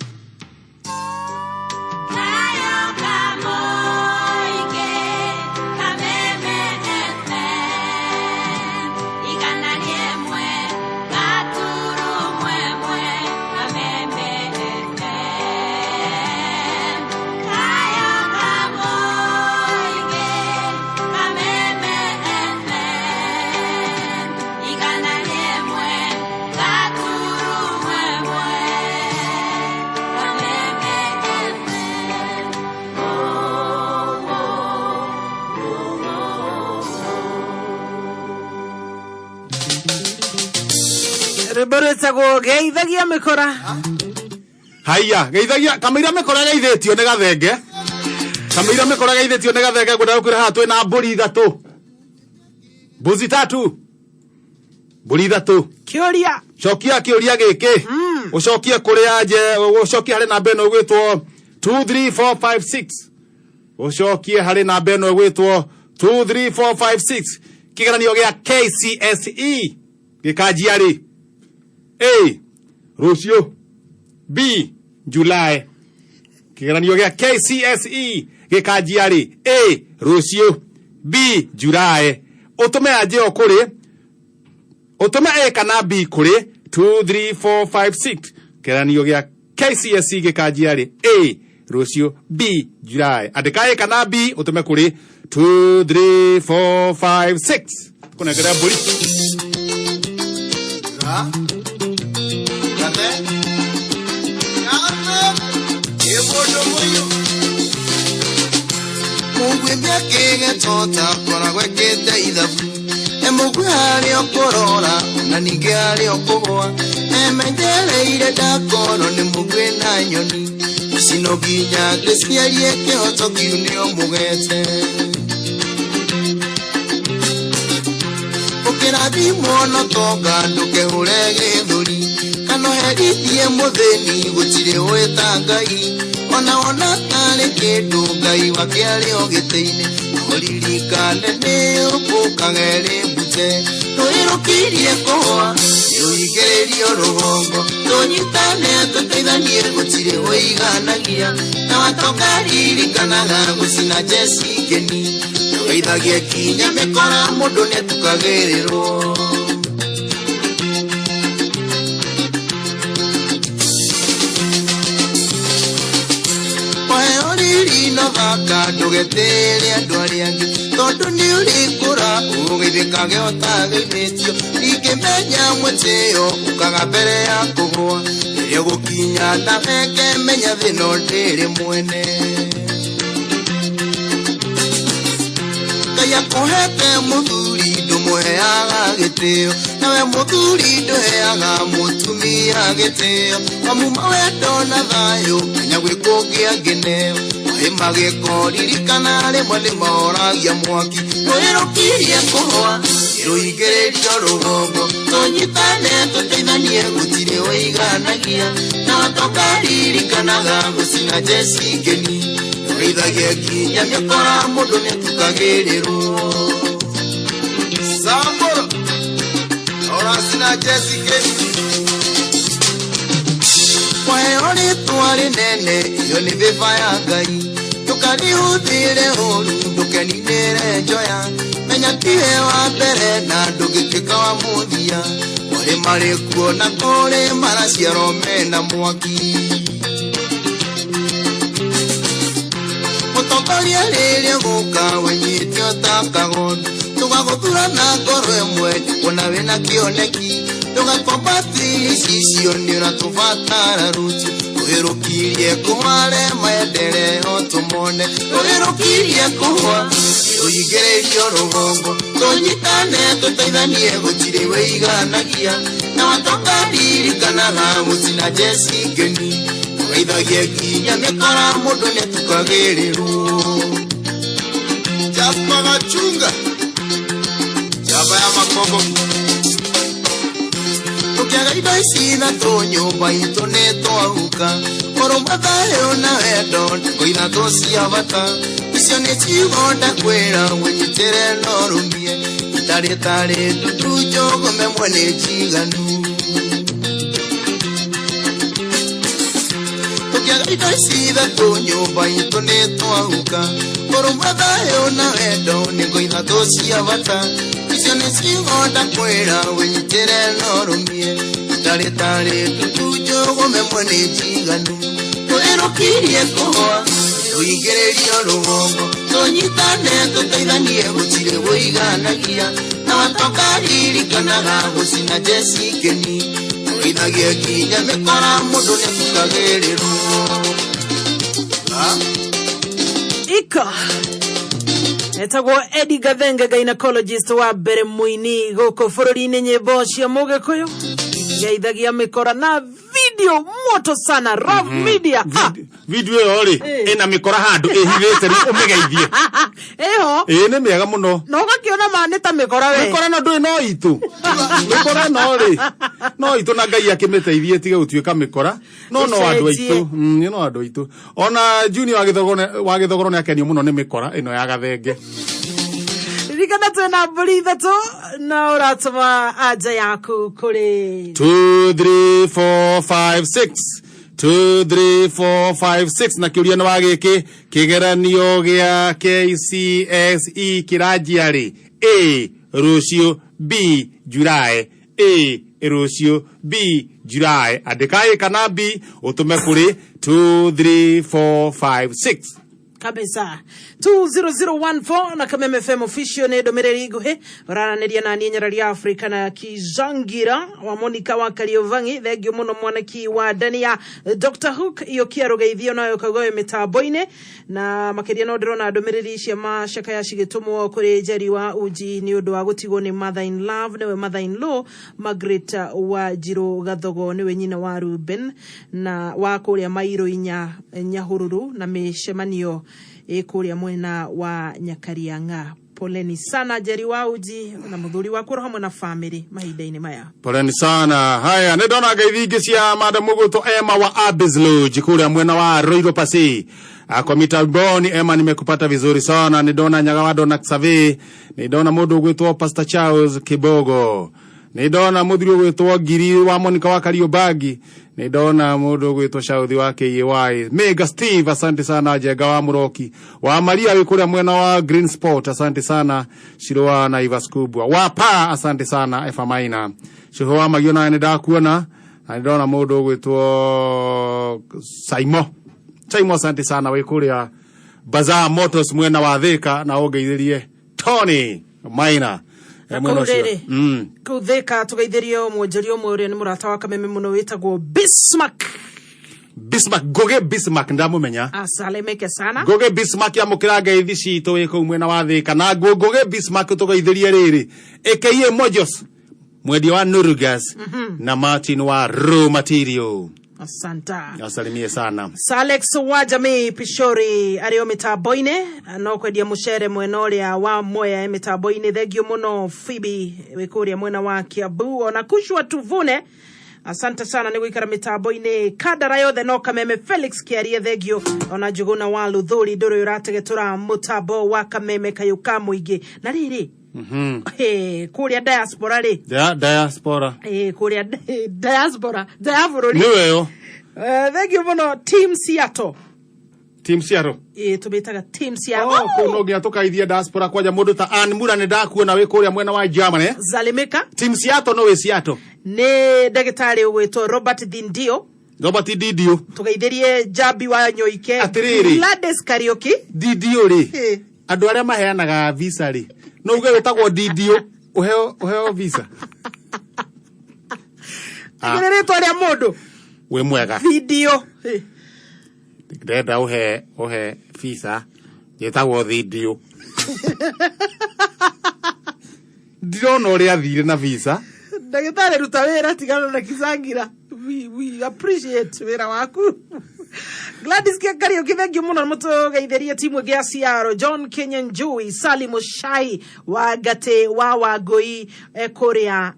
Rwĩmbo rwĩtagwo geithagia mĩkora. Haiya, geithagia kamũira mĩkora geithĩtio nĩ gathenge. Kamũira mĩkora geithĩtio nĩ gathenge, ngwenda gũkwĩra haha twĩna mbũri ithatũ. Mbuzi tatu. Mbũri ithatũ. Kĩũria. Cokia kĩũria gĩkĩ. Ũcokie kũrĩ anje, ũcokie harĩ namba ĩno ĩgwĩtwo 23456. Ũcokie harĩ namba ĩno ĩgwĩtwo 23456. Kĩgeranio gĩa KCSE gĩkanjia rĩ? A, rũciũ. B, July. Kĩgeranio gĩa KCSE gĩkanjia rĩ? A, rũciũ. B, July. Ũtũme anje o kũrĩ, ũtũme A kana B kũrĩ 23456. Kĩgeranio gĩa KCSE gĩkanjia rĩ? A, rũciũ. B, July. Andĩka A kana B ũtũme kũrĩ 23456. Kũnengera mbũri. Mũguĩ mĩakĩge tota koragwo ĩkĩte ithabu, emũguĩ harĩa ũkũrora na ningĩ harĩa ũkũgwa, emenyereire ndakorwo nĩ mũguĩ na nyoni ici no nginya ngĩciarie kĩhoto kĩu nĩ ũmũgete. Ũkĩrathimwo no tonga ndũkehũre gĩthũri, kana ũherithie mũthĩni gũtirĩ ũĩ ta Ngai, ona wona tarĩ kĩndũ Ngai wake arĩ o gĩtĩ-inĩ, ũririkane nĩ ũkũkage rĩ. wendete rũhĩrũkirie kũhũa rũhingĩrĩrio rũgongo tũnyitane tũteithanie gũtirĩ ũiganagia na watoka ririkanaga gũcina jeci ngeni tũgeithagie kinya mĩkora mũndũ nĩatukagĩrĩrwo. Waheo riri na thaka ndũgetĩre andũ arĩa angĩ tondũ nĩ ũrĩkũra ũgeithĩkage ũtageithĩtio ningĩ menya mwĩtĩo ũkaga mbere ya kũgũa rĩrĩa gũkinya na benge menya thĩna ndĩrĩ mwene. Ngai akũhete mũthuri ndũmũheaga gĩtĩo nawe mũthuri ndũheaga mũtumia gĩtĩo amu mawendo na thayũ menya gwĩ kũngĩ angĩneo maĩ magĩko ririkana rĩmwe nĩ mahoragia mwaki rũhĩrũkirie kũhũa rũhingĩrĩrio rũgongo tũnyitane tũteithanie gũtirĩ ũiganagia na watoka ririkanaga gũcina jeci ngeni tũgeithagie nginya mĩkora mũndũ nĩatukagĩrĩrwo. Samburu ũracina jeci ngeni waheo rĩtwa rĩnene iyo nĩ bĩba ya Ngai ndũkarĩhũthĩre ũru ndũkeninĩre njoya menya tiwe wa mbere na ndũngĩtuĩka wa mũthia kũrĩ marĩ kuo na kũrĩ maraciarwo mena mwaki. Mũtongoria rĩrĩa gũka wenyite ta kagondu tũgagũthura na ngoro ĩmwe kuona wĩna kĩoneki ndũgakwambatĩrie icicio nĩ ũratũbatara rũciũ rũhĩrũkirie kũhare maendeleo tũmone rũhĩrũkirie kũhũa rũhingĩrĩrio rũgongo tũnyitane tũteithanie gũtirĩ wĩiganagia na watoka ririkanaga gũcina jeci ngeni tũgeithagie nginya mĩkora mũndũ nĩatukagĩrĩrwo. Jasper Gachunga Jaba ya makongo tũkĩaga indo ici ithatũ nyũmba itũ nĩ twahuka ũrũmwe thayũ na wendo ngo ithatũ cia bata icio nĩ ciugo ndakwĩra wĩnyitĩre na ũrũmie itarĩ tarĩ ndutu njũgũme mwene njiganu. Tũkĩaga indo ici ithatũ nyũmba itũ nĩ twahuka ũrũmwe thayũ na wendo nĩ ngo ithatũ cia bata icio nĩ ciugo ndakwĩra wĩnyitĩre na ũrũmie itarĩ tarĩ ndutu njũgũme mwene njiganu rũhĩrũkirie kũhũa rũhingĩrĩrio rũgongo tũnyitane tũteithanie gũtirĩ ũiganagia na watoka ririkanaga gũcina jeci ngeni tũgeithagie nginya mĩkora mũndũ nĩatukagĩrĩrwo. Ika etagwo Eddie Gathenge gynecologist wa mbere mũini gũkũ bũrũri-inĩ nyĩmbo cia mũgĩkũyũ geithagia mĩkora na video moto sana Rock Media. Video ĩyo rĩ ĩna mĩkora handũ ĩhithĩte rĩu ũmĩgeithie ĩho ĩĩ nĩ mĩega mũno na ũgakĩona ma nĩ ta mĩkora we mĩkora no ndũĩ no itũ mĩkora no rĩ no itũ na Ngai akĩmĩteithie tige gũtuĩka mĩkora no no andũ aitũ no andũ aitũ ona Junior wa Gĩthogoro nĩ akenio mũno nĩ mĩkora ĩno ya Gathenge. Ririkana twĩna mbũri ithatũ na ũratũma anja yaku kũrĩ 2 3 4 5 6 2 3 4 5 6 na kĩũria nĩ wa gĩkĩ kĩgeranio gĩa KCSE kĩranjia rĩ A rũciũ B July A rũciũ B July andĩka A kana B ũtũme kũrĩ 2 3 4 5 6 kabisa 20014 na Kameme FM official nĩ ndũmĩrĩri nguhĩ ũraranĩria na niĩ nyarari ya Afrika na Kizangira wa Monica wa Kariovangi thengio mũno mwanaki wa Dania Dr Hook iokia rũgeithio nayo kauga wĩ mĩtambo-inĩ na makĩria no ndĩrona ndũmĩrĩri cia macakaya cigĩtũmwo kũrĩ Njeri wa Uji nĩ ũndũ wa gũtigwo nĩ mother in love nĩwe mother in law Margaret wa Njirũ Gathogo nĩwe nyina wa Ruben na wa kũrĩa Mairũ inya Nyahururu na mĩcemanio ĩ kũrĩa mwena wa Nyakariang'a. Poleni sana Njeri wa Uji na muthuri waku oro hamwe na family mahinda-inĩ maya. Poleni sana. Haya, nä ndona ngeithi ingä cia madam Mũgũtũ Emma wa Abyss Lodge kũrĩa mwena wa Roiro Pasi. Kwa mitamboni Emma, nimekupata vizuri sana. Nĩ ndona Nyaga wa Dona Xavi, nĩ ndona mũndũ ũgwĩtwo Pastor Charles Kibogo, nĩ ndona mũthuri ũgwĩtwo Ngiri wa Monica wa Kariobangi, nĩ ndona mũndũ ũgwĩtwo Shauthi wa KAY, Mega Steve, asante sana. Njenga wa Mũroki wa Maria wĩ kũrĩa mwena wa Green Sport, asante sana. Shiro wa Naivas Kubwa wa Pa, asante sana. Efa Maina Cuhu wa Magio, nawe nĩ ndakuona, na nĩ ndona mũndũ ũgwĩtwo Saimo Saimo, asante sana, wĩ kũrĩa Bazaar Motors mwena wa Thika, na ũngeithĩrie Tony Maina. Mwena Kũu ũcio. rĩrĩ. Kũu Thika tũgeithĩrio mwonjoria ũmwe ũrĩa nĩ mũrata wa Kameme mũno wĩtagwo Bismarck. Bismarck Ngugi Bismarck, ndamũmenya. Asalimike sana. Ngugi Bismarck, amũkĩra ngeithi citũ wĩ kũu mwena wa Thika, na Ngugi Bismarck tũgeithĩrie rĩrĩ aka Mojos mwendia wa Nurugas na Martin wa Raw Material. Asanta. Asalimie sana. Salex wa jamii Pishori arĩ o mĩtambo-inĩ no kwendia mũcere mwena ũrĩa wa Mwea e mĩtambo-inĩ. Thengio mũno Phoebe wĩ kũrĩa mwena wa Kiambu, ona Kushwa Tuvune, asante sana nĩ gũikara mĩtambo-inĩ. Kandara yothe no Kameme. Felix Kĩarie, thengio, ona Njũgũna wa Luthuri ndũrĩ ũrategetũra mũtambo wa Kameme kayũ ka mũingĩ. Na rĩrĩ, kũrĩa diaspora rĩ, Diaspora. Kũrĩa diaspora nja ya bũrũri. Nĩweyo. Thengio mũno Team Seattle. Team Seattle. Tũmĩtaga Team Seattle. Oh, kũu no nginya tũkaithie diaspora kwanja mũndũ ta Ann Mura, nĩ ndakuona wĩ kũrĩa mwena wa Germany. Zalimika. Team Seattle no wĩ Seattle. Nĩ ndagĩtarĩ ũgwĩtwo Robert Thindio. Robert Didio. Tũgeithĩrie Jambi wa Nyoike. Atĩrĩrĩ. Gladys Kariuki. Didio rĩ, andũ arĩa maheanaga visa rĩ, no uge wĩtagwo Didio ũheo visa. Ah. Nĩ rĩtwa rĩa mũndũ. Wĩ mwega. Video. Ndĩrenda ũhe visa, njĩtagwo Didio. Ndirona ũrĩa athire na visa. Ndagĩtarĩ, ruta wĩra, tigana na Kisangira. We appreciate wĩra waku. Gladys Kariuki, thank you mũno. Mũtũgeithĩrie timu ĩngĩ ya Ciaro, John Kenyanjui, Sally Mushai wa Gatĩ wa Wangũi, kũrĩa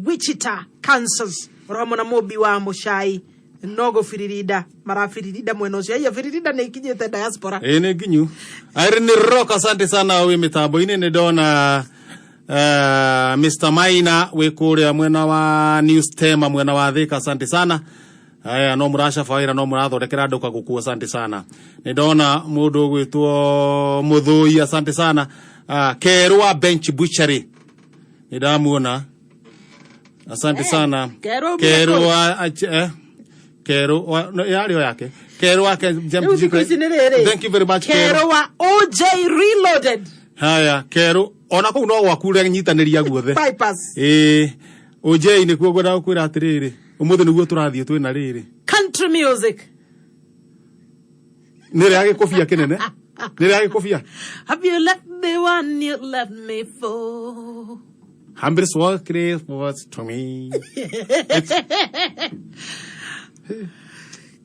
Wichita, Kansas, oro hamwe na Mũmbi wa Mushai no gũbiririnda marabiririnda mwena ũcio. Aiya, biririnda nĩ ikinyĩte diaspora. Ĩ, nĩ nginyu. Irene Rock, asante sana, wĩ mĩtambo-inĩ. Nĩ ndona Mr Maina wĩ kũrĩa mwena wa News Tema mwena wa Thika, asante sana. Aya, no mũracaba wĩra, no mũrathondekera andũ kagũkũ, asante sana. Nĩ ndona mũndũ ũgwĩtwo Mũthũi, asante sana. Kerũ wa Bench Butchery nĩ ndamuona, asante sana. Kerũ. Kerũ wa Kerũ wa no, yarĩ o yake Kerũ wa Rĩu thikũ ici nĩ rĩrĩ. Thank you very much, Kerũ. Kerũ wa OJ Reloaded. Haya, Kerũ, ona kũu no gwaku ũrĩa nyitanĩria guothe. Bypass. Ĩĩ, OJ nĩkuo ngwenda gũkwĩra atĩrĩrĩ, ũmũthĩ nĩguo tũrathiĩ twĩna rĩrĩ. Country music. Nĩ rĩa gĩkũbia kĩnene, nĩ rĩa gĩkũbia. Have you left the one you left me for? Humbly work was to me.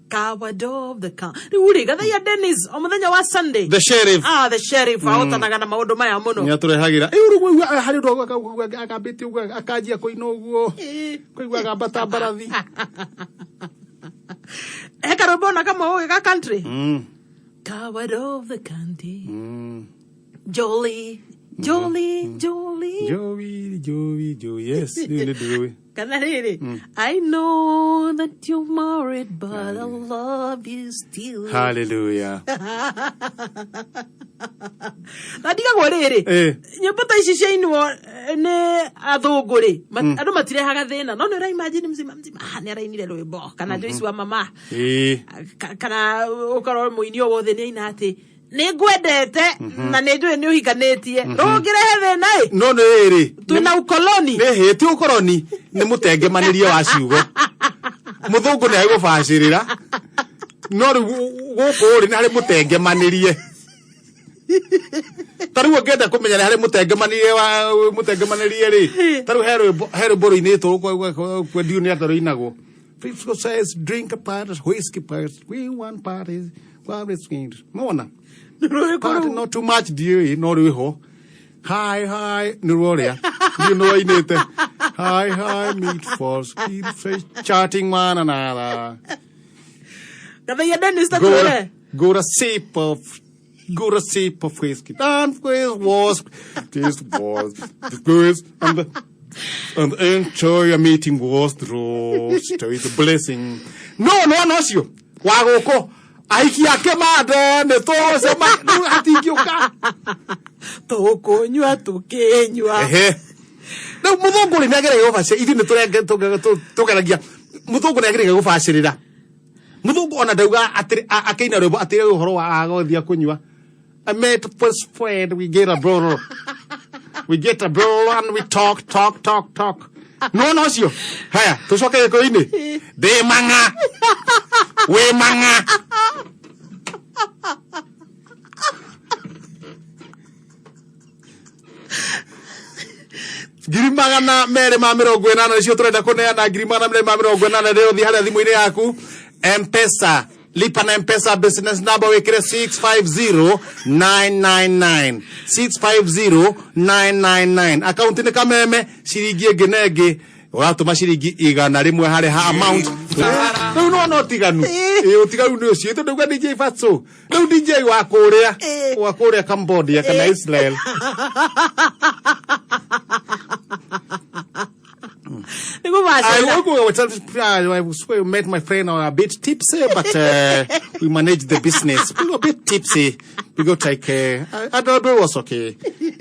Coward of the car. Rĩu rĩ, Gathaiya Dennis o mũthenya wa Sunday. The Sheriff. Ah, the Sheriff ahotanaga na maũndũ maya mũno. Nĩ atũrehagĩra. Ĩ, rĩu ũguo harĩ ũndũ akambĩtie ũguo akanjia kũina ũguo kũigua agambata mbarathi. He karwĩmbo ona kamwe ũĩ ga country. Coward of the county. Jolie, Jolie, Jolie. Joey, Joey, Joey, yes, rĩu nĩ ndĩũĩ. Kana rĩrĩ, I know that you're married, but I love you still. Hallelujah. Na ndigagwo rĩrĩ, nyĩmbo ta ici ciainwo nĩ athũngũ rĩ, andũ matirehaga thĩna, no nĩ ũraimagine mzima mzima, ah, nĩ arainire rwĩmbo kana Joyce wa mama, kana ũkorwo mũini o wothe nĩ aina atĩ nĩ ngwendete na nĩ njũĩ nĩ ũhikanĩtie, rũngĩrehe thĩna ĩ. No nĩ rĩrĩ, twĩna ukoloni. Nĩ hĩ ti ũkoroni, nĩ mũtengemanĩrie wa ciugo. Mũthũngũ nĩ agũbacĩrĩra, no rĩu gũkũ rĩ, nĩ harĩ mũtengemanĩrie. Ta rĩu ũngĩenda kũmenya nĩ harĩ mũtengemanĩrie wa mũtengemanĩrie rĩ, ta rĩu he rwĩmbo rũinĩtwo kwendio nĩ atĩa rũinagwo. Frisco says drink a party, whiskey party, we want parties, party. Mona. Party not too much, ndiũĩ, no rwĩho. Hi hi nä rwo rä a ndiå nä wainä te hi hi meet for keep face chatting one another. Gathaia Dennis tatwĩre. Go to sip of go to sip of whiskey. And with was this was the good and the and enjoy a meeting was through to the blessing. No no no cio wa gũkũ ahiki ake mande nĩ tũgũcema rĩu hatingĩũka. Tũkũnyua tũkĩnyua. Ehe. Rĩu mũthũngũ rĩ nĩageragia gũbacĩrĩra ithuĩ nĩ tũgeragia mũthũngũ nĩageragia gũbacĩrĩra mũthũngũ ona ndauga atĩrĩ akĩina rwĩmbo atĩrĩ ũhoro wa gũthiĩ kũnyua. I met a first friend, we get a bottle. We get a bottle and we talk, talk, talk, talk. No, no, cio. Haya, tucoke gĩkũyũ-inĩ. Ndĩ mang'a. Wĩ mang'a. 280,000 nĩcio tũrenda kũneana 280,000 rĩo thiĩ harĩa thimũ-inĩ yaku Mpesa lipa na Mpesa business number wĩkĩre 650999 650999 akaunti nĩ kameme ciringi ĩngĩ na ĩngĩ ũratũma ciringi 100 harĩ ha amount rĩu no no tiganu ĩ ũtiganu nĩ ũcio tondũ uga DJ Fatso rĩu DJ wa kũrĩa wa kũrĩa Cambodia kana Israel. Nĩ gũbacĩrĩra. I met my friend a bit tipsy, but we managed the business. We were a bit tipsy. We got like, I don't know, it was okay.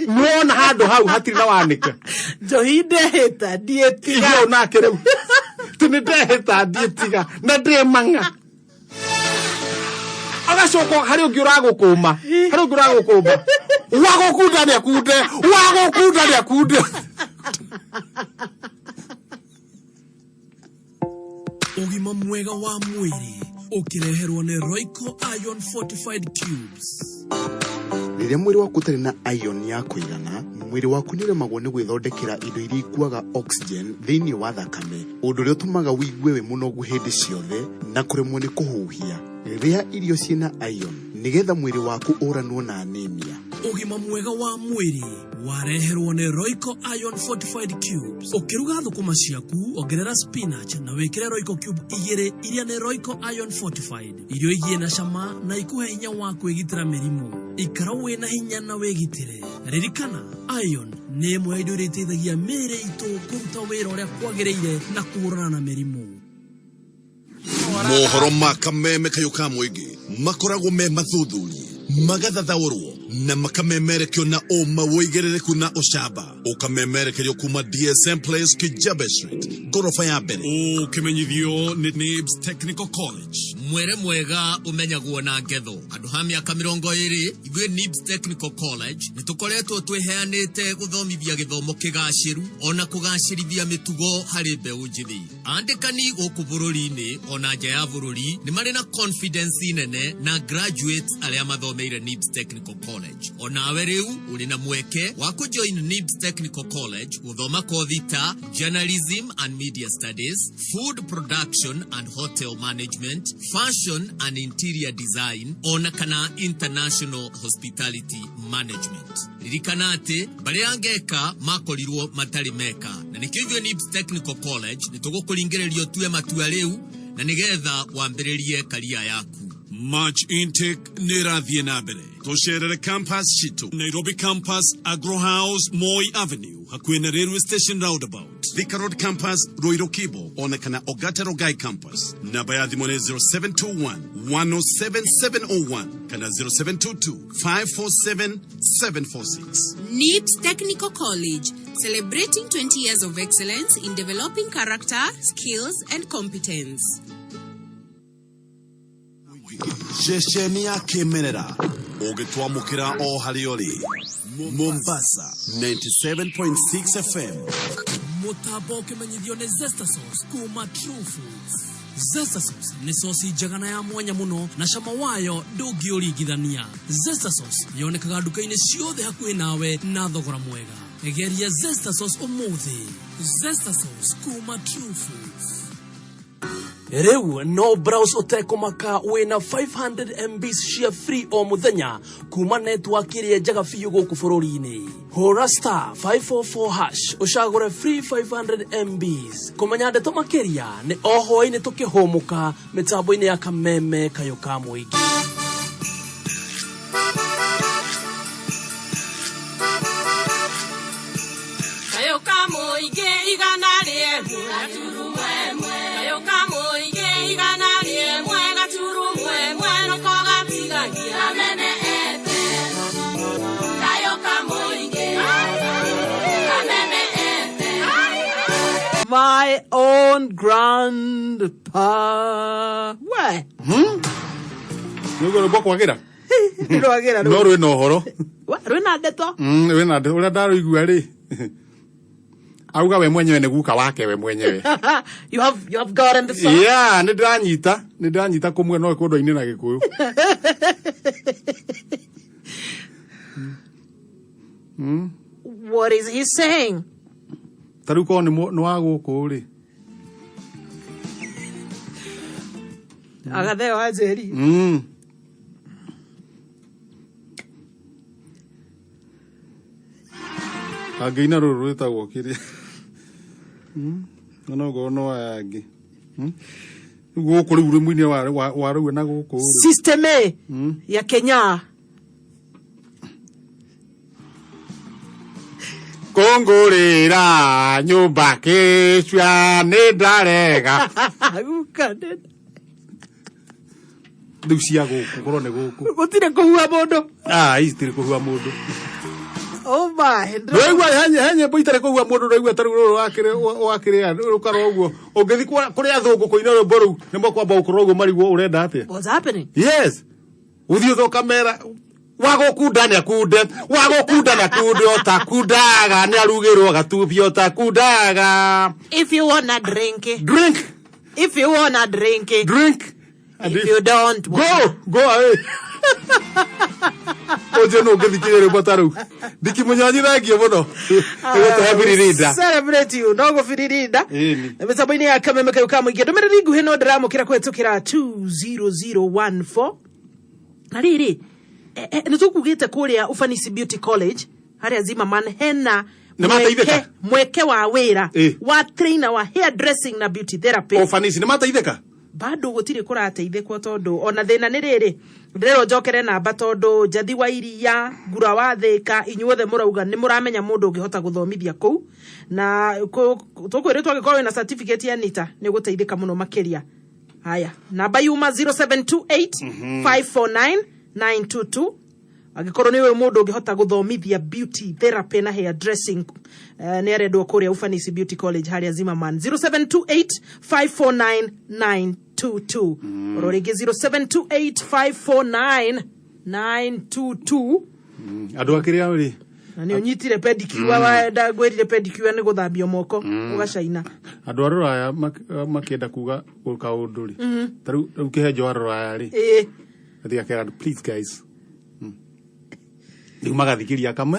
Nona handå hau hatirĩ na wanĩka. Njohi ndehĩta ndiĩtiga. Igua nake rĩu. Tĩ nĩ ndehĩta ndiĩtiga na ndĩ mang'a. Agacoka harĩ ũngĩ ũragũkũma. Harĩ ũngĩ ũragũkũma. Wagũkunda nĩ akunde. Wagũkunda nĩ akunde. Ũgima mwega wa mwĩrĩ ũkĩreherwo nĩ Royco Iron Fortified Cubes. Rĩrĩa mwĩrĩ waku ũtarĩ na iron ya kũigana, mwĩrĩ waku nĩ ũremagwo nĩ gwĩthondekera indo iria ikuaga oxygen thĩinĩ wa thakame, ũndũ ũrĩa ũtũmaga ũigue wĩ mũnogu hĩndĩ ciothe na kũremwo nĩ kũhuhia. Rĩa irio ciĩna iron nĩgetha mwĩrĩ waku ũranwo na anemia. Ũgima mwega wa mwĩrĩ wareherwo nĩ Royco Iron Fortified Cubes. Ũkĩruga thũkũma ciaku, ongerera spinach na wĩkĩre Royco Cube igĩrĩ iria nĩ Royco Iron Fortified. Irio igie na cama na ikuhe hinya wa kwĩgitĩra mĩrimũ. Ikara wĩna hinya na wĩgitĩre. Ririkana, iron nĩ ĩmwe ya indo iria iteithagia mĩĩrĩ itũ kũruta wĩra ũrĩa kwagĩrĩire na kũhũrana na mĩrimũ. Mohoro ma kameme kayũ ka mũingĩ makoragwo me mathuthurie magathathaũrwo na makamemerekio na ũma wĩigĩrĩrĩku na ũcamba ũkamemerekerio kuma DSM Place Kijabe Street ngoroba ya mbere ũkĩmenyithio nĩ NIBS Technical College. Mwere mwega ũmenyagwo na ngetho andũ ha mĩaka 20 ithuĩ NIBS Technical College nĩ tũkoretwo twĩheanĩte gũthomithia gĩthomo kĩgacĩru ona kũgacĩrithia mĩtugo harĩ mbeũ njĩthĩ andĩkani gũkũ bũrũri-inĩ ona nja ya bũrũri nĩ marĩ na confidence nene na graduates arĩa mathomeire NIBS Technical College onawe rĩu ũrĩ na mweke wa kũjoin NIBS Technical College gũthoma kothi ta journalism and media studies, food production and hotel management, fashion and interior design ona kana international hospitality management. Ririkana atĩ mbarĩ ya ngeka makorirwo matarĩ meka na nĩkĩo ithuĩ NIBS Technical College nĩ tũgũkũringĩrĩria ũtue matua rĩu na nĩgetha wambĩrĩrie karia yaku. March intake nĩ ĩrathiĩ na mbere tũcerere campus citũ Nairobi campus Agro House Moi Avenue hakuhĩ na railway station roundabout Thika Road campus Ruiru Kibo ona kana Ogata Rongai campus namba ya thimũ nĩ 0721 107 701 kana 0722 547 746. NIBS Technical College, celebrating 20 years of excellence in developing character, skills, and competence. Ceceni ya kĩmerera ũngĩtwamũkĩra o harĩa ũrĩ Mombasa 97.6 FM. Mũtambo ũkĩmenyithio nĩ Zesta Sauce kuma True Foods. Zesta Sauce nĩ sosi njega na ya mwanya mũno na cama wayo ndũngĩũringithania. Zesta Sauce yonekaga nduka-inĩ ciothe hakuhĩ nawe na thogora mwega. Geria Zesta Sauce ũmũthĩ. Zesta Sauce kuma True Foods. Rĩu no browse ũtekũmaka wĩna 500 MBs cia free o mũthenya kuma network ĩrĩa njega biũ gũkũ bũrũri-inĩ. Hũra star 544 hash ũcagũre free 500 MBs. Kũmenya ndeto makĩria nĩ o hwaĩ-inĩ tũkĩhũmũka mĩtambo-inĩ ya Kameme Kayũ ka Mũingĩ. Kayũ ka mũingĩ igana rĩmwe gaturumo ĩmwe. Kayũ ka mũingĩ igana rĩmwe gaturumo ĩmwe nĩko gatigagia. Kameme FM. Kayũ ka mũingĩ. Kameme FM. My own grandpa. We. Nĩguo rwĩmbo kwagĩra Rwagĩra no rwĩna ũhoro. We, rwĩna ndeto. Rwĩna ndeto ũrĩa ndarũigua rĩ, auga we mwenyewe nĩ guka wake we mwenyewe. You have gotten the song. Yeah, nĩ ndĩranyita kũmwe no kũndũ-inĩ na Gĩkũyũ. What is he saying? Ta rĩu korwo nĩ wa gũkũ rĩ. Agatheo wa Njeri. Angĩina rũrũ rwĩtagwo kĩrĩa. No ngorwo no aya angĩ. Rĩu gũkũ rĩu rĩmũinĩ wa rũu na gũkũ rĩ. System A ya Kenya. Kũngũrĩra nyũmba kĩcua nĩ ndarega. Guka nĩ- Rĩu cia gũkũ korwo nĩ gũkũ. Gũtirĩ kũhua mũndũ. Ah, ici itirĩ kũhua mũndũ. Oh my. Ndũraigua he nyĩmbo itarĩ kũhua mũndũ, ndũraigua ta rĩu rũrũ wakĩrĩa rũkarwo ũguo ũngĩthiĩ kũrĩ athũngũ kũina rwĩmbo rũu nĩ makwamba gũkorwo ũguo marigwo ũrenda atĩa. What's happening? Yes, ũthiĩ ũkamera wagũkunda nĩ akunde, wagũkunda nĩ akunde, ũtakundaga nĩ arugĩrwo gatubia ũtakundaga. If you wanna drink. Drink. If you wanna drink. Drink. If you don't go go away. Ũcio nũ ũngĩthikĩrĩria rwĩmbo ta rũu? Ndikimũnyonyi, thank you mũno ĩgũtũhe biririnda. Celebrate you no gũbiririnda. Ĩni. Mĩtambo-inĩ ya Kameme Kayũ ka Mũingĩ, ndũmĩrĩri nguhĩ no ndĩramũkĩra kũhetũkĩra 20014. Na rĩrĩ, nĩ tũkugĩte kũrĩa Ufanisi Beauty College harĩa Zimmerman hena Nĩ mateithĩka? mweke wa wĩra wa trainer wa hair dressing na beauty therapy. Ũfanisi nĩ mateithĩka? Bado gũtirĩ kũrateithĩkwo tondũ ona thĩna nĩ rĩrĩ, ndĩrerwo njokere namba tondũ Njathi wa Iria, Ngura wa Thĩka, inyuothe mũrauga nĩ mũramenya mũndũ ũngĩhota gũthomithia kũu na tũkwĩrĩtwo angĩkorwo wĩna certificate ya NITA nĩ ũgũteithĩka mũno makĩria. Haya, namba yuma 0728 549 922. Angĩkorwo nĩ ũyũ mũndũ ũngĩhota gũthomithia beauty therapy na hair dressing, nĩ arendwo kũrĩa Ufanisi Beauty College harĩa Zimmerman, 0728 549 922. Oro rĩngĩ 0728 549 922. Andũ akĩrĩa rĩ. Na nĩ ũnyitire pedicure. Wenda ngwĩrire pedicure nĩ gũthambio moko ũgacaina. Andũ a rũraya makĩenda kuga kaũndũ rĩ, ta rĩu kĩhenjo wa rũraya rĩ, athiĩ akera andũ, "Please guys." Rĩu magathikĩria akame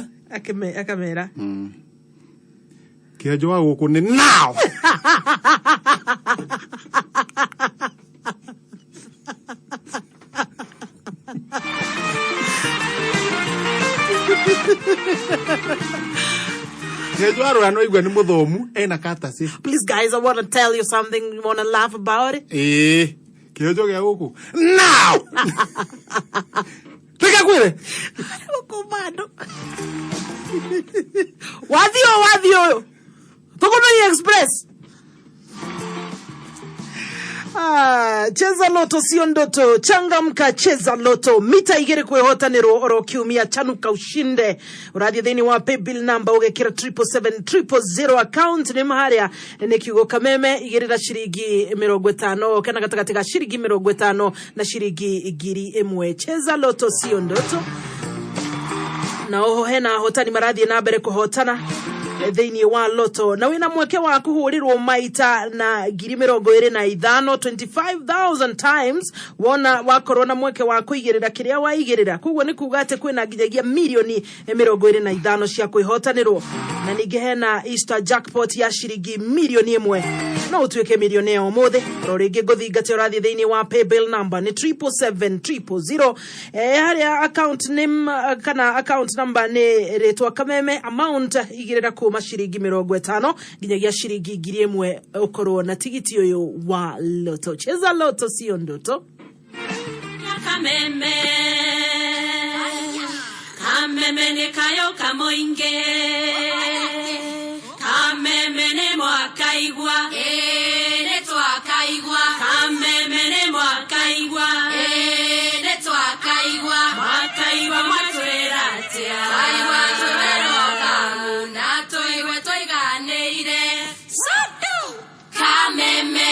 Akamera. Kĩhenjo wa gũkũ nĩ now. Kĩhenjo wa rũraya no igua nĩ mũthomu ena katacĩ. "Please guys, I want to tell you something. You want to laugh about it?" Ĩĩ, kĩhenjo gĩa gũkũ now reke kwĩre. Gũkũ bado wathi ũyũ, wathi ũyũ Tũkũnoi Express. Ah, cheza loto sio ndoto, changamka, cheza loto mita igĩrĩ kwĩhotanĩrwo oro kiumia, chanuka ushinde. Ũrathiĩ thĩinĩ wa paybill number ũgekĩra 777 000, account nĩ harĩa nĩ kiugo Kameme, igĩrĩra ciringi 50 kana gatagatĩ ga ciringi 50 na ciringi 1000. Cheza loto sio ndoto. Na oho hena ahotani marathiĩ na mbere kũhotana thĩinĩ wa loto, na wĩna mweke wa kũhũrĩrwo maita na 25,000, 25,000 times, wona wakorwo na mweke wa kũigĩrĩra kĩrĩa waigĩrĩra. Koguo nĩ kuga atĩ kwĩna nginyagia mirioni 25 cia kwĩhotanĩrwo, na ningĩ hena Easter jackpot ya ciringi 1 mirioni. No ũtuĩke milionea ũmũthĩ. Oro rĩngĩ ngũthingate ũrathiĩ thĩinĩ wa paybill number nĩ 777,000. Harĩa account name kana account number nĩ rĩtwa Kameme, amount igĩrĩra kuma ciringi 50 nginyagia ciringi 1,000 ũkorwo na tigiti ũyũ wa Lotto. Cheza Lotto sio ndoto. Kameme kameme nĩ kayo kamoingĩ kameme nĩ mwakaigua ĩĩ nĩ twakaigua kameme nĩ mwakaigua ĩĩ nĩ twakaigua mwakaigua mwatwĩra atĩa twaigua twĩwerwo kamu na tũigue tũiganĩire Sodo! Kameme.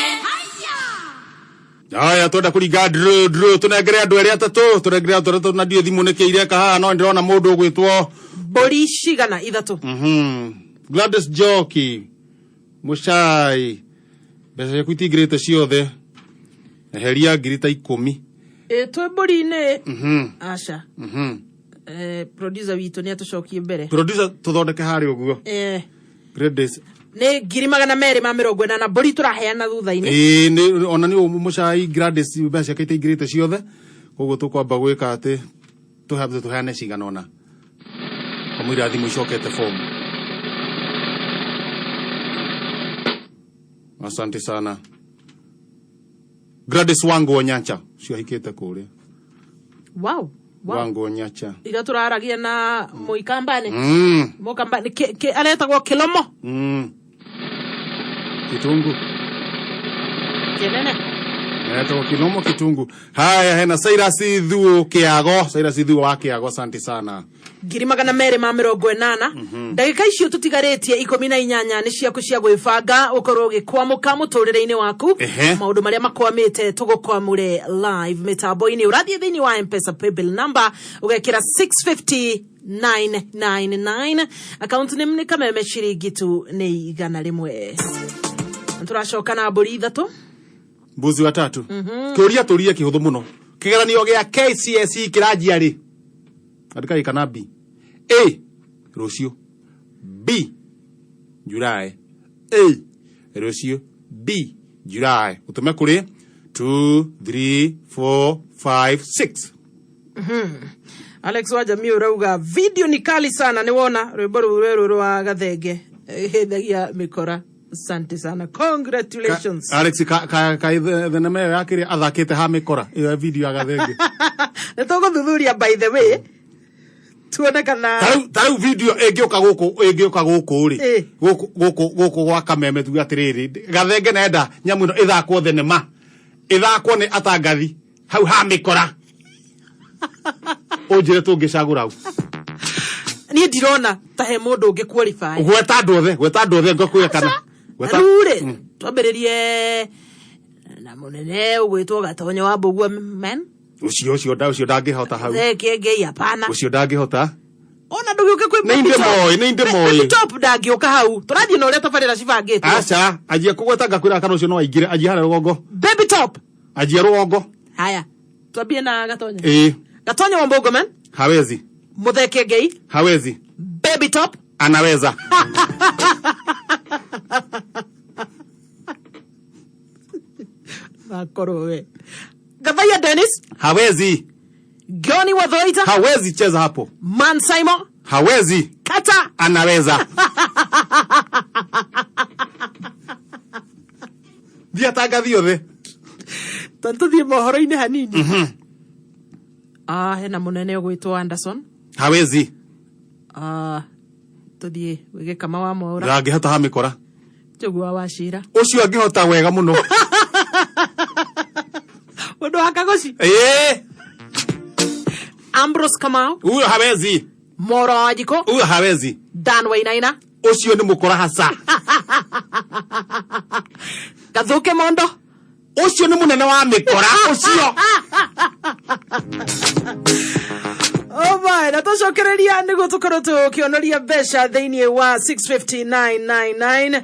Haya, twenda kũringa ndru ndru tũnengere andũ erĩ atatũ, tũnengere andũ atatũ na ndiũ thimũ nĩkĩ ireka haha, no ndĩrona mũndũ ũgwĩtwo mbũri cigana ithatũ. Gladys Njoki Mũcai, mbeca ciaku itingĩrĩte ciothe, eheria ngiri ta 10. Ĩ twĩ mbũri-inĩ. Aca. Producer witũ nĩ atũcokie mbere. Producer, tũthondeke harĩa ũguo. Gladys. Nĩ 280,000 mbũri tũraheana thutha-inĩ. Ĩĩ, nĩ ona nĩ Mũcai Gladys mbeca ciake itaingĩrĩte ciothe, koguo tũkwamba gwĩka atĩ tũhambe tũheane cigana ũna kamũira thimũ icokete fomu. Asante sana Gladys Wangu Onyancha, ũcio ahikĩte kũrĩa. Wow. Wangu Onyancha. Ira tũraragia na mũikambani. Mũkambani aretagwo Kĩlomo. Kitungu. Kĩnene. Aretagwo Kilomo Kitungu. Haya, hena Cyrus Thuo Kĩago, Cyrus Thuo wa Kĩago, asante sana. 280,000. Ndagĩka icio tũtigarĩtie 18 nĩ ciaku cia gwĩbanga ũkorwo ũgĩkwamũka mũtũrĩre-inĩ waku. Maũndũ marĩa makwamĩte tũgũkwamũre live mĩtambo-inĩ. Ũrathiĩ thĩinĩ wa M-Pesa paybill number ũgekĩra 650,999, account name nĩ Kameme, ciringi tu nĩ 100. Tũracoka na mbũri ithatũ. Mbuzi watatu. Kĩũria tũrie kĩhũthũ mũno, kĩgeranio gĩa KCSE kĩranjia rĩ? Andĩka A kana B. A rũciũ, B July. A rũciũ, B July. Ũtũme kũrĩ 2 3 4 5 6. Alex wa Jamii ũrauga video ni kali sana, nĩ wona rwĩmbo rũu rwerũ rwa Gathenge ĩhĩthagia mĩkora. Asante sana, congratulations. Alex, ka ka ka thenema ĩyo yakĩrĩ athakĩte ha mĩkora ĩyo ya video ya Gathenge? Nĩ tũgũthuthuria, by the way, tuone kana Ta rĩu video ĩngĩũka gũkũ rĩ, gũkũ gwa Kameme, tuge atĩrĩrĩ, Gathenge nenda nyamũ ĩno ĩthakwo thenema, ĩthakwo nĩ atangathi hau ha mĩkora, ũnjĩre tũngĩcagũra u? Niĩ ndirona ta he mũndũ ũngĩ qualify. Gweta andũ othe, gweta andũ othe ngũkwĩra kana gweta. Rĩu rĩ, twambĩrĩrie na mũnene ũgwĩtwo Gatonyo wa Mbũgua men. Ũcio ndangĩhota hau. Kĩengei hapana. Ũcio ndangĩhota. Ona ndũgĩũke kwĩ Nĩ Baby Top. ndĩmoĩ, nĩ ndĩmoĩ. Baby Top ndangĩũka hau, tũrathiĩ na ũrĩa tabarĩra cibangĩtwo. Aca, anjia kũgweta ngakwĩra kana ũcio no aingĩre. Anjia harĩa rũgongo. Baby Top. Anjia rũgongo. Haya, twambie na Gatonya. Ĩĩ. Gatonya wa Mbũgua men. Hawezi. Mũthee Kĩengei. Hawezi. Baby Top. Anaweza. Akorwo we Gathaiya Dennis. Hawezi. Goni Wathoita. Hawezi cheza hapo. Man Simon. Hawezi. Kata. Anaweza. Thiĩ atangathi othe. Tũthiĩ mohoro-inĩ hanini. Ah, hena mũnene ũgwĩtwo Anderson. Hawezi. Ah, tũthiĩ gĩkama wa Mwaũra. Ndangĩhota ha mĩkora. Njogu wa Wacira. Ũcio angĩhota wega mũno. Mũndũ wa Kagoci. Ĩĩ. Ambrose Kamau. Huyo hawezi. Moro wa Wanjikũ. Huyo hawezi. Dan Wainaina. Ũcio nĩ mũkora hasa. Gathuke Mondo. Ũcio nĩ mũnene wa mĩkora ũcio. Oh my, na tũcokereria nĩguo tũkorwo tũkĩonoria mbeca thĩinĩ wa 65999.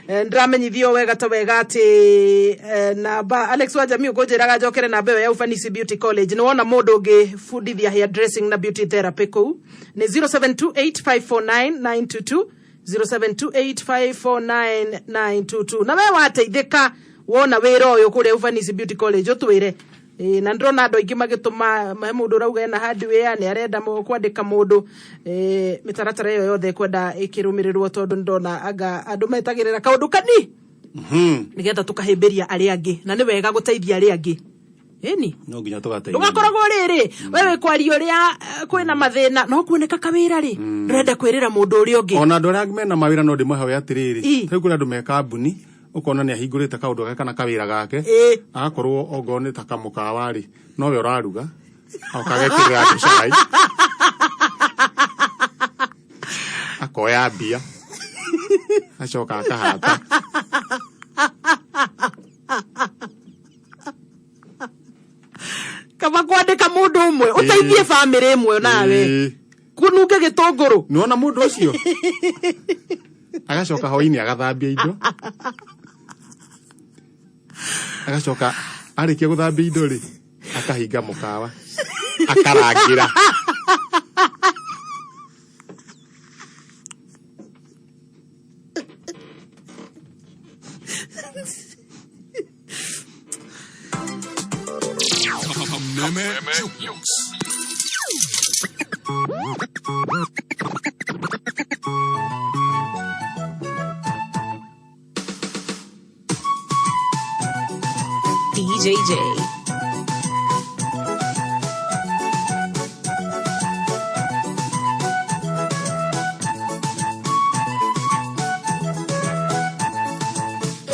Ndĩramenyithio wega ta wega atĩ namba Alex wa Jamii ũkũnjĩraga njokere namba ĩyo ya Ufanisi Beauty College. Nĩ wona mũndũ ũngĩbundithia hair dressing na beauty therapy kũu nĩ 0728549922, 0728549922. Na we wateithĩka wona wĩra ũyũ kũrĩa Ufanisi Beauty College ũtwĩre. Ĩĩ, na ndĩrona andũ aingĩ magĩtũma, he mũndũ ũrauga ena hardware nĩ arenda kwandĩka mũndũ. Mĩtaratara ĩyo yothe ĩkwenda ĩkĩrũmĩrĩrwo tondũ nĩndona anga andũ metagĩrĩra kaũndũ kani nĩgetha tũkahĩmbĩria arĩa angĩ, na nĩ wega gũteithia arĩa angĩ. Ĩni no nginya tũgateithania. Ndũgakoragwo rĩrĩ we wĩ kwaria ũrĩa kwĩna mathĩna no kuoneka kawĩra rĩ, ndũrenda kwĩrĩra mũndũ ũrĩa ũngĩ. Ona andũ arĩa mena mawĩra no ndĩmahoe atĩrĩrĩ, rĩu kũrĩ andũ me kambuni, ũkona nĩ ahingũrĩte kaũndũ gake kana kawĩra gake, agakorwo ongorwo nĩ ta kamũkawa rĩ, nowe ũraruga akagekĩrĩra andũ cai, akoya mbia, acoka akahata. Kaba kwandĩka mũndũ ũmwe ũteithie bamĩrĩ ĩmwe nawe kũnunge gĩtũngũrũ. Nĩwona mũndũ ũcio agacoka hwainĩ agathambia indo, agacoka arĩkia gũthambia indo rĩ, akahinga mũkawa, akarangĩra. Kameme Jukebox. DJJ.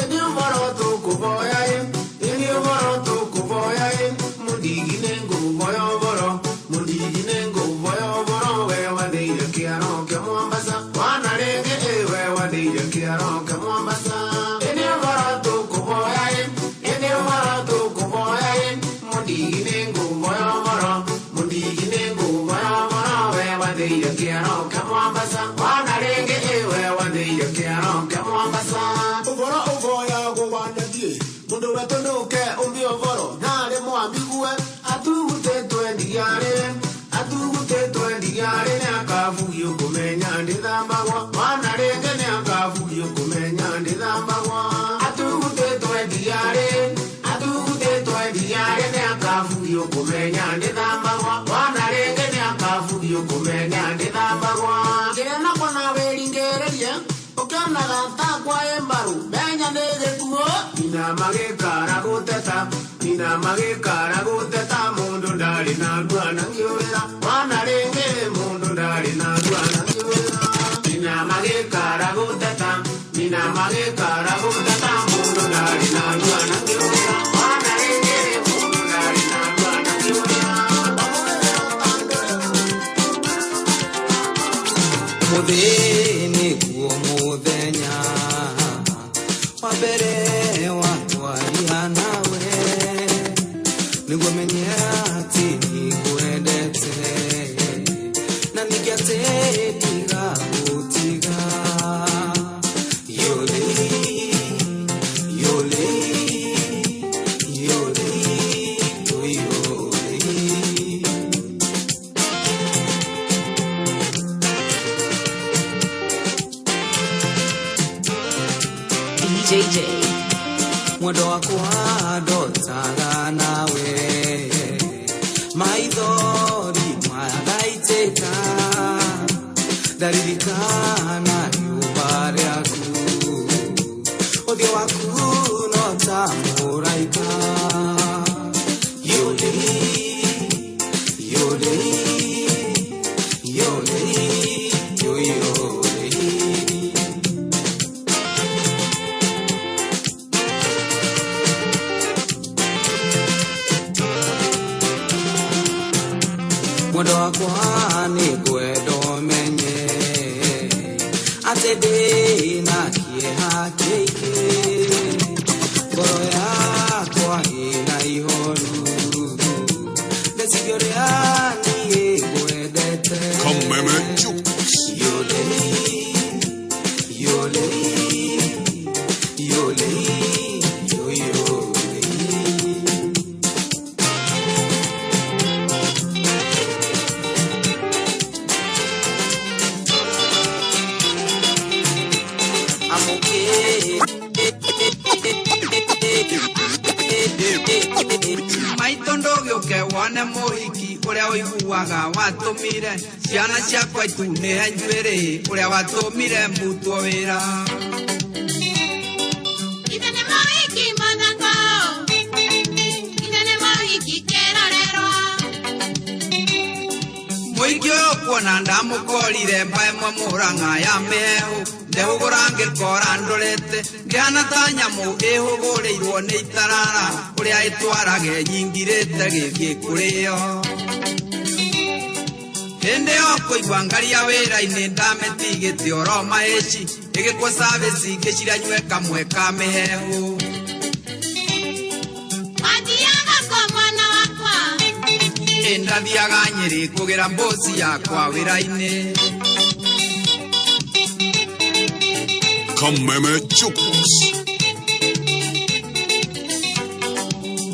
Ĩni ũhoro tũkũvoya ĩ, ĩni ũhoro tũkũvoya ĩ, mũndigi nĩ ngũvoya ũhoro, mũndigi nĩ ngũvoya ũhoro, we wathĩire kĩaro kĩa Mombasa, wana rĩngĩ ĩ we wathĩire kĩaro kĩa Mombasa. Ĩni ũhoro tũkũvoya ĩ, ĩni ũhoro tũkũvoya ĩ, mũndigi nĩ ngũvoya ũhoro, mũndigi nĩ ngũvoya ũhoro, we wathĩire kĩaro kĩa Mombasa, wana rĩngĩ ĩ we wathĩire kĩaro kĩa Mombasa. Ũhoro ũvoyagwo wanathiĩ mũndũ wetũnũke ũmbi ũhoro narĩ mwamigue atugutĩtwe ndiarĩ atugutĩtwe ndiarĩ nĩakabugio kũmenya ndĩthambagwo wana rĩngĩ nĩakabugio kũmenya ndĩthambagwo atugutĩtwe ndiarĩ atugutĩtwe ndiarĩ nĩakabugio kũmenya ndĩthambagwo wana rĩngĩ nĩakabugio kũmenya ndĩthambagwo kĩrĩa kona wĩringĩrĩrie ũkĩonaga takwa ĩ mbaru menya nĩ gĩkuũ nina magĩkara gũteta nina magĩkara gũteta mũndũ ndarĩ na ndwana ngĩũrĩra wana rĩngĩ mũndũ ndarĩ na ndwana ngĩũrĩra nina magĩkara gũteta nina magĩkara gũteta mũndũ ndarĩ na ndwana ngĩũrĩra wana rĩngĩ mũndũ ndarĩ na ndwana ngĩũrĩra. Mũthĩ nĩguo mũthenya wa mbere watwaria nawe, nĩguo menye atĩ nĩngwendete na ningĩ atĩ ndigagũtiga. Yole, yole, yole, yole. DJJ. Mwendo wakwa ndotaga nawe, maithori magaitĩka, ndaririkana riũa rĩaku, ũthiũ waku no ta mũraika. Yole, yole, yole, yole. Mwendo wakwa nĩ ngwenda ũmenye atĩ ndĩ na kĩeha kĩingĩ, ngoro yakwa ĩna ihoru, ndeciria ũrĩa niĩ ngwendete. Kameme Jukebox. Yole, yole, yole, yole. ngũkuaga watũmire ciana ciakwa itunĩhe njuĩrĩ ũrĩa watũmire mbutwo wĩra. Ithe nĩ mũhiki mũthaka, ithe nĩ mũhiki kĩrorerwa. Mũingĩ ũyũ kuona ndamũkorire mba ĩmwe mũrang'a ya mĩhehu ndehũgũra ngĩkora ndorete ngĩhana ta nyamũ ĩhũgũrĩirwo nĩ itarara ũrĩa ĩtwarage nyingirĩte gĩthiĩ kũrĩo. Hĩndĩ ĩyo kũigua ngaria wĩra-inĩ ndametigĩte oro mahĩci ĩgĩkwo service ngĩciria nyue kamwe ka mĩhehu. Wathiaga kwa mwana wakwa. Ĩ ndathiaga Nyĩrĩ kũgĩra mbũci yakwa wĩra-inĩ. Kameme Jukebox.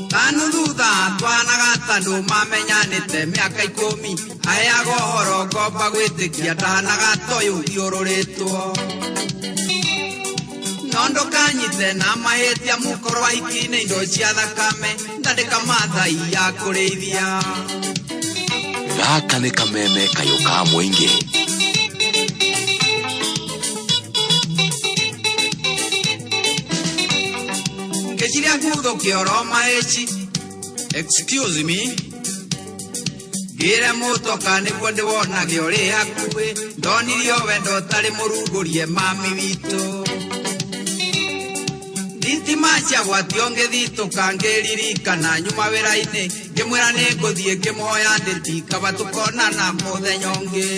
Tanu thutha twanaga tandũ mamenyanĩte mĩaka 10 aheaga ũhoro ngomba gwĩtĩkia ndahanaga toyũ thiũrũrĩtwo. No ndũkanyite na mahĩtia mũkorwo ahiki-inĩ indo cia thakame ndandĩka mathai ya kũrĩithia. Gaka nĩ kameme kayũ ka mũingĩ. Ngĩciria nguthũke oro mahĩci. Excuse me. Ngĩre mũtoka nĩguo ndĩwonage ũrĩ hakuhĩ ndonirio wendo ũtarĩ mũrungũrie mami witũ. Thitima ciagwatio ngĩthitũka ngĩririkana nyuma wĩra-inĩ ngĩmwĩra nĩ ngũthiĩ ngĩmũhoya ndĩti kaba tũkonana mũthenya ũngĩ.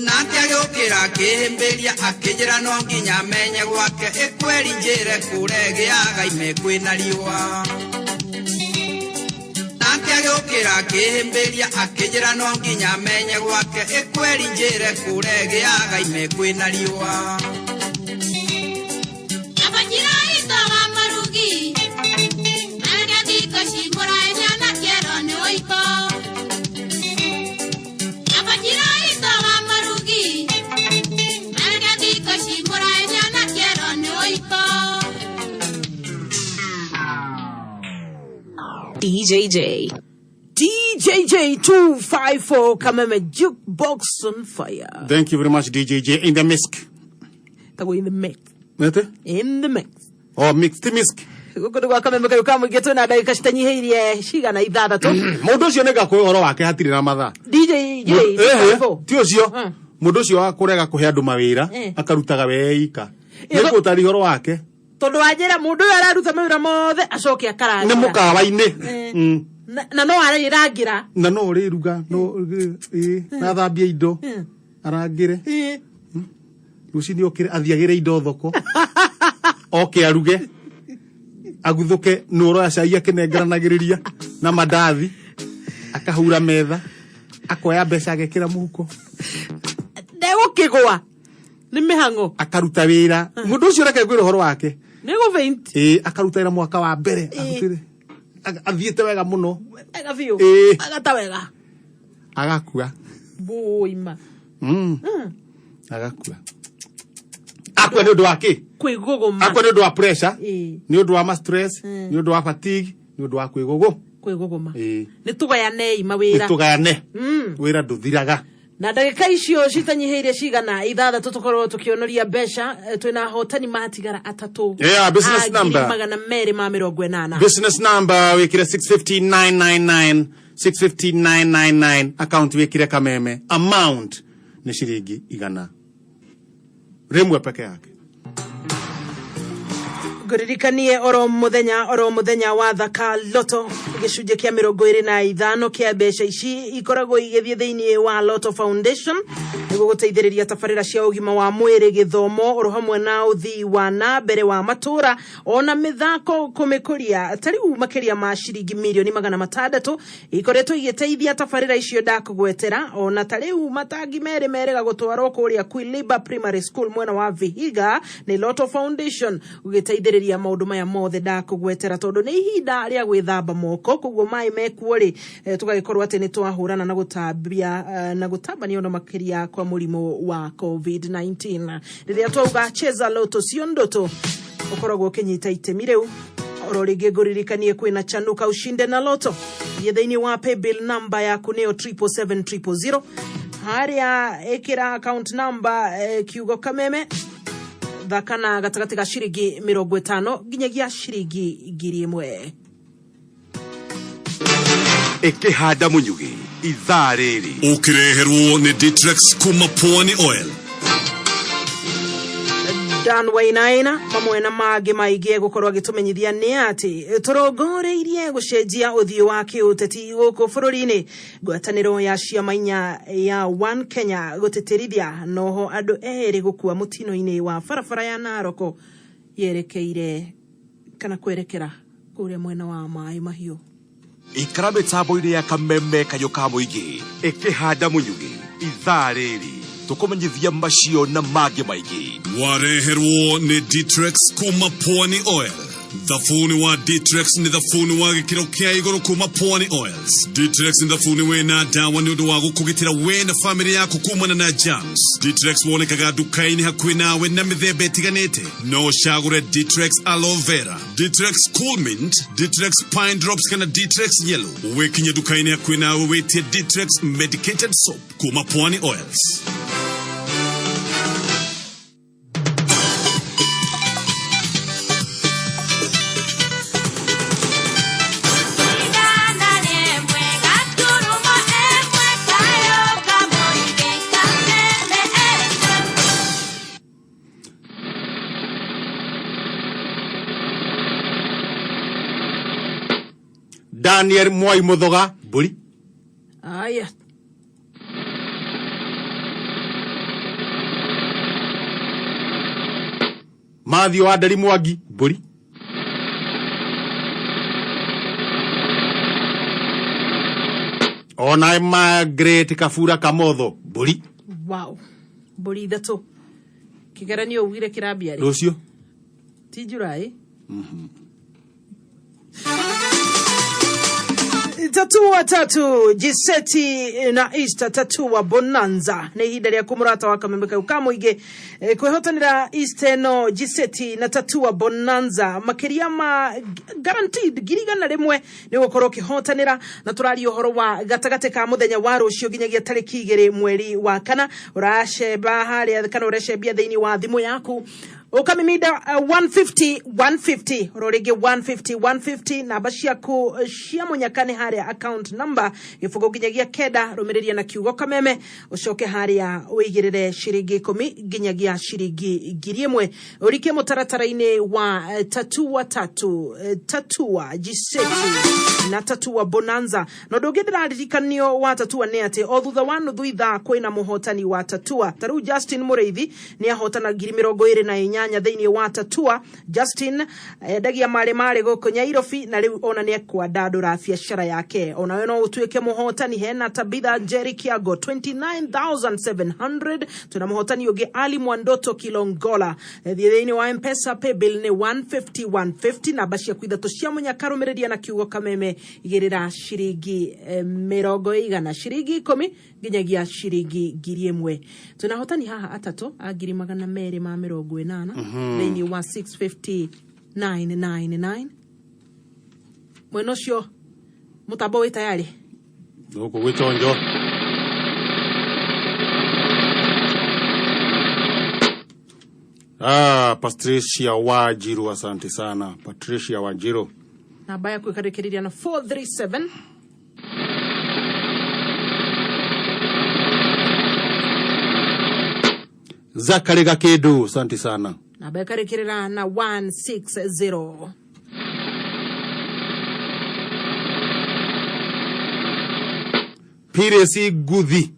Nake agĩũkĩra akĩhĩmbĩria akĩnjĩra no nginya menye gwake ĩkweri njĩre kũrĩa ĩgĩaga ime kwĩna riũa. Nake agĩũkĩra akĩhĩmbĩria akĩnjĩra no nginya menye gwake ĩkweri njĩre kũrĩa ĩgĩaga ime kwĩna riũa. Abajira ito wa marugi. Arĩa thikũ ici mũraenya na kĩero nĩ ũiko. Abajira ito wa marugi. Arĩa thikũ ici mũraenya na kĩero nĩ ũiko. DJJ. DJJ 254 Kameme Jukebox on fire. Thank you very much, DJJ. In the misc. Tagwo in the mix. Nete? In the mix. Oh, mix. Ti misc. Gũkũ nĩ gwa Kameme kayũ ka mũingĩ twĩna ndagĩka citanyihĩirie cigana ithathatũ. Mũndũ ũcio nĩngakũhe ũhoro wake hatirĩ na mathaa. DJJ Ehe, 254. ti ũcio. Mũndũ ũcio wa kũrega kũhe andũ mawĩra akarutaga weika. Nĩngũtarĩria ũhoro wake. Tondũ wanjĩra mũndũ ũyũ araruta mawĩra mothe acoke akarangĩra. Nĩ mũkawa-inĩ. Na no arĩrangĩra. Na no ũrĩruga no ĩ, na athambie indo arangĩre. Rũcinĩ okĩre athiagĩre indo thoko oke aruge aguthũke nĩ ũroya cai akĩnengeranagĩrĩria na mandathi akahura metha akoya mbeca agekĩra mũhuko. Ndegũkĩgwa nĩ mĩhang'o. Akaruta wĩra mũndũ ũcio reke ngwĩre ũhoro wake. Nĩ gũbĩinti. Ĩ akaruta wĩra mwaka wa mbere arutĩre athiĩte wega mũno. Wega biũ. Agata wega. Agakua. Bũima. Agakua. Akua nĩ ũndũ wa kĩ? Kwĩgũgũma. Akua nĩ ũndũ wa pressure. Nĩ ũndũ wa ma stress, nĩ ũndũ wa fatigue, nĩ ũndũ wa kwĩgũgũ. Kwĩgũgũma. Nĩ tũgayanei mawĩra. Nĩ tũgayane. Wĩra ndũthiraga. Na ndagĩka icio citanyihĩire cigana ithathatũ tũkorwo tũkĩonoria mbeca twĩna ahotani matigara atatũ. Yeah, business A ngiri number. 280. Business number wĩkĩre 650999 650999 account wĩkĩre Kameme amount nĩ ciringi 100 peke yake. Ngũririkanie oro mũthenya oro mũthenya wa thaka Lotto gĩcunjĩ kĩa 25 kĩa mbeca ici ikoragwo igĩthiĩ thĩinĩ wa Lotto Foundation nĩguo gũteithĩrĩria tabarĩra cia ũgima wa mwĩrĩ gĩthomo oro hamwe na ũthii wa na mbere wa matũra ona mĩthako kũmĩkũria. Ta rĩu makĩria ma ciringi mirioni 600 ikoretwo igĩteithia tabarĩra icio ndakũgwetera ona ta rĩu matangi merĩ merĩga gũtwarwo kũrĩa Kwiliba Primary School mwena wa Vihiga nĩ Lotto Foundation gũgĩteithĩrĩria maũndũ maya mothe ndakũgwetera tondũ nĩ ihinda rĩa gwĩthamba moko koguo maĩ mekuo rĩ tũgagĩkorwo atĩ nĩ twahũrana na gũtambia na gũtambania ona makĩria kwa mũrimũ wa COVID-19. Rĩrĩa twauga cheza Lotto sio ndoto ũkoragwo ũkĩnyita itemi rĩu Oro rĩngĩ ngũririkanie kwĩna Chanuka Ushinde na Loto. Thiĩ thĩinĩ wa paybill number yaku nĩyo 777 000, harĩa ĩkĩra account number kiugo Kameme, thaka na gatagatĩ ga ciringi 50 nginyagia ciringi 1000. Ĩkĩhanda mũnyugĩ ithaa rĩrĩ. Ũkĩreherwo nĩ Ditrex kuma Pwani Oil. Dan Wainaina mamwe na mangĩ maingĩ egũkorwo agĩtũmenyithia nĩ atĩ tũrongoreirie gũcenjia ũthiũ wa kĩũteti gũkũ bũrũri-inĩ. Ngwatanĩro ya ciama inya ya One Kenya gũtĩtĩrithia noho andũ erĩ gũkua mũtino-inĩ wa barabara ya Naroko yerekeire kana kwerekera kũrĩa mwena wa Maĩ Mahiũ. Ikara mĩtambo-inĩ ya Kameme kayũ ka mũingĩ ĩkĩhanda mũnyugĩ ithaa rĩrĩ tũkũmenyithia macio na mangĩ maingĩ. Wareherwo nĩ Ditrex kuma Pwani Oil. Thabuni wa Ditrex nĩ thabuni wa gĩkĩro kĩa igũrũ kuma Pwani Oils. Ditrex nĩ thabuni wĩna ndawa nĩ ũndũ wa gũkũgitĩra we na famĩlĩ yaku kumana na germs. Ditrex wonekaga nduka-inĩ hakuhĩ nawe na mĩthemba ĩtiganĩte. No ũcagũre Ditrex Aloe Vera, Ditrex Cool Mint, Ditrex Pine Drops kana Ditrex Yellow. Wĩkinye nduka-inĩ hakuhĩ nawe wĩtie Ditrex Medicated Soap kuma Pwani Oils. Daniel Mwai Muthoga mbũri. Aya. Matthew wa Nderi Mwangi mbũri. Ona Margaret Kabura Kamotho mbũri. Wow, mbũri ithatũ. Kĩgeranio ugire kĩrambia rĩ? Rũciũ. Ti July. Tatua tatu Jiseti na Easter Tatua Bonanza nĩ ihinda rĩaku mũrata wa Kameme kau ka mũingĩ kwĩhotanĩra Easter ĩno. Jiseti na Tatua Bonanza makĩria ma guaranteed 100,000 nĩ ũgũkorwo ũkĩhotanĩra, na tũraria ũhoro wa gatagatĩ ka mũthenya wa rũciũ nginyagia tarĩki 2 mweri wa kana. Ũracemba harĩa kana ũrecembia thĩinĩ wa thimũ yaku ũkamimida 150 150 oro rĩngĩ 150 150, namba ciaku cia mũnyaka nĩ harĩa account number 0 nginyagia 9, rũmĩrĩria na kiugo Kameme, ũcoke harĩa ũigĩrĩre ciringi 10 nginyagia ciringi 1000 ũrike mũtaratara-inĩ wa Tatua tatu, Tatua Jiseti na Tatua Bonanza. Na ũndũ ũngĩ ndĩraririkanio wa Tatua nĩ atĩ o thutha wa nuthu ithaa kwĩna mũhotani wa Tatua. Ta rĩu Justin Mũrĩithi nĩ ahotana 28,000 thĩinĩ wa Tatua. Justin endagia marĩ marĩ gũkũ Nyairobi na rĩu ona nĩ ekwandandũra biacara yake. Onawe no ũtuĩke mũhotani. Hena Tabitha Njeri Kiago 29,700, twĩna mũhotani ũngĩ Ali Mwandoto Kilongola. Thiĩ thĩinĩ wa Mpesa paybill nĩ 150 150, namba ciaku ithatũ cia mũnyaka, rũmĩrĩria na kiugo Kameme, igĩrĩra ciringi 100, ciringi 10 nginyagia ciringi 1000. Twĩna ahotani haha atatũ a 280,000 thĩinĩ wa 65999. Mwena ũcio mũtambo wĩ tayari? Gũkũ gwĩ chonjo. Ah, Patricia Wanjiru, asante sana Patricia Wanjiru. Namba yaku ĩkarĩkĩrĩria na 437. Zakari Gakindu, asante sana. Namba ĩkarĩkĩrĩra na 160. Piresi Guthi,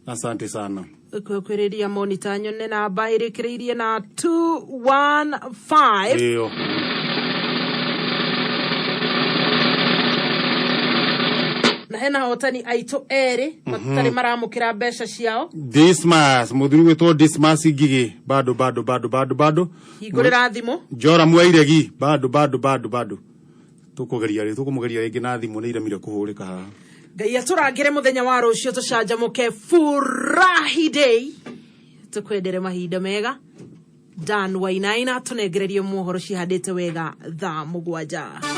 asante sana. Kwĩrĩria monita nyone namba ĩrĩkĩrĩirie na 215. Ĩyo. Na hena ahotani aitũ erĩ matarĩ maramũkĩra mbeca ciao. Dismas, mũthuri gwĩtwo Dismas Ngigĩ, bado bado bado bado bado. Hingũrĩra thimũ. Njora Mwairegi, bado bado bado bado. Tũkũgeria rĩ, tũkũmũgeria rĩngĩ na thimũ nĩ iremire kũhũrĩka haha. Ngai atũrangĩre mũthenya wa rũciũ tũcanjamũke, furahi day, tũkwendere mahinda mega. Dan Wainaina, tũnengererie mohoro cihandĩte wega thaa 7.